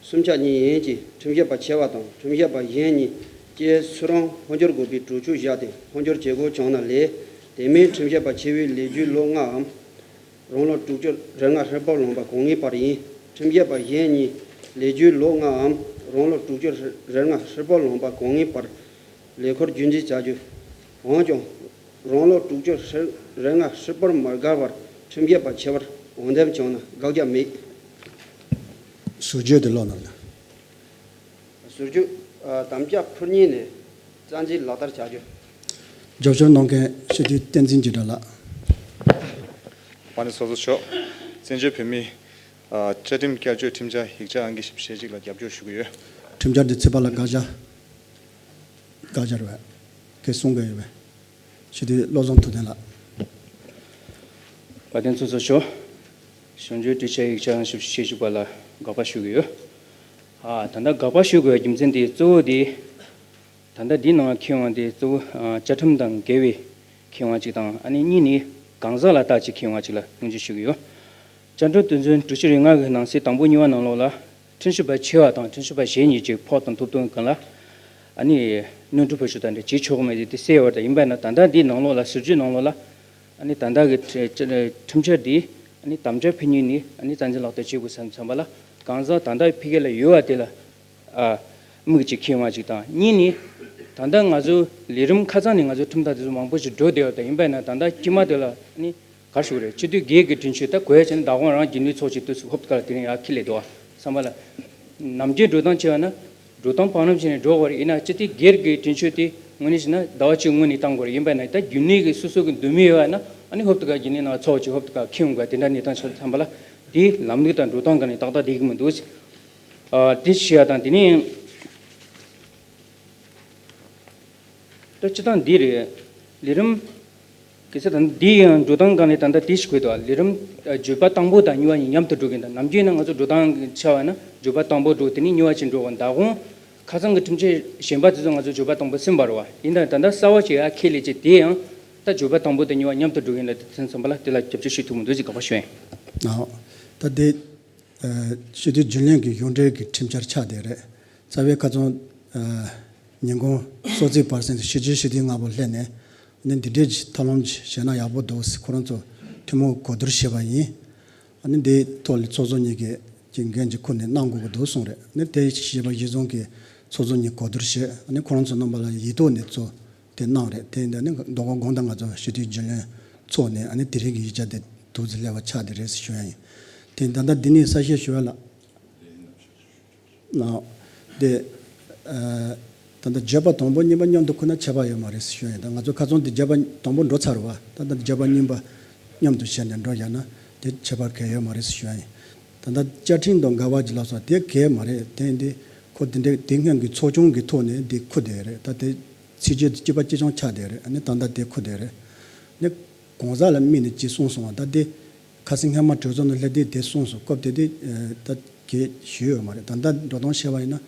སུམ་ཆ་གཉིས་ཡན་གྱིས་ཁྲིམས་ཞིབ་པ་ཆེ་བ་དང་ཁྲིམས་ཞིབ་པ་གཞན་གཉིས་ཀྱིས་སུ་རང་འཕོ་འགྱུར་དགོས་པའི་གྲོས་ཆོད་བཞག་སྟེ་འཕོ་འགྱུར་བྱེད་དགོས་བྱུང་ན་ལས། དེ་མིན་ཁྲིམས་ཞིབ་པ་ཆེ་བའི་ལས་རྒྱུའི་ལོ་ལྔའམ་རང་ལོ་དྲུག་ཅུ་རེ་ལྔ་ཧྲིལ་པོར་ལོངས་པ་གང་ཡིན་བར་ཡིན། ཁྲིམས་ཞིབ་པ་གཞན་གཉིས་ལས་རྒྱུའི་ལོ་ལྔའམ་རང་ལོ་དྲུག་ཅུ་རེ་ལྔ་ཧྲིལ་པོར་ལོངས་པ་གང་ཡིན་བར་ལས་འཁུར་རྒྱུན་གཅིག་བྱ་རྒྱུ། འོན་ཀྱང་། རང་ལོ་དྲུག་ཅུ་རེ་ལྔ་ཧྲིལ་པོར་མ་བརྒལ་བར་ཁྲིམས་ཞིབ་པ་ཆེ་བར་འོས་འདེམས་བྱུང་ན་དགག་རྒྱ་མེད། ཟུར་བརྗོད་དེ་ཀློག་གནང་། ཟུར་བརྗོད། ཨ། དམ་བཅའ་ཕུལ་མཁན་ནས་རྩ་འཛིན་ལག་བསྟར་བྱ་རྒྱུ། རྒྱབ་སྐྱོར་གནང་མཁན་སྤྱི་འཐུས་བསྟན་འཛིན་འཇིགས་བྲལ་ལགས། དཔལ་ལྡན་ཚོགས་གཙོ་མཆོག་བཙན་བྱོལ་བོད་མིའི། ཨ། བཅའ་ཁྲིམས་བསྐྱར་བཅོས་ཁྲིམས་འཆར་ཡིག་ཆ་ཨང་ཀི་བཞི་བཅུ་ཞེ་གཅིག་ལ་རྒྱབ་སྐྱོར་ཞུ་གི་ཡོད། ཁྲིམས་འཆར་འདི་ཚོད་དཔག་ལ་བཀག་ཆ། བཀག་ཆ་རེད་པས། ཁོས་གསུང་གི་ཡོད་པས། སྤྱི་འཐུས་བློ་བཟང་ཐུབ་བསྟན་ལགས། དཔལ་ལྡན་ཚོགས་གཙོ་མཆོག་གཞུང་ཆེན་དྲི་བཅར་ཡིག་ཆ་ཨང་བཞི་བཅུ་ཞེ་གཅིག་པ་ལ་དགག་པ་ཞུ་གི་ཡོད། ཨ། ད་ལྟ་དགག་པ་ཞུ་དགོས་པའི་རྒྱུ་མཚན་དེ་གཙོ་བོ་དེ། ད་ལྟ་འདི་ནང་འཁྱེར་ཡོང་དེ་གཙོ་བོ། ཨ། བཅའ་ཁྲིམས་དང་འགལ་བའི་འཁྱེར་ཡོང་གཅིག་དང་། ཨ་ནི་གཉིས་ནི་གང་ཟག་ལ་བལྟ་ཅིག་འཁྱེར་ཡོང་གཅིག་ལ་སྙིང་བཅུད་ཞུ་གི་ཡོད། བཅའ་ཁྲིམས་དོན་ཚན་དྲུག་ཅུ་རེ་ལྔ་གི་ནང་གསེས་དང་པོ་གཉིས་པ་ནང་ལོགས་ལ། ཁྲིམས་ཞིབ་པ་ཆེ་བ་དང་ཁྲིམས་ཞིབ་པ་གཞན་གཉིས་ཀྱི་ཕོགས་དང་ཐོབ་ཐང་སྒང་ལ། ཨ་ནི་གནོན་སྒྲུབ་ཕོགས་ཆོད་དང་འདྲ་བྱེད་ཆོག་མེད་དེ་དེ་གསལ་བ་དང་། ཡིན་པ་ན་ད་ལྟ་འདིའི་ནང་ལོགས་ལ་ཟུར་བརྗོད་ནང་ལོགས་ལ། ཨ་ནི་ད་ལྟ་གི་ཁྲི་ཁྲི་ཁྲིམས་འཆར་འདི་ཨ་ནི་དམ་བཅའ་ཕུལ་མཁན་ནས་ཨ་ནི་རྩ་འཛིན་ལག་བསྟར་བྱེད་དགོས་བསམ་བསམ་པ་ལ། གང་ཟག་ད་ལྟ་ཕ་གི་ལ་ཡོད་པ་དེ་ལ། ཨ། དམིགས་ཅིག་འཁྱེར་ཡོང་བ་ཅིག་དང་། གཉིས་ནི། ད་ལྟ་ང་ཚོ་ལས་རིམ་ཁ་ཚང་ནས་ང་ཚོ་ཁྲིམས་ཐག་དེ་ཚོ་མང་པོ་ཞིག་འགྲོ་བསྡད་ཡོད་དང་། ཡིན་པ་ན་ད་ལྟ་དཀྱིལ་མ་དེ་ལ་ནི་ག་རེ་ཞུ་དགོས་རེད། སྤྱི་འཐུས་སྒེར་གྱི་དྲུང་ཆོས་ད་གོ་ཡ་བྱས་ན་བདག་དབང་རང་རྒྱུན་ལས་ཚོགས་ཀྱི་དུས་སུ་ཧོབ་ཏེ་ག་ལ་དེ་རིང་ཡར་འཁྱེར་སླེབས་འདུག་བསམ་པ་ལ། ནམ་རྒྱུན་འགྲོ་སྟངས་བྱས་པ་ན་འགྲོ་སྟངས་བང་རིམ་བྱས་ནས་འགྲོ་དགོས་རེད། ཡིན་ན་སྤྱི་འཐུས་སྒེར་གྱི་དྲུང་ཆོས་དེ་དངོས་གནས་བྱས་ན་ཟླ་བ་གཅིག་སྔོན་ནས་བཏང་དགོས་རེད། ཡིན་པ་ན་ད་རྒྱུན་ལས་ཀྱི་སོ་སོ་གི་འདོད་མོས་ཡོད་པ་ན་ཨ་ནི་ཧོབ་ཏེ་ག་རྒྱུན་ལས་ནང་ཚོགས་ཀྱི་ཧོབ་ཏེ་ག་འཁྱེར་ཡོང་དགོས་དེ་འདྲ་གནས་སྟངས་ཆགས་བསམ་པ་ལ། དེའི་ལམ་ལུགས་དང་འགྲོ་སྟངས་སྒང་ནས་ཏག་ཏག་བསྡད་ཀྱི་མི་འདུག་ཨ། དེ་བྱས་ཡ་དང་། དེ་ནས་ད་སྤྱིར་བཏང་འདི་རེད། ལས་རིམ་གལ་སྲིད་ད་འདི་ཡང་འགྲོ་སྟངས་སྒང་ནས་ད་ལྟ་དེ་ཞིག་དགོས་འདུག་ལས་རིམ་བརྗོད་པ་དང་པོ་དང་གཉིས་པ་གཉིས་མཉམ་དུ་འགྲོ་གི་འདུག་ནམ་རྒྱུན་ན་ང་ཚོ་འགྲོ་སྟངས་ཆ་བ་ན་བརྗོད་པ་དང་པོ་འགྲོ། དེ་ནས་གཉིས་པ་ཅིག་འགྲོ་གི། བདག་དབང་ཁ་ཚང་གི་ཁྲིམས་ཆད་གཞན་པ་དེ་ཚོ་ང་ཚོ་བརྗོད་པ་དང་པོ་ཟིན་པ་རེད་པ། ཡིན་ན་ད་ལྟ་གསར་པ་ཅིག་ཡར་འཁྱེར་སླེབས་བྱས། དེ་ཡང་ད་བརྗོད་པ་དང་པོ་དང་གཉིས་པ་མཉམ་དུ་འགྲོ་གི་ཡིན་ལ། དེ་ཚོ་ཚང་མ་ལ་དེ་ལ་རྒྱབ་སྐྱོར་ཞུ་ཐུབ་མི་འདུག་ཅེས་དགག་པ་ཞུ་ཡིན། ཨོ། ད་དེ། ཨ། སྤྱི་འཐུས་རྒྱུན་ལས་ཀྱི་གཞུང་འབྲེལ་གྱི་ཁྲིམས་འཆར་ཆགས་བསྡད་རེད། རྩ་བའི་ཁ་སང་། ཨ། ཉིན་གུང་གསོལ་ཚིགས་བར་གསེང་དུ་སྤྱི་འཐུས་སྤྱི་འཐུས་ལྔ་པོ་སླེབས་ནས། ཨ་ནི་འདི་འདྲའི་ཐབས་ལམ་ཞིག་བྱས་ན་ཡག་པོ་འདུག་ཟེར། ཁོ་རང་ཚོ་ཐུན་མོང་གོ་བསྡུར་བྱས་པ་ཡིན། ཨ་ནི་འདིའི་ཐོག་ལ་ཚོགས་གཙོ་གཉིས་ཀྱིས་ཀྱི་འགན་གྱི་ཁུར་ནས་གནང་དགོས་ཀྱི་འདུག་གསུངས་རེད། ཨ་ནི་དེ་བྱས་པ་གཞིར་བཟུང་གིས་ཚོགས་གཙོ་གཉིས་གོ་བསྡུར་བྱས། ཨ་ནི་ཁོ་རང་ཚོ་རྣམ་པ་ལ་ཡིག་ཐོག་ནས་ཚོ་དེ་གནང་རེད། དེ་འདི་ནི་མདོ་ཁམས་དགོང་དག་ང་ཚོ་སྤྱི་འཐུས་རྒྱུན་ལས་ཚོགས་ནས། ཨ་ནི་དེ་རིང་གི་ཡིག་ཆ་དེ་ཐུགས་རྗེ་ལེགས་པ་ཆགས་བསྡད་རེད་ཟེར་ཞུ་ཡ་ཡིན། དེ་ད་ལྟ་འདི་ནས་གསལ་བཤད་ཞུ་ཡ་ལ། ལགས། དེ། ཨ། ད་ལྟ་བརྗོད་པ་དང་པོ་གཉིས་པ་མཉམ་དུ་ཁུར་ན་ཁྱད་པར་ཡོད་མ་རེད་ཟེར་ཞུ་ཡ་ཡིན། ད་ང་ཚོ་ཁ་སང་དེ་བརྗོད་པ་དང་པོ་འགྲོ་ཚར་བ། ད་ལྟ་བརྗོད་པ་གཉིས་པ། མཉམ་དུ་བྱས་ནས་འགྲོ་བཞག་ན་དེ་ཁྱད་པར་གང་ཡང་ཡོད་མ་རེད་ཟེར་ཞུ་ཡ་ཡིན། ད་ལྟ་བཅའ་ཁྲིམས་དང་འགལ་བ་ཅིག་ལབ་སོང་དེ་གང་ཡང་མ་རེད། དེ་ཡིན་དུས་ཁོ་དེ་འདྲའི་དེ་སྔོན་གྱི་ཚོགས་ཆུང་གི་ཐོག་ནས་འདི་འཁུར་བསྡད་ཡོད་རེད། ད་དེ་ཚིགས་བཅད་དེ་གཅིག་པ་གཅིག་རྐྱང་ཆགས་བསྡད་ཡོད་རེད། ཨ་ནི་ད་ལྟ་དེ་འཁུར་བསྡད་ཡོད་རེད། ནི་གང་ཟག་ལ་དམིགས་ནས་ཅིག་གསུངས་སོང་བ། ད་དེ་ཁ་སང་སྔ་མ་གྲོས་ཚོགས་ནང་སླེབས་དུས་དེ་གསུངས་སོང་། སྐབས་དེ་དུས་ད་གས་ཞུས་ཡོད་མ་རེད། ད་ལྟ་འགྲོ་སྟངས་བཤད་པ་ཡིན་ན་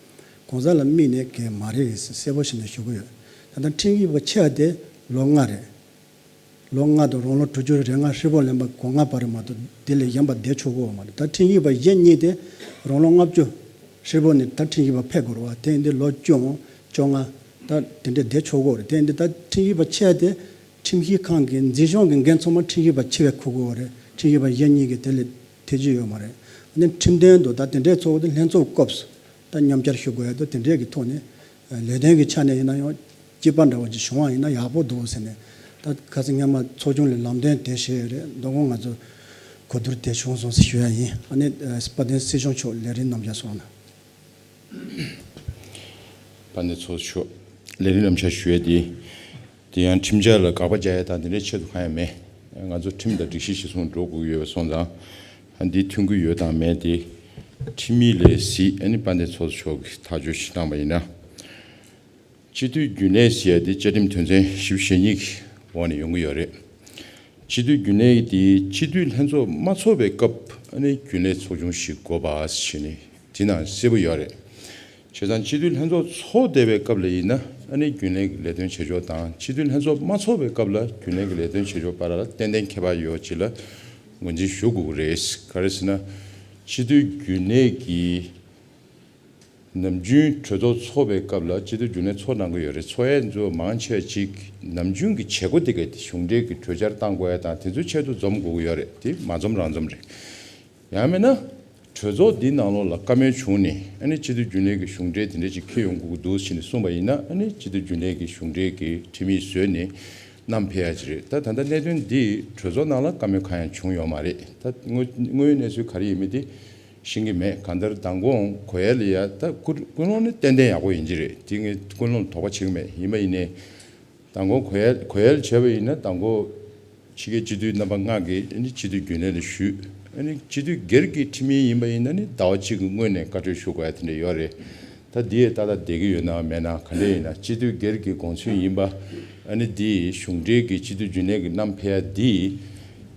གང་ཟག་ལ་དམིགས་ནས་གས་མ་རེད་ཟེར་གསལ་པོ་བྱས་ནས་ཞུ་གི་ཡོད། ད་ལྟ་ཁྲིམས་ཞིབ་པ་ཆེ་བ་དེ་ལོ་ལྔ་རེད། ལོ་ལྔ་དང་རང་ལོ་དྲུག་ཅུ་རེ་ལྔ་ཧྲིལ་པོ་ལེན་པ་གོ་ལྔ་བར་མ་གཏོགས་དེ་ལས་གཞན་པ་བསྡད་ཆོག་གི་ཡོད་མ་རེད། ད་ཁྲིམས་ཞིབ་པ་གཞན་གཉིས་དེ་རང་ལོ་ལྔ་བཅུ་ཧྲིལ་པོ་ནས་ད་ཁྲིམས་ཞིབ་པ་ཕེབས་དགོས་རེད་བ། དེ་ཡིན་དུས་ལོ་བཅོ་བཅོ་ལྔ་ད་དེ་འདྲས་བསྡད་ཆོག་གི་ཡོད་རེད། དེ་ཡིན་དུས་ད་ཁྲིམས་ཞིབ་པ་ཆེ་བ་དེ་ཁྲིམས་ཞིབ་ཁང་གི་འཛིན་སྐྱོང་གི་འགན་ཚང་མ་ཁྲིམས་ཞིབ་པ་ཆེ་བས་འཁུར་གི་ཡོད་རེད། ཁྲིམས་ཞིབ་པ་གཞན་གཉིས་ཀྱིས་དེ་ལས་ཐེ་ཇུས་ཡོད་མ་རེད། ཨ་ནི་ཁྲིམས་དོན་དུ་ད་དེ་འདྲས་ཚོགས་དེ་ལྷན་ཚོགས་སྐབས་སུ་ད་མཉམ་བཅར་ཞུ་དགོས་ཡ་དང་དེ་འདྲས་ཀྱི་ཐོག་ནས་ལས་དོན་གྱི་ཆ་ནས་ཡིན་ན་ཡང་སྐྱིད་པ་འདྲ་བོ་ཅིག་བྱུང་བ་ཡིན་ན་ཡག་པོ་འདུག་ཟེར་ནས། ད་ཁ་སང་སྔ་མ་ཚོགས་ཆུང་ལས་ལམ་སྟོན་དེ་བྱས་ཡོད་རེད། མདོ་དགོང་ང་ཚོ་གོ་བསྡུར་དེ་བྱུང་སོང་ཟེར་ཞུ་ཡ་ཡིན། ཨ་ནི་དཔལ་ལྡན་སྲིད་སྐྱོང་མཆོག་ལས་རིམ་རྣམས་བཞག་སོང་ན། དཔལ་ལྡན་ཚོགས་གཙོ་མཆོག་ལས་རིམ་རྣམས་བཞག་ཞུ་ཡ་དེ། དེ་ཡང་ཁྲིམས་འཆར་ལ་དགག་པ་རྒྱག་ཡ་དང་དེ་འདྲའི་ཆེད་དུ་གང་ཡང་མེད། ང་ཚོ་ཁྲིམས་དང་སྒྲིག་གཞི་གཞིར་བཟུང་འགྲོ་དགོས་ཡོད་པ་སོང་ཙང་། འདི་མཐུན་གྱི་ཡོད་དང་མེད་དེ་ཁྲིམས་ཡིག་ལས་གཟིགས། ཨ་ནི་དཔལ་ལྡན་ཚོགས་གཙོ་མཆོག་གིས་ཐག་གཅོད་ཞིག་བཏང་བ་ཡིན་ན། སྤྱི་འཐུས་རྒྱུན་ལས་ཟེར་ཡ་དེ་བཅའ་ཁྲིམས་དོན་ཚན་བཞི་བཅུ་ཞེ་གཉིས་ཀྱི་འོག་ནས་ཡོང་གི་ཡོད་རེད། སྤྱི་འཐུས་རྒྱུན་ལས་དེ་སྤྱི་འཐུས་ལྷན་ཚོགས་མ་ཚོགས་པའི་སྐབས་ཨ་ནི་རྒྱུན་ལས་ཚོགས་ཆུང་ཞིག་དགོས་པ་ཞེས་ནས་དེ་ནང་གསལ་པོ་ཡོད་རེད། བྱས་ཙང་སྤྱི་འཐུས་ལྷན་ཚོགས་ཚོགས་བསྡད་པའི་སྐབས་ལ་ཡིན་ན་ཨ་ནི་རྒྱུན་ལས་ཀྱི་ལས་དོན་བྱེད་ཕྱོགས་དང་སྤྱི་འཐུས་ལྷན་ཚོགས་མ་ཚོགས་པའི་སྐབས་ལ་རྒྱུན་ལས་ཀྱི་ལས་དོན་བྱེད་ཕྱོགས་བར་ལ་ཏན་ཏན་ཁྱད་པར་ཡོད་ཅེས་ལ་ངོས་འཛིན་ཞུ་དགོས་ཀྱི་རེད། ག་རེ་ཟེར་ན། སྤྱི་འཐུས་རྒྱུན་ལས་ཀྱི་ནམ་རྒྱུན་གྲོས་ཚོགས་ཚོགས་པའི་སྐབས་ལ་སྤྱི་འཐུས་རྒྱུན་ལས་ཚོགས་གནང་གི་ཡོད་རེད། ཚོགས་ཡས་ཚོ་མང་ཆེ་ཅིག་ནམ་རྒྱུན་གྱི་བྱེད་སྒོ་དེ་ག་དེ་གཞུང་འབྲེལ་གྱི་གྲོས་འཆར་བཏང་དགོས་ཡ་དང་དེ་ཚོའི་ཆེད་དུ་འཛོམས་དགོས་ཀྱི་ཡོད་རེད། དེ་མ་འཛོམས་རང་འཛོམས་རེད། ཡང་མིན་ན། གྲོས་ཚོགས་འདི་ནང་ལོགས་ལ་བཀའ་མོལ་བྱུང་ནས་ཨ་ནི་སྤྱི་འཐུས་རྒྱུན་ལས་ཀྱི་གཞུང་འབྲེལ་དེ་འདྲ་ཅིག་འཁྱེར་ཡོང་དགོས་ཀྱི་འདུག་ཟེར་ནས་གསུངས་པ་ཡིན་ན་ཨ་ནི་སྤྱི་འཐུས་རྒྱུན་ལས་ཀྱི་གཞུང་འབྲེལ་གྱི་ཁྲིམས་ཡིག་བཟོས་ནས་བསྣམས་ཕེབས་ཡ་ཅིག་རེད། ད་ད་ལྟ་གནད་དོན་འདི་གྲོས་ཚོགས་ནང་ལ་བཀའ་མོལ་གང་ཡང་བྱུང་ཡོད་མ་རེད། ད་དངོས་དངོས་ཡོད་གནས་ཚུལ་ག་རེ་ཡིན་མིན་དེ་ཤེས་ཀྱི་མེད། གང་ལྟར་མདང་དགོང་གོ་ཡ་ལ་ཡ་ད་ཀུན་ཀུན་སློང་ནི་ཏན་ཏན་ཡག་པོ་ཡིན་གྱི་རེད། དེ་ངས་ཀུན་སློང་ལ་དོགས་པ་བྱེད་ཀྱི་མེད། ཡིན་པ་ཡིན་ནའི། མདང་དགོང་གོ་ཡལ་གོ་ཡལ་བྱས་པ་ཡིན་ན་མདང་དགོང་ཕྱི་རྒྱལ་སྤྱི་འཐུས་རྣམ་པ་ལྔ་གིས་ཨ་ནི་སྤྱི་འཐུས་རྒྱུན་ལས་ལ་ཞུས། ཨ་ནི་སྤྱི་འཐུས་སྒེར་གྱི་ཁྲིམས་ཡིག་ཡིན་པ་ཡིན་ན་ནི་ཟླ་བ་གཅིག་གི་སྔོན་ནས་བཀའ་འཁྲོལ་ཞུ་དགོས་ཡ་དེ་འདྲ་ཡོད་རེད། ད་འདི་ཡི་ཏག་ཏག་བསྡད་ཀྱི་ཡོད་ན་མེད་ན་ག་འདྲ་ཡིན་ན་སྤྱི་འཐུས་སྒེར་གྱི་དགོངས་ཚུལ་ཡིན་པ། ཨ་ནི་འདི་གཞུང་འབྲེལ་གྱི་སྤྱི་འཐུས་རྒྱུན་ལས་ཀྱི་བསྣམས་ཕེབས་ཡ་འདི་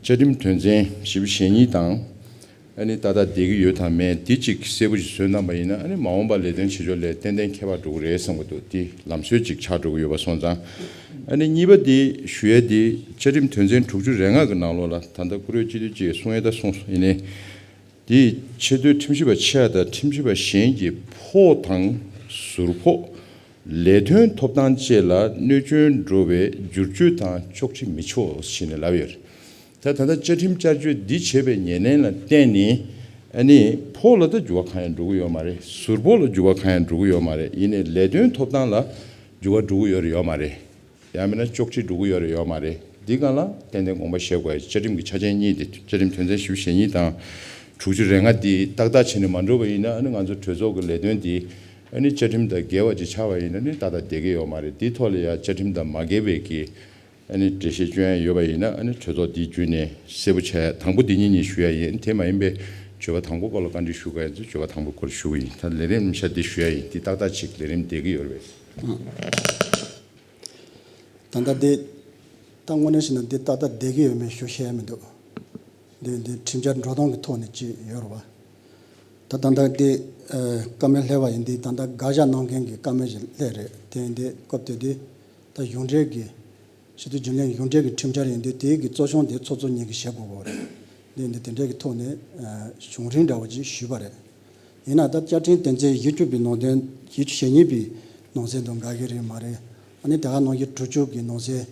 བཅའ་ཁྲིམས་དོན་ཚན་བཞི་བཅུ་ཞེ་གཉིས་དང་། ཨ་ནི་ཏག་ཏག་བསྡད་ཀྱི་ཡོད་དང་མེད་འདི་གཅིག་གསལ་པོ་ཞིག་བཟོས་གནང་པ་ཡིན་ན་ཨ་ནི་མ་འོངས་པ་ལས་དོན་བྱེད་ཕྱོགས་ལ་ཏན་ཏན་ཁྱད་པར་འགྲོ་གི་རེད་བསམ་གྱི་འདུག་འདི་ལམ་སྲོལ་ཅིག་ཆགས་འགྲོ་གི་ཡོད་པ་སོང་ཙང་། ཨ་ནི་གཉིས་པ་འདི་ཞུ་ཡས་འདི་བཅའ་ཁྲིམས་དོན་ཚན་དྲུག་ཅུ་རེ་ལྔ་གི་ནང་ལོགས་ལ་ད་ལྟ་བཀུར་འོས་སྤྱི་འཐུས་ཀྱིས་གསུང་ཡས་ད་གསུངས་སོང་། ཡིན་ནའི་འདི་ཆེས་མཐོའི་ཁྲིམས་ཞིབ་པ་ཆེ་བ་དང་ཁྲིམས་ཞིབ་པ་གཞན་གྱི་ཕོགས་དང་ཟུར་ཕོགས། ལས་དོན་ཐོབ་ཐང་བཅས་ལ་གནོད་སྐྱོན་འགྲོ་བའི་བསྒྱུར་བཅོས་དང་གཅོག་འཕྲི་མི་ཆོག་ཞེས་ནས་ལབ་ཡོད་རེད། ད་ད་ལྟ་བཅའ་ཁྲིམས་བསྐྱར་བཅོས་འདི་བྱས་པའི་ཉེར་ལེན་ལ་བརྟེན་ནས་ཨ་ནི་ཕོགས་ལ་ད་འགྱུར་བ་གང་ཡང་འགྲོ་གི་ཡོད་མ་རེད། ཟུར་ཕོགས་ལ་འགྱུར་བ་གང་ཡང་འགྲོ་གི་ཡོད་མ་རེད། ཡིན་ནའི་ལས་དོན་ཐོབ་ཐང་ལ་འགྱུར་བ་འགྲོ་གི་ཡོད་རེད་ཡོད་མ་རེད། ཡང་མིན་ན་གཅོག་འཕྲི་འགྲོ་གི་ཡོད་རེད་ཡོད་མ་རེད། འདི་སྒང་ལ་ཏན་ཏན་དགོངས་པ་བཞེས་དགོས་ཡ་བཅའ་ཁྲིམས་ཀྱི་ཆ་རྐྱེན་གཉིས་དེ་བཅའ་ཁྲིམས་དོན་ཚན་བཞི་བཅུ་ཞེ་གཉིས་དང་དྲུག་ཅུ་རེ་ལྔ་འདི་ཏག་ཏག་བྱས་ནས་མ་འགྲོ་བ་ཡིན་ན་ཨ་ནི་ང་ཚོ་གྲོས་ཚོགས་ཀྱི་ལས་དོན་འདི་ཨ་ནི་བཅའ་ཁྲིམས་དང་འགལ་བ་ཅིག་ཆགས་པ་ཡིན་ན་ནི་ཏག་ཏག་བསྡད་ཀྱི་ཡོད་མ་རེད། འདི་ཐོག་ལ་ཡ་བཅའ་ཁྲིམས་དང་མ་འགལ་བའི་གི་ཨ་ནི་འགྲེལ་བཤད་སྐྱོན་ཡ་ཡོད་པ་ཡིན་ན་ཨ་ནི་གྲོས་ཚོགས་འདི་བརྒྱུད་ནས་གསལ་པོ་བྱས། དང་པོ་འདི་གཉིས་གཉིས་ཞུ་ཡ་ཡིན། དེ་མ་ཡིན་པའི་བརྗོད་པ་དང་པོ་སྐོར་ལ་བཀའ་འདྲི་ཞུ་དགོས་ཡ་ཚོ་བརྗོད་པ་དང་པོ་སྐོར་ཞུ་གི་ཡིན། ད་ལས་རིམ་ཤ་འདི་ཞུ་ཡ་ཡིན། འདི་ཏག་ཏག་ཅིག་ལས་རིམ་བསྡད་ཀྱི་ཡོད་རེད་པས། ད་ལྟ་འདི་ད་དངོས་གནས་བྱས་ན་འདི་ཏག་ཏག་བསྡད་ཀྱི་ཡོད་མེད་ཞུ་ཤེས་ཡ་མི་འདུག་འདི་འདི་ཁྲིམས་འཆར་འགྲོ་སྟངས་ཀྱི་ཐོག་ནས་ཅིག་ཡོད་རེད་བ། ད་ད་ལྟ་འདི་ཨ་བཀའ་མོལ་སླེབས་པ་ཡིན། འདི་ད་ལྟ་དགག་བཞག་གནང་མཁན་གྱི་བཀའ་མོལ་ཞིག་སླེབས་རེད། དེ་ཡིན་དུས་སྐབས་དེ་དུས་ད་གཞུང་འབྲེལ་གྱི་སྤྱི་འཐུས་རྒྱུན་ལས་གཞུང་འབྲེལ་གྱི་ཁྲིམས་འཆར་ཡིན་དུས་དེའི་གི་གཙོ་སྐྱོང་དེ་ཚོགས་གཙོ་གཉིས་ཀྱིས་བྱེད་དགོས་ཀྱི་རེད། འདི་འདི་དེ་འདྲའི་གི་ཐོག་ནས་ཨ་གཞུང་རིམ་འདྲ་བོ་ཅིག་ཞུས་པ་རེད། ཡིན་ན་ད་བཅའ་ཁྲིམས་དོན་ཚན་བཞི་བཅུ་པའི་ནང་དོན་བཞི་བཅུ་ཞེ་གཉིས་པའི་ནང་གསེས་དང་འགལ་གྱི་རེད་མ་རེད། ཨ་ནི་དེ་ག་ནང་བཞིན་དྲུག་ཅུ་གི་ནང་གསེས་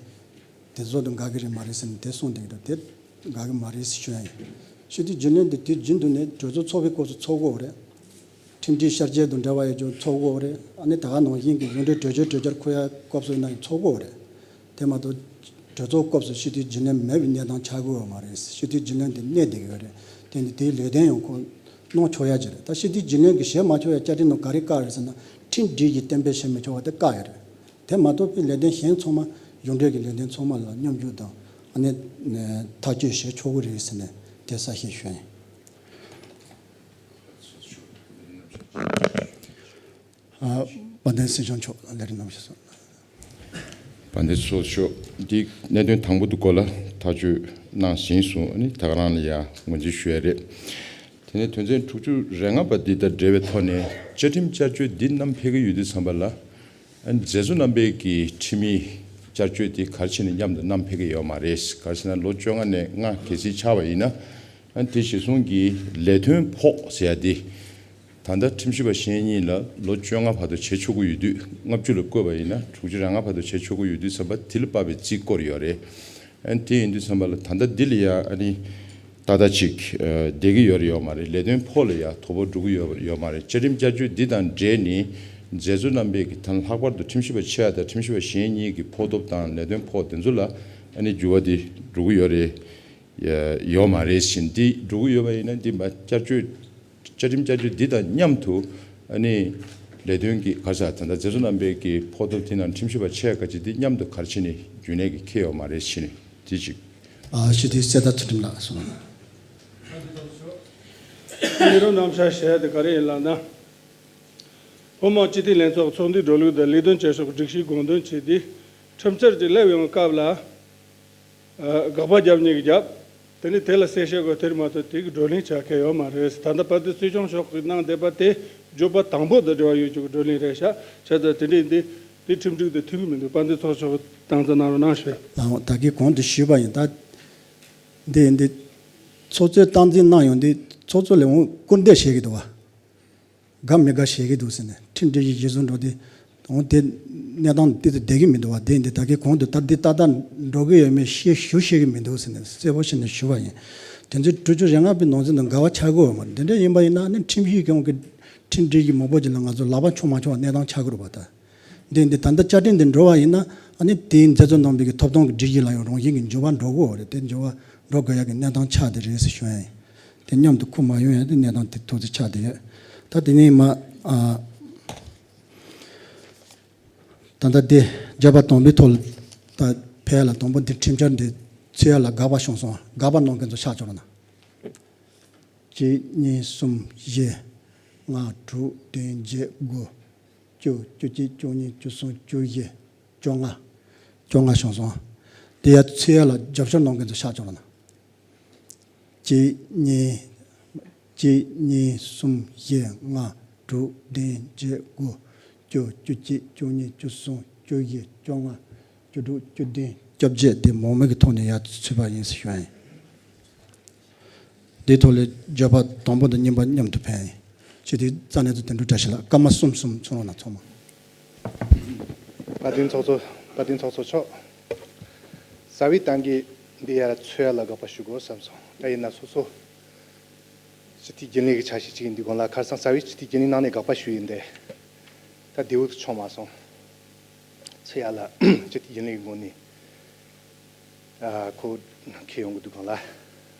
དེ་ཚོ་དང་འགལ་གྱི་རེད་མ་རེད་ཟེར་ནས་དེ་གསུངས་བསྡད་ཀྱི་རེད། དེ་འགལ་གྱི་མ་རེད་ཟེར་ཞུ་ཡ་ཡིན། སྤྱི་འཐུས་རྒྱུན་ལས་འདི་དུས་རྒྱུན་དུ་ནས་གྲོས་ཚོགས་ཚོགས་པའི་སྐབས་སུ་ཚོགས་དགོས་རེད། ཁྲིམས་སྒྲིག་ཤར་བསྐྱོད་དང་འབྲེལ་བ་ཡོད་ཀྱང་ཚོགས་དགོས་རེད། ཨ་ནི་དེ་ག་ནང་བཞིན་གྱི་གཞུང་འབྲེལ་གྲོས་ཆོད་གྲོས་འཆར་འཁུར་ཡ་སྐབས་སུ་ཡིན་ན་ཡང་ཚོགས་དགོས་རེད། དེ་མ་གཏོགས་གྲོས་ཚོགས་སྐབས་སུ་སྤྱི་འཐུས་རྒྱུན་ལས་མེད་པའི་གནས་སྟངས་ཆགས་ཀྱི་ཡོད་མ་རེད། སྤྱི་འཐུས་རྒྱུན་ལས་འདི་གནས་བསྡད་ཀྱི་ཡོད་རེད། དེ་ནི་དེའི་ལས་དོན་ཡང་ཁོ་གནང་ཆོག་ཡ་ཅིག་རེད། ད་སྤྱི་འཐུས་རྒྱུན་ལས་ཀྱིས་བྱེད་མ་ཆོག་ཡ་བཅའ་ཁྲིམས་ནང་ག་རེ་བཀག་ཡོད་ཟེར་ན་ཁྲིམས་སྒྲིག་གཞི་གཏན་འབེབས་བྱེད་མི་ཆོག་པ་དེ་བཀག་ཡོད་རེད། དེ་མ་གཏོགས་པའི་ལས་དོན་གཞན་ཚང་མ་གཞུང་འབྲེལ་གྱི་ལས་དོན་ཚང་མ་ལ་མཉམ་ཞུགས་དང་ ཨ་ནི་ཐག་གཅོད་བྱེད་ཆོག་གི་རེད་ཟེར་ནས་དེ་གསལ་བཤད་ཞུ་ཡ་ཡིན། ཨ། དཔལ་ལྡན་སྲིད་སྐྱོང་མཆོག་ལ་ལས་རིམ་གནང་ཞུ་སོང་། དཔལ་ལྡན་ཚོགས་གཙོ་མཆོག་འདི་གནད་དོན་དང་པོ་དེ་སྐོར་ལ་ཐག་གཅོད་གནང་ཟིན་སོང་། ཨ་ནི་ད་ག་རང་ལ་ཡ་ངོས་འཛིན་ཞུ་ཡ་རེད། དེ་ནས་དོན་ཚན་དྲུག་ཅུ་རེ་ལྔ་པ་འདི་དང་འབྲེལ་བའི་ཐོག་ནས་བཅའ་ཁྲིམས་བསྐྱར་བཅོས་འདི་བསྣམས་ཕེབས་ཀྱི་ཡོད་དུས་ཙམ་པ་ལ། ཨ་ནི་མཛད་གཙོ་རྣམ་པས་ཀྱི་ཁྲིམས་ཡིག་བསྐྱར་བཅོས་དེ་ག་རེ་བྱས་ནས་མཉམ་དུ་བསྣམས་ཕེབས་ཀྱི་ཡོད་མ་རེད། ག་རེ་ཟེར་ན་ལོ་བཅོ་ལྔ་ནས་ལྔ་གལ་སྲིད་ཆགས་པ་ཡིན་ན། ཨ་ནི་དེ་གཞིར་བཟུང་གི་ལས་དོན་ཕོགས་ཟེར་ཡ་དེ། ད་ལྟ་ཁྲིམས་ཞིབ་པ་གཞན་གཉིས་ལ་ལོ་བཅོ་ལྔ་བར་དུ་བྱེད་ཆོག་གི་ཡོད་དུས། ལྔ་བཅུ་ལ་བཀོད་པ་ཡིན་ན་དྲུག་ཅུ་རེ་ལྔ་བར་དུ་བྱེད་ཆོག་གི་ཡོད་དུས་ཙམ་པ་དེ་ལ་དཔག་པའི་རྩིས་བསྐོར་ཡོད་རེད། ཨ་ནི་དེ་ཡིན་དུས་ཙམ་པ་ལ་ད་ལྟ་འདི་ལ་ཡ་ཨ་ནི་ཏག་ཏག་ཅིག་ཨ་བསྡད་ཀྱི་ཡོད་རེད་ཡོད་མ་རེད། ལས་དོན་ཕོགས་ལ་ཡ་དོ་ཕོག་འགྲོ་གི་ཡོད་ཡོད་མ་རེད། བཅའ་ཁྲིམས་བསྐྱར་བཅོས་འདི་དང་འབྲེལ་ནས་མཛད་གཙོ་རྣམ་པས་ཀྱི་ད་ལྷག་པར་དུ་ཁྲིམས་ཞིབ་པ་ཆེ་བ་དང་ཁྲིམས་ཞིབ་པ་གཞན་གཉིས་ཀྱི་ཕོགས་ཐོབ་དང་ལས་དོན་ཕོགས་དེ་ཚོ་ལ་ཨ་ནི་འགྱུར་བ་དེ་འགྲོ་གི་ཡོད་རེད། ཡ་ཡོད་མ་རེད་ཟེར། འདི་འགྲོ་གི་ཡོད་པ་ཡིན་ན་འདི་མ་བསྐྱར་བཅོས། བཅའ་ཁྲིམས་བསྐྱར་བཅོས་འདི་དང་མཉམ་དུ་ཨ་ནི་ལས་དོན་གྱི་ག་རེ་ཟེར་ད་ལྟ་མཛད་གཙོ་རྣམ་པས་ཀྱི་ཕོགས་ཐོབ་དེ་ནང་ཁྲིམས་ཞིབ་པ་ཆེ་ག་ཅིག་འདི་མཉམ་དུ་ག་རེ་བྱས་ནས་རྒྱུན་ལས་ཀྱི་འཁེལ་ཡོད་མ་རེད་ཟེར་ནས་དེ་གཅིག་ཨ་ཞུ་དེ་གསལ་བརྡ་ཚུལ་ཁྲིམས་ལགས་སོང་། ལས་རོགས་རྣམ་གཞག་བྱས་ཏེ་ག་རེ་ཡིན་ལབ་ན། བོད་མི་སྤྱི་འཐུས་ལྷན་ཚོགས་ཚོགས་འདུའི་འགྲོ་ལུགས་དང་ལས་དོན་བྱེད་ཕྱོགས་སྒྲིག་གཞིའི་དགོངས་དོན་བྱས་ཏེ། ཁྲིམས་འཆར་གྱི་སླེབས་ཡོང་སྐབས་ལ། ཨ། དགག་པ་རྒྱབ་མཁན་གྱིས་རྒྱབ། དེ་ནས་དེ་ལ་གསལ་བཤད་དགོས། དེར་མ་གཏོགས་དེ་གི་བགྲོ་གླེང་བྱ་མཁན་ཡོད་མ་རེད། ད་ལྟ་དཔལ་ལྡན་སྲིད་སྐྱོང་མཆོག་གིས་གནང་བསྡད་པ་དེ་བརྗོད་པ་དང་པོ་དང་འབྲེལ་བ་ཡོད་ཀྱི་བགྲོ་གླེང་རེད་ཤག་བྱས་ཙང་དེ་འདྲའི་འདི་དེ་ཁྲིམས་སྒྲིག་དང་མཐུན་གྱི་མི་འདུག་དཔལ་ལྡན་ཚོགས་གཙོ་མཆོག་གིས་སྟངས་འཛིན་གནང་རོགས་གནང་ཞུ། ལགས་འོང་། ད་གིན་གོང་དུ་ཞུས་པ་ཡིན། ད་འདི་འདི་ཚོགས་གཙོས་སྟངས་འཛིན་གནང་ཡོང་དུས་ཚོགས་གཙོ་ལས་འོང་སྐུར་འདེབས་བྱེད་ཀྱི་འདུག་བ། དགའ་མི་དགའ་བཤད་ཀྱི་འདུག་ཟེར་ནས་ཁྲིམས་སྒྲིག་གཞི་གཞིར་བཟུང་འགྲོ་དུས། འོ་དེ་གནས་སྟངས་དེ་ཚོ་བསྡད་ཀྱི་མི་འདུག་བ། དེ་འདི་ད་གིན་གོང་དུ་ད་འདི་ཏག་ཏག་འགྲོ་གི་ཡོད་མེད་ཤེས་ཞུ་ཤེས་ཀྱི་མི་འདུག་ཟེར་ནས་གསལ་པོ་བྱས་ནས་ཞུ་བ་ཡིན། དེ་ཚོའི་དྲུག་ཅུ་རེ་ལྔ་པའི་ནང་ཚན་དང་འགལ་བ་ཆགས་ཀྱི་ཡོད་མ་རེད། འདི་འདྲ་ཡིན་པ་ཡིན་ན་ནི་ཁྲིམས་ཞིབ་ཀྱི་ཁྲིམས་སྒྲིག་གཞི་མང་པོ་ཅིག་ལ་ང་ཚོ་ལག་པ་འཁྱོག་མ་འཁྱོག་གནས་སྟངས་ཆགས་ཀྱི་རེད་པ། ད་འདི་འདི་ད་ལྟ་བཅའ་ཁྲིམས་འདི་འགྲོ་བ་ཡིན་ན་ཨ་ནི་དེའི་མཛད་གཙོ་རྣམ་པའི་གི་ཐོབ་ཐང་གི་སྒྲིག་གཞི་ལ་ཡང་རང་བཞིན་གྱི་འགྱུར་བ་འགྲོ་གི་ཡོད་རེད། དེ་འགྱུར་བ་འགྲོ་དགོས་ཡ་གི་གནས་སྟངས་ཆགས་བསྡད་རེད་ཟེར་ཞུ་ཡ་ཡིན། དེ་མཉམ་དུ་ཁུར་མ་ཡོང་ཡ་དེ་གནས་སྟངས་དེ་ཐུགས་རྗེ་ཆེ་དེ་ཡོད། ད་དེ་ནས་མ་ཨ། ད་ལྟ་དེ་བརྗོད་པ་དང་པོའི་ཐོག་ལ་ད་ཕེབས་ལ་དང་པོ་འདི་ཁྲིམས་འཆར་འདི་ཚུད་ཡ་ལ་དགག་པ་བྱུང་སོང་། དགག་པ་གནང་མཁན་ཚོ་ཕྱག་ཕྱོགས་ན། གཅིག་གཉིས་གསུམ་བཞི། ལྔ་དྲུག་བདུན་བརྒྱད་དགུ། བཅུ། བཅུ་གཅིག་བཅུ་གཉིས་བཅུ་གསུམ་བཅུ་བཞི། བཅོ་ལྔ། བཅོ་ལྔ་བྱུང་སོང་། དེ་ཡ་ཚུད་ཡ་ལ་རྒྱབ་སྐྱོར་གནང་མཁན་ཚོ་ཕྱག་ཕྱོགས་ན། གཅིག་གཉིས། གཅིག་གཉིས་གསུམ་བཞི། ལྔ་དྲུག་བདུན་བརྒྱད་དགུ། བཅུ། བཅུ་གཅིག་བཅུ་གཉིས་བཅུ་གསུམ་བཅུ་བཞི། བཅོ་ལྔ། བཅུ་དྲུག་བཅུ་བདུན། བཅོ་བརྒྱད། དེ་མང་མོས་ཀྱི་ཐོག་ནས་ཡར་ཚུད་པ་ཡིན་ཟེར་ཞུ་ཡ་ཡིན། དེའི་ཐོག་ལ་བརྗོད་པ་དང་པོ་དང་གཉིས་པ་མཉམ་དུ་ཕེབས་ཡིན། ཅི་སྟེ་རྩ་གནད་དུ་དོན་གྲུབ་བཀྲ་ཤིས་ལགས། སྐར་མ་གསུམ་གསུམ་ཚུར་རོགས་གནང་། ཚང་མ། དཔལ་ལྡན་ཚོགས་གཙོ། དཔལ་ལྡན་ཚོགས་གཙོ་མཆོག་རྩ་བའི་ཏང་གི་འདི་ཡར་ཚུད་ཡ་ལ་དགག་པ་ཞུ་དགོས་བསམ་སོང་། ད་ཡིན་ན་སོ་སོ་སྤྱི་འཐུས་རྒྱུན་ལས་ཀྱི་ཆ་ཤས་གཅིག་ཡིན་དུས་སྒང་ལ། ཁ་སང་རྩ་བའི་སྤྱི་འཐུས་རྒྱུན་ལས་ནང་ནས་དགག་པ་ཞུས་ཡིན་ཏེ། ད་བདེ་བོ་དུ་བྱུང་མ་སོང་། ཚུད་ཡ་ལ་སྤྱི་འཐུས་རྒྱུན་ལས་ཀྱི་ངོས་ནས། ཨ། ཁོ་འཁྱེར་ཡོང་གི་འདུག་གང་ལ།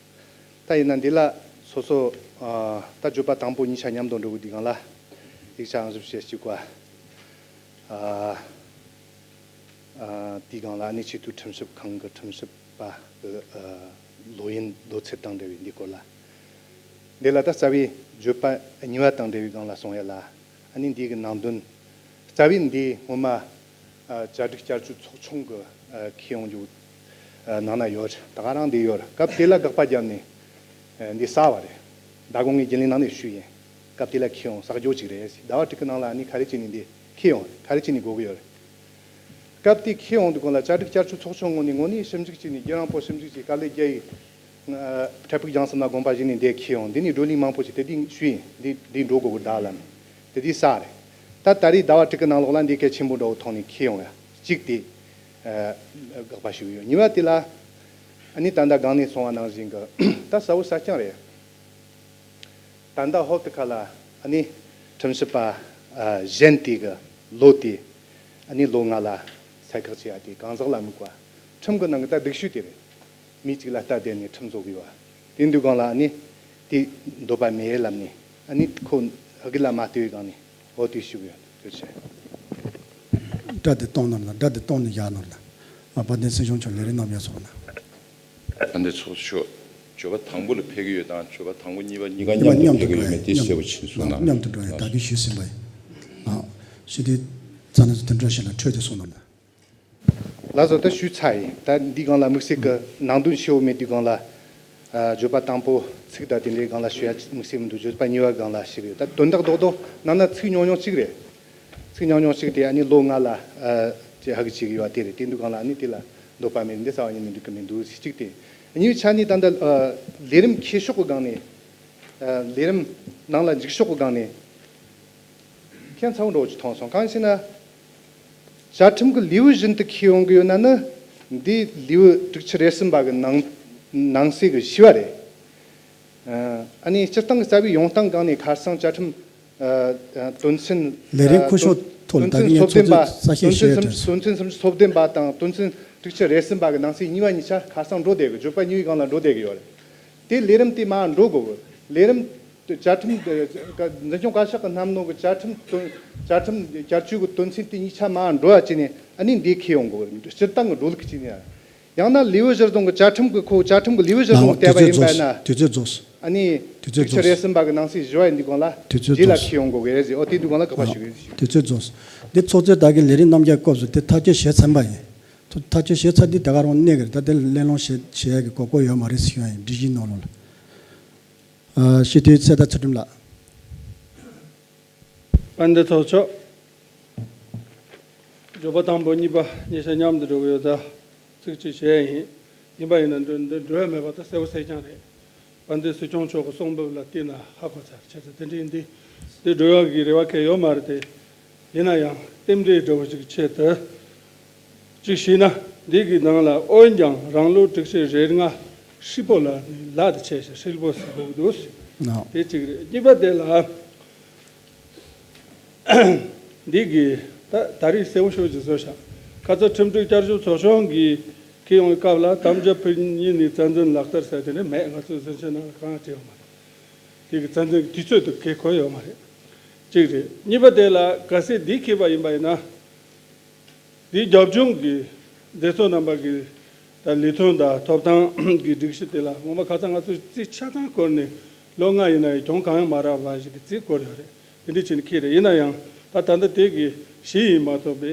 ད་ཡིན་ན་འདི་ལ་སོ་སོ། ཨ། ད་བརྗོད་པ་དང་པོ་གཉིས་ཆ་མཉམ་དུ་འགྲོ་གི་འདུག་གང་ལ། ཡིག་ཆ་ཨང་གསུམ་བཤད་གཅིག་པ། ཨ། ཨ། དེའི་སྒང་ལ་ཨ་ནི་ཆེས་མཐོའི་ཁྲིམས་ཞིབ་ཁང་གི་ཁྲིམས་ཞིབ་པ་གི། ཨ། ལོ་ཡིན་ལོ་ཚད་དང་འབྲེལ་བའི་འདི་སྐོར་ལ། འདི་ལ་ད་རྩ་བའི་བརྗོད་པ་གཉིས་པ་དང་འབྲེལ་བའི་སྒང་ལ་སོང་ཡ་ལ། ཨ་ནི་འདི་གི་ནང་དོན། རྩ་བའི་འདི་སྔོན་མ། ཨ། བཅའ་སྒྲིག་བསྐྱར་བཅོས་ཚོགས་ཆུང་གི། ཨ། འཁྱེར་ཡོང་རྒྱུ། ཨ། ནང་ན་ཡོད། ད་ག་རང་འདི་ཡོད། སྐབས་དེ་ལ་དགག་པ་བརྒྱབ་ནས། ཨ། འདི་གསར་བ་རེད། མདང་དགོང་ངས་རྒྱུན་ལས་ནང་ནས་ཞུས་ཡིན། སྐབས་དེ་ལ་འཁྱེར་ཡོང་གསར་འཇོག་ཅིག་རེད། ཟླ་བ་དྲུག་གི་ནང་ལ་ཨ་ནི་ག་རེ་བྱས་ནས་འདི་འཁྱེར་ཡོང་། ག་རེ་བྱས་ནས་དགོས་ཀྱི་ཡོད་རེད། སྐབས་དེ་འཁྱེར་ཡོང་དུས་སྒང་ལ་བཅའ་སྒྲིག་བསྐྱར་བཅོས་ཚོགས་ཆུང་ངོས་ནས་དངོས་གནས་ཞིབ་འཇུག་བྱས་ནས། རྒྱུན་རིང་པོ་ཞིབ་འཇུག་བྱས། དཀའ་ལས་བརྒྱབ་ཡིན། ཨ། འཕྲལ་ཕུགས་རྒྱང་སྲིང་ལ་དགོངས་པ་བཞེས་ནས་འདི་འཁྱེར་ཡོང་། འདི་ནས་བགྲོ་གླེང་མང་པོ་བྱས། དེ་འདི་ཞུས་ཡིན། འདི་འདི་འགྲོ་དགོས་ཀྱི་གདའ་ལ་ནི། དེ་འདི་གསར་རེད། ད་ད་རེས་ཟླ་བ་དྲུག་གི་ནང་ལོགས་ལ་འདི་གལ་ཆེན་པོ་འདྲ་བོ་མཐོང་ནས་འཁྱེར་ཡོང་ཡ། གཅིག་དེ། ཨ། དགག་པ་ཞུ་གི་ཡོད། གཉིས་པ་དེ་ལ་ཨ་ནི་ད་ལྟ་སྒང་ནས་གསུངས་པ་ནང་བཞིན་གྱི་ད་གསལ་པོ་གསལ་རྐྱང་རེད། ད་ལྟ་ཧོབ་ཏེ་ཁ་ལ་ཨ་ནི་ཁྲིམས་ཞིབ་པ། ཨ། གཞན་དེ་གི་ལོ་དེ་ཨ་ནི་ལོ་ལྔ་ལ་ཚད་བཀག་བྱེད་ཡ་དེ་གང་ཟག་ལ་དམིགས་པ། ཁྲིམས་ཀྱི་ནང་གི་ད་སྡིག་ཤོས་དེ་རེད། མི་གཅིག་ལ་ལྟ་བསྡད་ནས་ཁྲིམས་བཟོ་གི་ཡོད། དེ་འདུག་གང་ལ་ཨ་ནི་དེ་འདོད་པ་མེད་ལབ་ནས། ཨ་ནི་ཁོ་ཨ་གི་ལ་མ་ལྟོས་གང་ནས་འོ་དེ་ཞུ་གི་ཡོད། ཐུགས་རྗེ་ཆེ། སྒྲ་དེ་གཏོང་ནོར་ལ། སྒྲ་དེ་གཏོང་ནས་བཞག་ནོར་ལ། ཨ། དཔལ་ལྡན་སྲིད་སྐྱོང་མཆོག་ལས་རིམ་ནམ་ཡ་སོགས་ན། ཨ་འདི་ཚོགས་གཙོ་མཆོག་བརྗོད་པ་དང་པོ་ལ་ཕེབས་ཀྱི་ཡོད་དང་བརྗོད་པ་དང་པོ་གཉིས་པ་གཉིས་ཀ་མཉམ་དུ་མཉམ་དུ་ཕེབས་ཀྱི་ཡོད་མེད་དེ་གསལ་པོ་ཕྱིན་སོང་ན། མཉམ་དུ་འགྲོ་ཡ་ད་གིན་ཞུས་ཟིན་པ་ཡིན། ཨ། ཞུ་དུས་ཙ་ན་ཚོ་དོན་གྲོགས་ཞིག་ལ་འཕྲོས་ཏེ་གསུངས་གནང་ན། ལགས་སོ། ད་ཞུས་ཚར་ཡིན། ད་འདི་སྒང་ལ་དམིགས་བསལ་གྱི་ནང་དོན་ཆེ་བོ་མེད་དུས་སྒང་ལ། ཨ། བརྗོད་པ་དང་པོ་ཚིག་དང་དེ་འདྲའི་སྒང་ལ་ཞུ་ཡ་དམིགས་བསལ་མི་འདུག་བརྗོད་པ་གཉིས་པ་སྒང་ལ་ཞུ་གི་ཡོད། ད་དོན་དག་རྡོག་རྡོག་ནང་ན་ཚིག་ཉུང་ཉུང་གཅིག་རེད། ཚིག་ཉུང་ཉུང་གཅིག་དེ་ཨ་ནི་ལོ་ལྔ་ལ་ཨ་ཅེ་ཧ་གི་བྱེད་ཀྱི་ཡོད་དེ་རེད། དེ་འདུག་སྒང་ལ་ཨ་ནི་དེ་ལ་འདོད་པ་མེད་འདི་རྩ་བ་ཉིད་ནས་འདུག་གི་མི་འདུག་ཟེར་གཅིག་དེ། གཉིས་པའི་ཆ་ནས་ད་ལྟ་ཨ་ལས་རིམ་འཁྱེར་ཕྱོགས་ཀྱི་སྒང་ནས། ཨ་ལས་རིམ་ནང་ལ་འཇུག་ཕྱོགས་ཀྱི་སྒང་ནས་ཁྱད་མཚར་པོ་འདྲ་བོ་ཅིག་མཐོང་སོང་། གང་ཡིན་ཟེར་ན། བཅའ་ཁྲིམས་ཀྱི་ལེའུ་བཞིན་དུ་འཁྱེར་ཡོང་གི་ཡོད་ན་ནི། འདི་ལེའུ་དྲུག་ཅུ་རེ་གསུམ་པ་གི་ནང་ནང་གསེས་ཀྱི་བཞི་བ་རེད། ཨ་ནི་སྤྱིར་བཏང་གི་རྩ་བའི་ཡོང་སྟངས་སྒང་ནས་ཁ་སང་བཅའ་ཁྲིམས་ཨ་ཨ་དོན་ཚན། ལས་རིམ་ཨ་ཁུ་ཤོ་ཐོག་ལ་དོན་ཚན་བསྡད་མཁན་ཚོགས་ཚོད་ས་ཞིག་ཞུ་ཡ་དོན་ཚན་སུམ་ཅུ་སོ་བདུན་པ་དང་དོན་ཚན་དྲུག་ཅུ་རེ་གསུམ་པ་གི་ནང་གསེས་གཉིས་པ་གཉིས་ཆ་ཁ་སང་འགྲོ་བསྡད་གི། བརྗོད་པ་གཉིས་པའི་སྒང་ལ་འགྲོ་བསྡད་གི་ཡོད་རེད། དེ་ལས་རིམ་དེ་མར་འགྲོ་དགོས་གི། ལས་རིམ་བཅའ་ཁྲིམས་འཛིན་སྐྱོང་བཀའ་ཤག་གི་གནམ་ནོར་གྱི་བཅའ་ཁྲིམས་དོན། བཅའ་ཁྲིམས་བསྐྱར་བཅོས་ཀྱི་དོན་ཚན་དེ་གཉིས་ཆ་མར་འགྲོ་ཡ་བྱས་ནས་ཨ་ནི་འདི་འཁྱེར་ཡོང་དགོས་རེད། སྤྱིར་བཏང་གི་འགྲོ་ལུགས་ཀྱི་བྱས་ནས། ཡང་ན་ལེའུ་གཞིར་བཟུང་གི་བཅའ་ཁྲིམས་ཀྱི་ཁོ་བཅའ་ཁྲིམས་ཀྱི་ལེའུ་གཞིར་བཟུང་གི་བལྟས་པ་ཡིན་པ་ན། དུས་ཚོད་རྫོགས། དུས་ཚོད་རྫོགས། ཨ་ནི་དུས་ཚོད་དྲུག་ཅུ་རེ་རྫོགས། གསུམ་པ་གི་ནང་གསེས་བཞི་བ་ཡིན་དུས་སྒང་ལ། དུས་ཚོད་རྗེས་ལ་རྫོགས། འཁྱེར་ཡོང་དགོས་གི་རེད་ཟེར། ཨོ་དེ་དུས་སྒང་ལ་ག་པ་ཞུ་གི་རེད་ཟེར། དུས་ཚོད་རྫོགས། འདི་ཚོགས་གཙོས་ད་གིན་ལས་རིམ་རྣམ་གཞག་སྐབས་སུ་དེ་ཐག་གཅོད་བྱས་ཚར་བ་ཡིན། ཐག་གཅོད་བྱས་ཚར་དུས་ད་ག་རང་གནས་གི་རེད། ད་དེ་གླེང་སློང་བྱེད་བྱེད་ཡ་གི་དགོས་མཁོ་ཡོད་མ་རེད་ཟེར་ཞུ་ཡ་ཡིན། སྒྲིག་གཞིའི་ནང་ལོགས་ལ། ཨ་སྤྱི་འཐུས་ཚེ་བརྟན་ཚུལ་ཁྲིམས་ལགས། དཔལ་ལྡན་ཚོགས་གཙོ། བརྗོད་པ་དང་པོ་གཉིས་པ་གཉིས་ཆ་མཉམ་དུ་འགྲོ་གི་ཡོད། ད་ཚིག་གཅིག་བྱས་ཡིན། ཡིན་པ་ཡིན་ན་འགྲོ་འདི་འགྲོ་ཡ་མེད་པ་ད་གསལ་པོ་གསལ་རྐྱང་རེད། དཔལ་ལྡན་སྲིད་སྐྱོང་མཆོག་གི་གསུང་འབུམ་ལ་བལྟས་ན་ཧ་གོ་ཚར། བྱས་ཙང་དེ་འདྲ་ཡིན་དུས་འདི་འགྲོ་ཡ་གི་རེ་བ་གང་ཡང་ཡོད་མ་རེད་དེ། ཡིན་ན་ཡང་རྟེན་འབྲེལ་འདྲ་བོ་ཞིག་ཆེད་དུ། གཅིག་བྱས་ན་འདི་གི་ནང་ལ་འོན་ཀྱང་རང་ལོ་དྲུག་ཅུ་རེ་ལྔ་ཧྲིལ་པོ་ལ་ནི་ལ་དེ་བྱས་ཤིང་ཧྲིལ་པོ་ཟེར་དགོས་འདུག་ཟེར། ནོ། དེ་གཅིག་རེད། གཉིས་པ་དེ་ལ་འདི་གི་ད་ད་རེས་གསལ་པོ་ཤོས་ཀྱི་བཟོ་བྱ། ཁ་ཚ་ཁྲིམས་སྒྲིག་བསྐྱར་ཞིབ་ཚོགས་ཆུང་གི་འཁྱེར་ཡོང་བའི་སྐབས་ལ་དམ་བཅའ་ཕུལ་ཉིན་ནས་རྩ་འཛིན་ལག་བསྟར་ཟེར་དེ་འདྲ་མེད། ང་ཚོའི་ཟིན་བྲིས་ནང་ལ་གང་ཡང་བྲིས་ཡོད་མ་རེད། དེ་གི་རྩ་འཛིན་གྱི་དུས་ཚོད་དུ་གེ་འཁོད་ཡོད་མ་རེད། གཅིག་རེད། གཉིས་པ་དེ་ལ་གལ་སྲིད་འདི་འཁྱེར་པ་ཡིན་པ་ཡིན་ན། འདི་རྒྱབ་ལྗོངས་ཀྱི་སྡེ་ཚོགས་རྣམ་པ་གི་ད་ལས་དོན་དང་ཐོབ་ཐང་གི་སྒྲིག་གཞི་དེ་ལ་ངོ་མ་ཁ་སང་ང་ཚོས་རྩིས་ཆ་ཚང་བསྐོར་ནས་ལོ་ལྔ་ཡིན་ན་ཡང་གྱོང་གང་ཡང་མ་རག་པ་ཞིག་གི་རྩིས་བསྐོར་ཡོད་རེད། དེ་འདྲ་བྱས་ནས་འཁྱེར་རེད། ཡིན་ན་ཡང་ད་ད་ལྟ་དེ་གི་གཞི་ཡིན་མ་གཏོགས་པའི་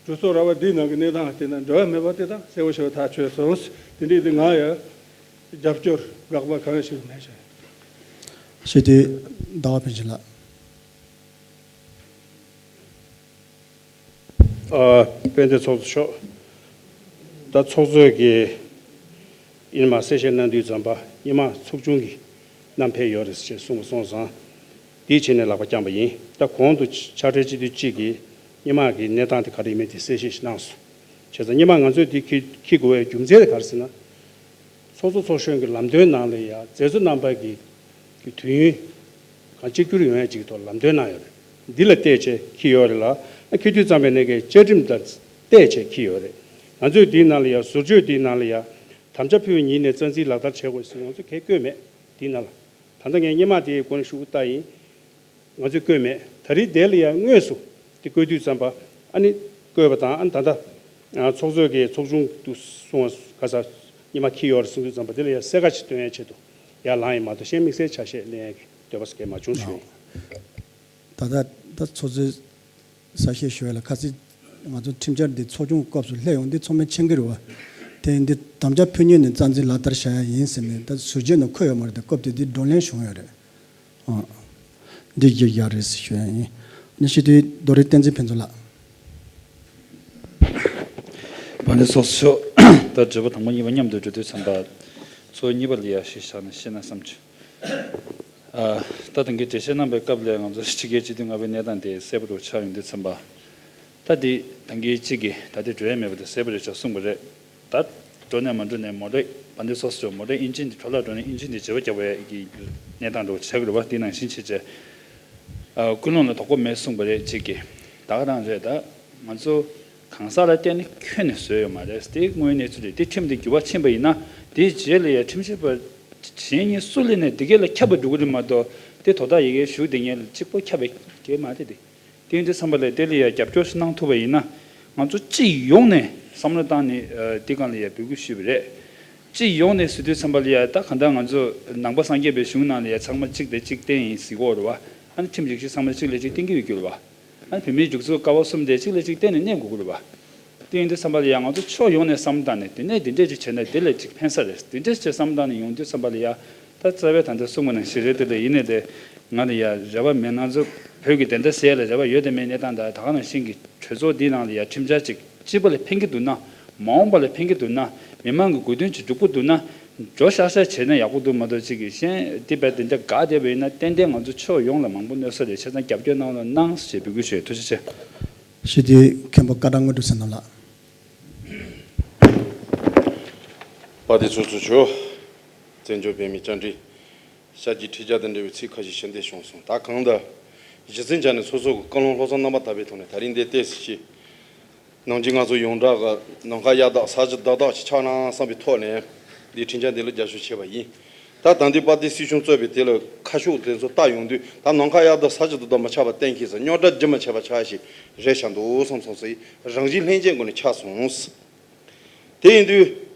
གྲོས་ཚོགས་ར་བ་འདིའི་ནང་གི་གནས་སྟངས་དེ་ན་འགྲོ་ཡ་མེད་པ་དེ་དང་གསལ་པོ་ཞེ་པོ་ཐག་ཆོད་སོང་། དེ་འདྲའི་དེ་ང་ཡ་རྒྱབ་སྐྱོར་དགག་པ་གང་ཡང་ཞིག་མེད་ཞེས། ཞེས་དེ་ཟླ་བ་ཕན་ཆད་ལགས། ཨ། དཔལ་ལྡན་ཚོགས་གཙོ་མཆོག་ད་ཚོགས་གཙོས་ཀྱི་ཨིན་མ་གསལ་བཤད་གནང་དུས་ཙམ་པ་སྔོན་མ་ཚོགས་ཆུང་གི་རྣམ་ཕེབས་ཡོད་རེད་ཅེས་གསུངས་པ་སོང་ཙང་། དེའི་ཆེད་ནས་ལག་པ་བརྐྱངས་པ་ཡིན། ད་གོང་དུ་ཕྱག་སྦྲེལ་སྤྱི་འཐུས་གཅིག་གིས་སྔོན་མ་གི་གནས་སྟངས་དེ་ག་རེ་ཡིན་མིན་དེ་གསལ་བཤད་ཞིག་གནང་སོང་། བྱས་ཙང་སྔོན་མ་ང་ཚོས་དེ་འཁྱེར་འཁྱེར་དགོས་པའི་རྒྱུ་མཚན་དེ་ག་རེ་ཟེར་ན། ཚོགས་གཙོ་ཚོགས་གཞོན་གྱི་ལམ་སྟོན་ནང་ལ་ཡང་མཛད་གཙོ་རྣམ་པ་གི་གི་དུས་ཡུན་གང་གཅིག་གྱུར་ཡོང་ཡ་ཅིག་ཐོག་ལམ་སྟོན་གནང་ཡོད་རེད། འདི་ལ་བལྟས་བྱས་འཁྱེར་ཡོད་རེད་ལ། ཨ། འཁྱེར་དུས་ཙམ་པའི་ནས་ཀྱི་བཅའ་ཁྲིམས་དང་བལྟས་བྱས་འཁྱེར་ཡོད་རེད། ང་ཚོས་འདིའི་ནང་ལ་ཡང་ཟུར་བརྗོད་འདིའི་ནང་ལ་ཡང་དམ་བཅའ་ཕུལ་བའི་ཉིན་ནས་རྩ་འཛིན་ལག་བསྟར་བྱེད་དགོས་ཟེར་ང་ཚོས་གང་ཡང་བཀོད་མེད། འདིའི་ནང་ལ། ད་ལྟ་ངས་སྔོན་མ་དེའི་སྐོར་ནས་ཞུ་གི་ལྟ་ཡིན། ང་ཚོས་བཀོད་མེད། ད་རེས་དེ་ལ་ཡང་དངོས་སུ་དེ་བཀོད་དུས་ཙམ་པ་ཨ་ནི་བཀོད་པ་དང་། ཨ་ནི་ད་ལྟ་ཚོགས་གཙོས་ཀྱི་ཚོགས་ཆུང་དུ་སོང་བ་ག་ས་སྔོན་མ་འཁྱེར་ཡོད་རེད་གསུང་དུས་ཙམ་པ་དེ་ལ་ཡང་གསལ་ཁ་ཅིག་སྟོན་ཡའི་ཆེད་དུ་ཡར་ལངས་ཡིན་མ་གཏོགས་གཞན་དམིགས་བསལ་ཆ་ཤས་ལེན་ཡ་གི་འདོད་པ་སྐྱེ་མ་བྱུང་ཞུ་ཡིན། ད་ལྟ་ད་ཚོགས་གཙོས་གསལ་བཤད་ཞུ་ཡ་ལ། ཁ་སང་ང་ཚོ་ཁྲིམས་འཆར་འདི་ཚོགས་ཆུང་སྐབས་སུ་སླེབས་ཡོང་འདི་ཚང་མས་མཁྱེན་གྱི་རེད་བ། དེ་འདི་དམ་བཅའ་ཕུལ་ཉིན་ནས་རྩ་འཛིན་ལག་བསྟར་བྱ་ཡ་ཡིན་ཟེར་ནས་ད་ཟུར་བརྗོད་ནང་འཁོད་ཡོད་མ་རེད། ད་སྐབས་དེ་འདི་བགྲོ་གླེང་བྱུང་ཡོད་རེད། ཨ། འདི་རྒྱག་རྒྱག་རེད་ཟེར་ཞུ་ཡ་ཡིན། ཨ་ནི་སྤྱི་འཐུས་རྡོ་རིང་བསྟན་འཛིན་ཕུན་ཚོགས་ལགས། དཔལ་ལྡན་ཚོགས་གཙོ་མཆོག་ད་བརྗོད་པ་དང་པོ་གཉིས་པ་མཉམ་དུ་འགྲོ་དུས་ཙམ་པ་ཚོགས་གཉིས་པ་ལ་ཡ་གཞི་བཞག་ནས་བཤད་ན་བསམ་བྱུང་། ཨ། ད་ཐེངས་ཀྱི་འགྲེལ་བཤད་གནང་པའི་སྐབས་ལ་ང་ཚོ་ཕྱི་རྒྱལ་སྤྱི་འཐུས་ལྔ་པའི་གནས་སྟངས་དེ་གསལ་པོ་རུ་ཆགས་ཡོང་དུས་ཙམ་པ། ད་དེ་ད་གིན་གཅིག་གིས་ད་དེ་འགྲོ་ཡ་མེད་པ་དེ་གསལ་པོ་རེད་ཆགས་གསུངས་པ་རེད། ད་འགྲོ་ནས་མ་འགྲོ་ནས་མོ་ཊ་དཔལ་ལྡན་ཚོགས་གཙོ་མོ་ཊ་ཨིན་ཇི་དེ་འཕྲོ་བརླག་འགྲོ་ནས་ཨིན་ཇི་དེ་བརྗེ་པོ་རྒྱག་པའི་གི་གནས་སྟངས་འགྲོ་ཆགས་ཀྱི་རེད་བ། དེ་ནང་བཞིན་བྱས་བྱས། ཨ། ཀུན་སློང་ལ་དོགས་པ་མེད་གསུངས་པ་རེད། གཅིག་གིས་ད་ག་རང་རེད། ད་ང་ཚོ་གང་ཟག་ལ་བརྟེན་ནས་ཁྱོན་ནས་བཟོས་ཡོད་མ་རེད། དེ་དངོས་ཡོད་གནས་ཚུལ་རེད། དེ་ཁྲིམས་དེ་འགྱུར་བ་ཕྱིན་པ་ཡིན་ན་དེའི་རྗེས་ལ་ཡ་ཁྲིམས་ཞིབ་པ་གཞན་གཉིས་སུ་སླེབས་ནས་དེ་གས་ལ་ཁྱབ་པ་འགྲོ་གི་རེད་མ་གཏོགས་དེ་དོ་བདག་ཡི་གེ་ཞུ་བསྡད་མཁན་ལ་གཅིག་པོ་ཁྱབ་པའི་གེ་མ་རེད་དེ། དེ་ཡིན་དུས་ཙམ་པ་ལ་དེ་ལ་ཡ་རྒྱབ་སྐྱོར་ཞིག་གནང་ཐུབ་པ་ཡིན་ན་ང་ཚོ་སྤྱི་ཡོངས་ནས་བསམ་བློ་བཏང་ནས་དེ་སྒང་ལ་ཡ་འབོད་སྐུལ་ཞུས་པ་རེད། སྤྱི་ཡོངས་ནས་ཟེར་དུས་ཙམ་པ་ལ་ཡ། ད་གང་ལྟར་ང་ཚོ་ནང་པ་སངས་རྒྱས་པའི་གཞུང་ནང་ལ་ཡ་ཚང་མ་གཅིག་དང་གཅིག་བརྟེན་ཡིན་ཟེར་གྱི་ཡོད་རེད་བ། ཨ་ནི་ཁྲིམས་ཡིག་ཆ་ཚང་མ་གཅིག་ལ་གཅིག་བརྟེན་གྱི་ཡོད་ཀྱི་རེད་བ། ཨ་ནི་བོད་མིའི་འཇུག་ཚུལ་ཀ་བ་གསུམ་དེ་གཅིག་ལ་གཅིག་བརྟེན་ནས་གནས་དགོས་ཀྱི་རེད་བ། དེ་ཡིན་དུས་ཙམ་པ་ལ་ཡ་ང་ཚོ་ཕྱོགས་ཡོངས་ནས་བསམ་བློ་བཏང་ནས་དེ་ནས་དེ་འདྲས་ཅིག་བྱས་ན་དེ་ལས་ཅིག་ཕན་ས་རེད། དེ་འདྲས་ཅིག་བསམ་བློ་བཏང་ནས་ཡོང་དུས་ཙམ་པ་ལ་ཡ། ད་རྩ་བའི་ད་ལྟ་གསུང་གི་ནང་བཞིན་རེད། དེ་ལ་ཡིན་ནའི་དེ་ང་ལ་ཡ་རེ་བ་མེད། ང་ཚོ་བོད་ཀྱི་བདེན་མཐའ་གསལ་ལ་རེ་བ་ཡོད་དང་མེད་གནས་སྟངས་དང་། ད་ག་ནང་བཞིན་གྱི་གྲོས་ཚོགས་འདིའི་ནང་ལ་ཡ་ཁྲིམས་འཆར་ཅིག་སྤྱི་པ་ལ་ཕན་གྱི་འདུག་ན། མ་འོངས་པ་ལ་ཕན་གྱི་འདུག་ན། མི་མང་གི་དགོས་འདུན་ཅིག་འགྲུབ་ཀྱི་འདུག་ན། འགྲོ་ཤག་ཤག་བྱས་ན་ཡག་པོ་འདུག་མ་གཏོགས། ཅིག་གི་གཞན་དེ་བས་དེ་འདྲ་དགའ་བསྡད་པ་ཡིན་ན་ཏན་ཏན་ང་ཚོ་ཕྱོགས་ཡོངས་ལ་མང་པོ་གནོད་ས་རེད། བྱས་ཙང་རྒྱབ་སྐྱོར་གནང་རོགས་གནང་ཞེས་འབོད་སྐུལ་ཞུ་ཡས། ཐུགས་རྗེ་ཆེ། ཞུ་དེ་མཁན་པོ་ཀ་ད་དངོས་གྲུབ་བསོད་ནམས་ལགས། དཔལ་ལྡན་ཚོགས་གཙོ་མཆོག་བཙན་བྱོལ་བོད་མིའི་བཅར་འདྲི། ཤར་རྒྱུད་ཁྲིམས་འཆར་དང་འབྲེལ་བའི་ཚིག་ཁ་ཤས་ཞུ་འདོད་བྱུང་སོང་། ད་གང་ལྟར་གཞི་རྩའི་ཆ་ནས་སོ་སོ་གི་བཀའ་བློན་བློ་བཟང་རྣམ་པ་དག་པའི་ཐོག་ནས་ད་རིང་འདིར་བལྟས་ཟིན་ཅིང་། ནམ་རྒྱུན་ང་ཚོ་ཡོངས་གྲགས་ཀྱི་ནམ་མཁའ་གཡའ་དག་ས་གཞི་རྡོག་རྡོག་ཅིག་ཆགས་ན་བསམ་པའི་ཐོག་ནས་འདིའི་ཁྲིམས་འཆར་འདི་ལ་རྒྱབ་སྐྱོར་བྱས་པ་ཡིན། ད་ད་འདི་དཔལ་ལྡན་སྲིད་གཞུང་གཙོས་པའི་དེ་ལ་ཁ་ཕྱོགས་དེ་ཚོ་ལྟ་ཡོང་དུས། ད་ནམ་མཁའ་གཡའ་དག་ས་གཞི་རྡོག་རྡོག་མ་ཆགས་པ་གཏན་འཁེལ་ཟེར། རྙོག་དྲ་རྒྱུན་མ་ཆད་པ་ཆགས་ཤིག་རེད་བཞག་འདུག་བསམ་སོང་ཟེར། རང་བཞིན་ལྷན་སྐྱེས་སྒོ་ནས་ཆགས་སོང་། དེ་ཡིན་དུས།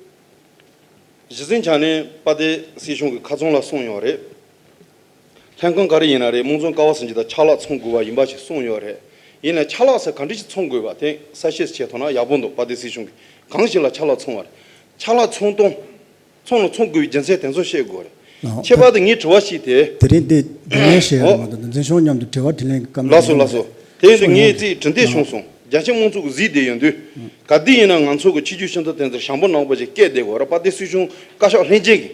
གཞི་རྩའི་ཆ་ནས་དཔལ་ལྡན་སྲིད་གཞུང་གིས་ཁ་ཚོན་ལ་གསུངས་ཡོད་རེད། ལྷན་ཁང་ག་རེ་ཡིན་ན་རེད། དམངས་གཙོའི་ཀ་བ་ཟིན་གྱི་དང་ཆ་ལག་ཚོང་དགོས་པ་ཡིན་པ་ཞིག་གསུངས་ཡོད་རེད། ཡིན་ནའི་ཆ་ལག་ཟེར་ག་འདྲ་ཞིག་ཚོང་དགོས་པ་དེ་གསལ་བཤད་བྱས་ཐུབ་ན་ཡག་པོ་འདུག་དཔལ་ལྡན་སྲིད་གཞུང་གིས་གང་ཞིག་ལ་ཆ་ལག་ཚོང་བ་རེད། ཆ་ལག་ཚོང་སྟངས། ཚོང་ལ་ཚོང་དགོས་པའི་རྒྱུ་མཚན་དེ་ཚོ་བཤད་དགོས་རེད། ལགས། ཁྱད་པར་དུ་ངའི་དྲི་བ་ཞིག་དེ། དེ་རིང་འདི་འདི་ནས་བཤད་ཡོད་མ་གཏོགས་འཛིན་སྐྱོང་མཉམ་དུ་དྲི་བ་དྲིས་ལན་གྱི་སྐབས། ལགས་སོ་ལགས་སོ། དེ་ཡིན་དུས་ངས་རྩིས་དྲི་འདི་བྱུང་སོང་། རྒྱ་ཆེ་དམངས་གཙོ་གི་གཟིགས་བསྡད་ཡོང་དུས། ག་དུས་ཡིན་ན་ང་ཚོ་གི་ཕྱི་རྒྱལ་ཕྱི་ཚོ་དེ་ཚོར་ཞང་པོ་ནང་པ་ཞིག་སྐད་བསྡད་དགོས་རེད། དཔལ་ལྡན་སྲིད་གཞུང་བཀའ་ཤག་ལྷན་རྒྱས་ཀྱིས།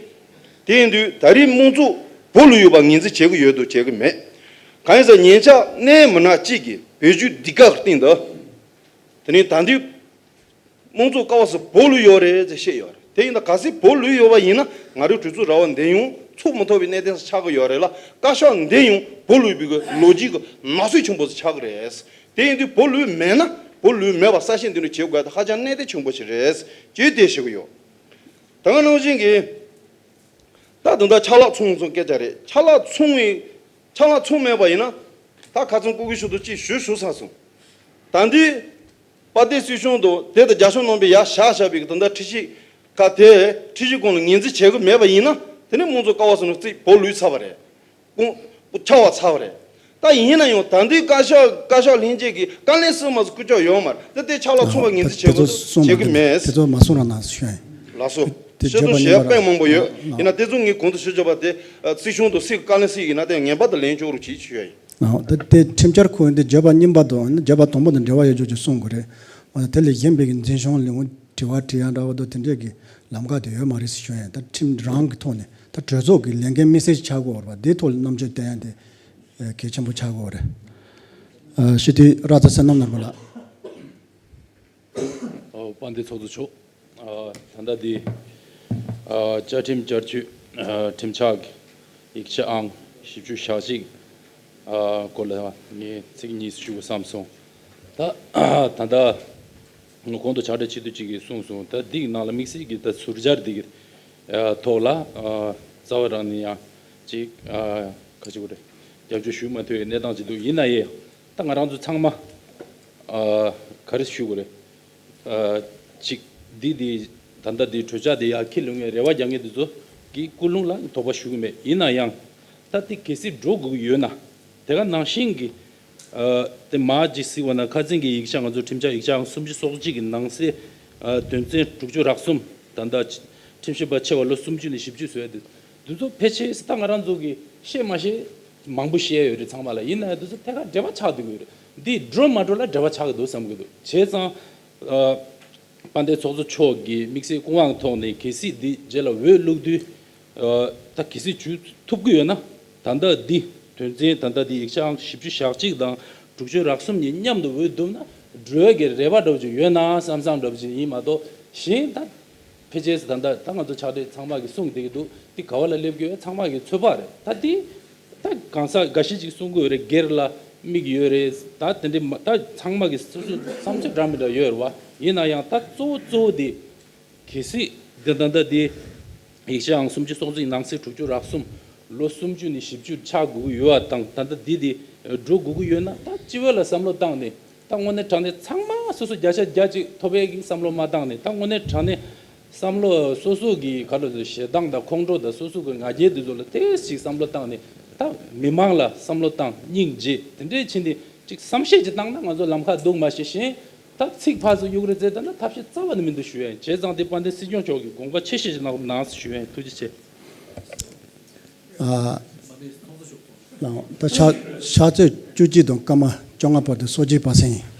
དེ་ཡིན་དུས་ད་རེས་དམངས་གཙོ་བོད་ལ་ཡོད་པ་ངོས་འཛིན་བྱེད་ཀྱི་ཡོད་དང་བྱེད་ཀྱི་མེད། གང་ཡིན་ཟེར་ཉེ་ཆར་གནས་མི་སྣ་གཅིག་གིས་བོད་བརྒྱུད་ཟློས་གར་གྱི་སྟེང་དུ། དེ་ནས་ད་འདི། དམངས་གཙོ་ཀ་བ་ཟེར་བོད་ལ་ཡོད་རེད་ཟེར་བཤད་ཡོད་རེད། དེ་ཡིན་ན་གལ་སྲིད་བོད་ལ་ཡོད་པ་ཡིན་ན་ང་རང་གྲོས་ཚོགས་ར་བ་འདི་ཡང་ཚུགས་མི་ཐུབ་པའི་གནད་དོན་ཞིག་ཆགས་ཀྱི་ཡོད་རེད་ལ། བཀའ་ཤག་འདི་ཡང་བོད་ལ་ཡོད་པའི་གི་ལོ་རྒྱུས་ཀྱི་ནག་གསེབ་ཆེན་པོ་ཞིག་ཆགས་ཀྱི་རེད། དེ་ཡིན་དུས་བོད་ལ་ཡོད་མེད་ན་བོད་ལ་ཡོད་མེད་པ་གསལ་བཤད་འདི་འདྲ་བྱེད་དགོས་ད་ཧ་ཅང་གནད་དོན་ཆེན་པོ་ཞིག་རེད་ཅེས་དེ་ཞུ་གི་ཡོད། ད་ག་ནང་བཞིན་གྱི། ད་དེ་འདྲ་ཆ་ལག་ཚོང་ཚོང་སྐད་ཆ་རེད། ཆ་ལག་ཚོང་བའི་ཆ་ལག་ཚོང་མེད་པ་ཡིན་ན། ད་ཁ་ཚོན་ཀུ་ཀུ་ཞུ་དུ་ཅིག་ཞུ་ཞུ་ས་སོང་། ད་འདི། དཔལ་ལྡན་སྲིད་གཞུང་དང་དེ་དང་རྒྱ་གཞུང་རྣམ་པས་ཡར་བཞག་བཞག་པའི་དེ་འདྲ་ཁྲིམས་ཞིབ་ཁག་དེ། ཁྲིམས་ཞིབ་ཁང་ལ་ངོས་འཛིན་བྱེད་ཀྱི་མེད་པ་ཡིན་ན། དེ་ནི་དམངས་གཙོ་ཀ་བ་ཟེར་ནོ་རྩིས་བོད་ལུས་ཚར་བ་རེད། ཁོང་ཁོ་ཆགས་པ་ཚར་བ་རེད། ད་ཡིན་ན་ཡང་ད་འདི་བཀའ་ཤག་བཀའ་ཤག་ལྷན་རྒྱས་ཀྱིས་བཀའ་ལན་སུ་མ་སུ་སྐུ་ཅག་ཡོད་མ་རེད། ད་དེ་ཆ་ལག་ཚོང་པ་ངོས་འཛིན་བྱེད་དགོས་བྱེད་ཀྱི་མེད། དེ་ཚོ་མ་གསུང་ར་ན་ཞུ་ཡིན། ལགས་སོ། ལགས་སོ། ཞུ་དུ་ཞུ་ཡ་དཔེ་མང་པོ་ཡོད། ཡིན་ན་དེ་ཚོ་ངས་གོང་དུ་ཞུ་བཅུག་པ་དེ། སྲིད་གཞུང་དང་སྲིད་བཀའ་ལན་སྲིད་ཡིན་ན་དེ་ངན་པ་དང་ལན་ཆོག་རུ་བྱེད་ཞུ་ཡ་ཡིན། ཨ། ད་དེ་ཁྲིམས་འཆར་ཁོ་འདི་བརྗོད་པ་གཉིས་པ་དང་བརྗོད་པ་དང་པོ་དང་འབྲེལ་བ་ཡོད་ཆོག་ཅིག་གསུང་དགོས་རེད། འོ་ན་དེ་ལས་གཞན་པའི་འཛིན་སྐྱོང་ལས་ཁུངས་དྲི་བ་དྲི་ཡ་འདྲ་བོ་དང་དེ་འདྲས་ཀྱི་ལམ་ཁ་དེ་ཡོད་མ་རེད་ཟེར་ཞུ་ཡ་ཡིན། ད་ཁྲིམས་རང་གི་ཐོག་ནས་ད་གྲོས་ཚོགས་ཀྱི་ལས་འགན་དམིགས་བསལ་ཞིག་ཆགས་དགོས་རེད་པ། དེའི་ཐོག་ལ་རྣམ་དཔྱོད་བསྟན་ཡ་དེ་གལ་ཆེན་པོ་ཆགས་དགོས་རེད། ཨ། ཞུ་དུས་ར་ཙ་བསོད་ནམས་ནོར་བུ་ལགས། ཨོ། དཔལ་ལྡན་ཚོགས་གཙོ་མཆོག་ཨ། ད་ལྟ་འདི། ཨ། བཅའ་ཁྲིམས་བསྐྱར་བཅོས། ཨ། ཁྲིམས་འཆར་གྱི་ཡིག་ཆ་ཨང་བཞི་བཅུ་ཞེ་གཅིག་ཨ། སྐོར་ལ་ངས་ཚིག་གཉིས་ཞུ་དགོས་བསམ་སོང་། ད་ད་ལྟ་ངས་གོང་དུ་ཕྱག་སྦྲེལ་ཆེད་དུ་གཅིག་གིས་གསུངས་སོང་། ད་འདིའི་ནང་ལ་དམིགས་བསལ་གྱི་ད་ཟུར་སྦྱར་འདི་གི་ཨ། ཐོག་ལ། ཨ། རྩ་བ་རང་ནས་ཡང་ཅིག་ཨ། ག་ཅི་དགོས་རེད། རྒྱབ་སྐྱོར་ཞུ་མ་ཐུབ་པའི་གནས་སྟངས་ཅིག་འདུག་ཡིན་ན་ཡང་། ད་ང་རང་ཚོ་ཚང་མ། ཨ། ག་རེ་ཞུ་དགོས་རེད། ཨ། གཅིག་འདི་འདི་ད་ལྟ་འདི་གྲོས་འཆར་འདི་ཡར་འཁྱེར་ཡོང་བའི་རེ་བ་རྒྱག་མཁན་འདི་ཚོ་གི་ཀུན་སློང་ལ་དོགས་པ་ཞུ་གི་མེད། ཡིན་ན་ཡང་ད་འདི་གལ་སྲིད་འགྲོ་དགོས་ཀྱི་ཡོད་ན། དེ་ག་ནང་བཞིན་གྱི། ཨ། དེ་མ་གཅིག་གཟིགས་པ་ན་ཁ་སང་གི་ཡིག་ཆ། ང་ཚོ་ཁྲིམས་འཆར་ཡིག་ཆ་ཨང་སུམ་ཅུ་སོ་གཅིག་གི་ནང་གསེས། ཨ། དོན་ཚན་དྲུག་ཅུ་རེ་གསུམ། ད་ལྟ་ཁྲིམས་ཞིབ་པ་ཆེ་བ་ལོ་སུམ་ཅུ་ནས་བཞི་བཅུ་བཟོས་ཏེ། འདི་ཚོ་ཕལ་ཆེར་ད་ང་རང་ཚོ་གིས་ཤེས་མ་ཤེས་མང་པོ་བཤད་ཡོད་རེད་ཚང་མ་ལ། ཡིན་ན་ཡང་འདི་ཚོ་ཐད་ཀར་འབྲེལ་བ་ཆགས་བསྡད་ཀྱི་ཡོད་རེད། འདི་འགྲོ་མ་འགྲོ་ལ་འབྲེལ་བ་ཆགས་ཀྱི་འདུག་བསམ་གྱི་འདུག་བྱས་ཙང་། ཨ། དཔལ་ལྡན་ཚོགས་གཙོ་མཆོག་གིས་དམིགས་བསལ་སྐུ་དབང་ཐོག་ནས་གལ་སྲིད་འདི་རྗེས་ལ་འོས་བླུགས་དུས། ཨ། ད་གལ་སྲིད་བྱུང་ཐུབ་ཀྱི་ཡོད་ན། ད་ལྟ་འདི་དོན་ཚན་ད་ལྟ་འདི་ཡིག་ཆ་ཨང་བཞི་བཅུ་ཞེ་གཅིག་དང་དྲུག་ཅུ་རེ་གསུམ་གཉིས་མཉམ་དུ་འོས་བསྡུ་ན་འགྲོ་ཡས་ཀྱི་རེ་བ་འདྲ་བོ་ཅིག་ཡོད་ན་བསམ་བསམ་འདྲ་བོ་ཅིག་ཡིན་མ་གཏོགས། གཞན་ད་ཕལ་ཆེར་ད་ལྟ་ད་ང་ཚོ་ཕྱག་སྦྲེལ་ཚང་མ་གིས་གསུངས་བསྡད་ཀྱི་འདུག་འདི་ག་བ་ལ་སླེབས་ཀྱི་ཡོད་ཚང་མ་གི་ཚོད་དཔག་རེད། ད་འདི་ད་གང་ཟག་འགའ་ཤས་ཅིག་གསུང་གི་ཡོད་རེད། སྒེར་ལ་དམིགས་ཡོད་རེད། ད་དེ་འདྲའི་མ་ད་ཚང་མ་གི་སོ་སོའི་བསམ་ཚུལ་འདྲ་མི་འདྲ་ཡོད་རེད་བ། ཡིན་ན་ཡང་ད་གཙོ་བོ་གཙོ་བོ་དེ། གལ་སྲིད་འདི་ད་ལྟ་དེ་ཡིག་ཆ་ཨང་སུམ་ཅུ་སོ་གཅིག་ནང་གསེས་དྲུག་ཅུ་རེ་གསུམ། ལོ་སུམ་ཅུ་ནས་བཞི་བཅུ་ཆགས་དགོས་ཀྱི་ཡོད་པ་དང་། ད་ལྟ་འདི་དེ་འགྲོ་དགོས་ཀྱི་ཡོད་ན། ད་སྤྱི་བོད་ལ་བསམ་བློ་བཏང་ནས། ད་དངོས་གནས་དྲང་གནས་ཚང་མ་སོ་སོ་བརྒྱ་ཆ་བརྒྱ་ཅིག་ཐོབ་པའི་གི་བསམ་བློ་མ་བཏང་ནས། ད་དངོས་གནས་དྲང་གནས་ བསམ་བློ་སོ་སོ་གི་ག་ལ་ཞེ་སྡང་དང་ཁོང་ཁྲོ་དང་སོ་སོ་གི་ང་རྒྱལ་དེ་ཚོ་ལ་ཏོག་ཙམ་ཅིག་བསམ་བློ་བཏང་ནས། ད་མི་མང་ལ་བསམ་བློ་བཏང་། སྙིང་རྗེ་དེ་འདྲས་ཕྱིན་ཏེ་ཅིག་བསམ་ཤེས་ཅིག་བཏང་ན་ང་ཚོ་ལམ་ཁ་སྡུག་མ་ཤེས་ཤིང་། ད་ཚིག་ཕར་ཚུར་གཡུག་རེས་མཛད་ད་ན་ཐབས་ཤེས་རྩ་བ་ནས་མི་འདུག་ཞུ་ཡ་ཡིན། བྱས་ཙང་དེ་དཔལ་ལྡན་སྲིད་སྐྱོང་མཆོག་གིས་དགོངས་པ་ཆེ་བཞེས་ཅིག་གནང་རོགས་གནང་ཞུ་ཡ་ཡིན། ཐུགས་རྗེ་ཆེ། ཨ། ལགས། ད་ཕྱག་ཕྱག་ཚོད་བཅུ་གཅིག་དང་སྐར་མ་བཅོ་ལྔ་བར་དུ་གསོལ་ཇ་པ་སེང་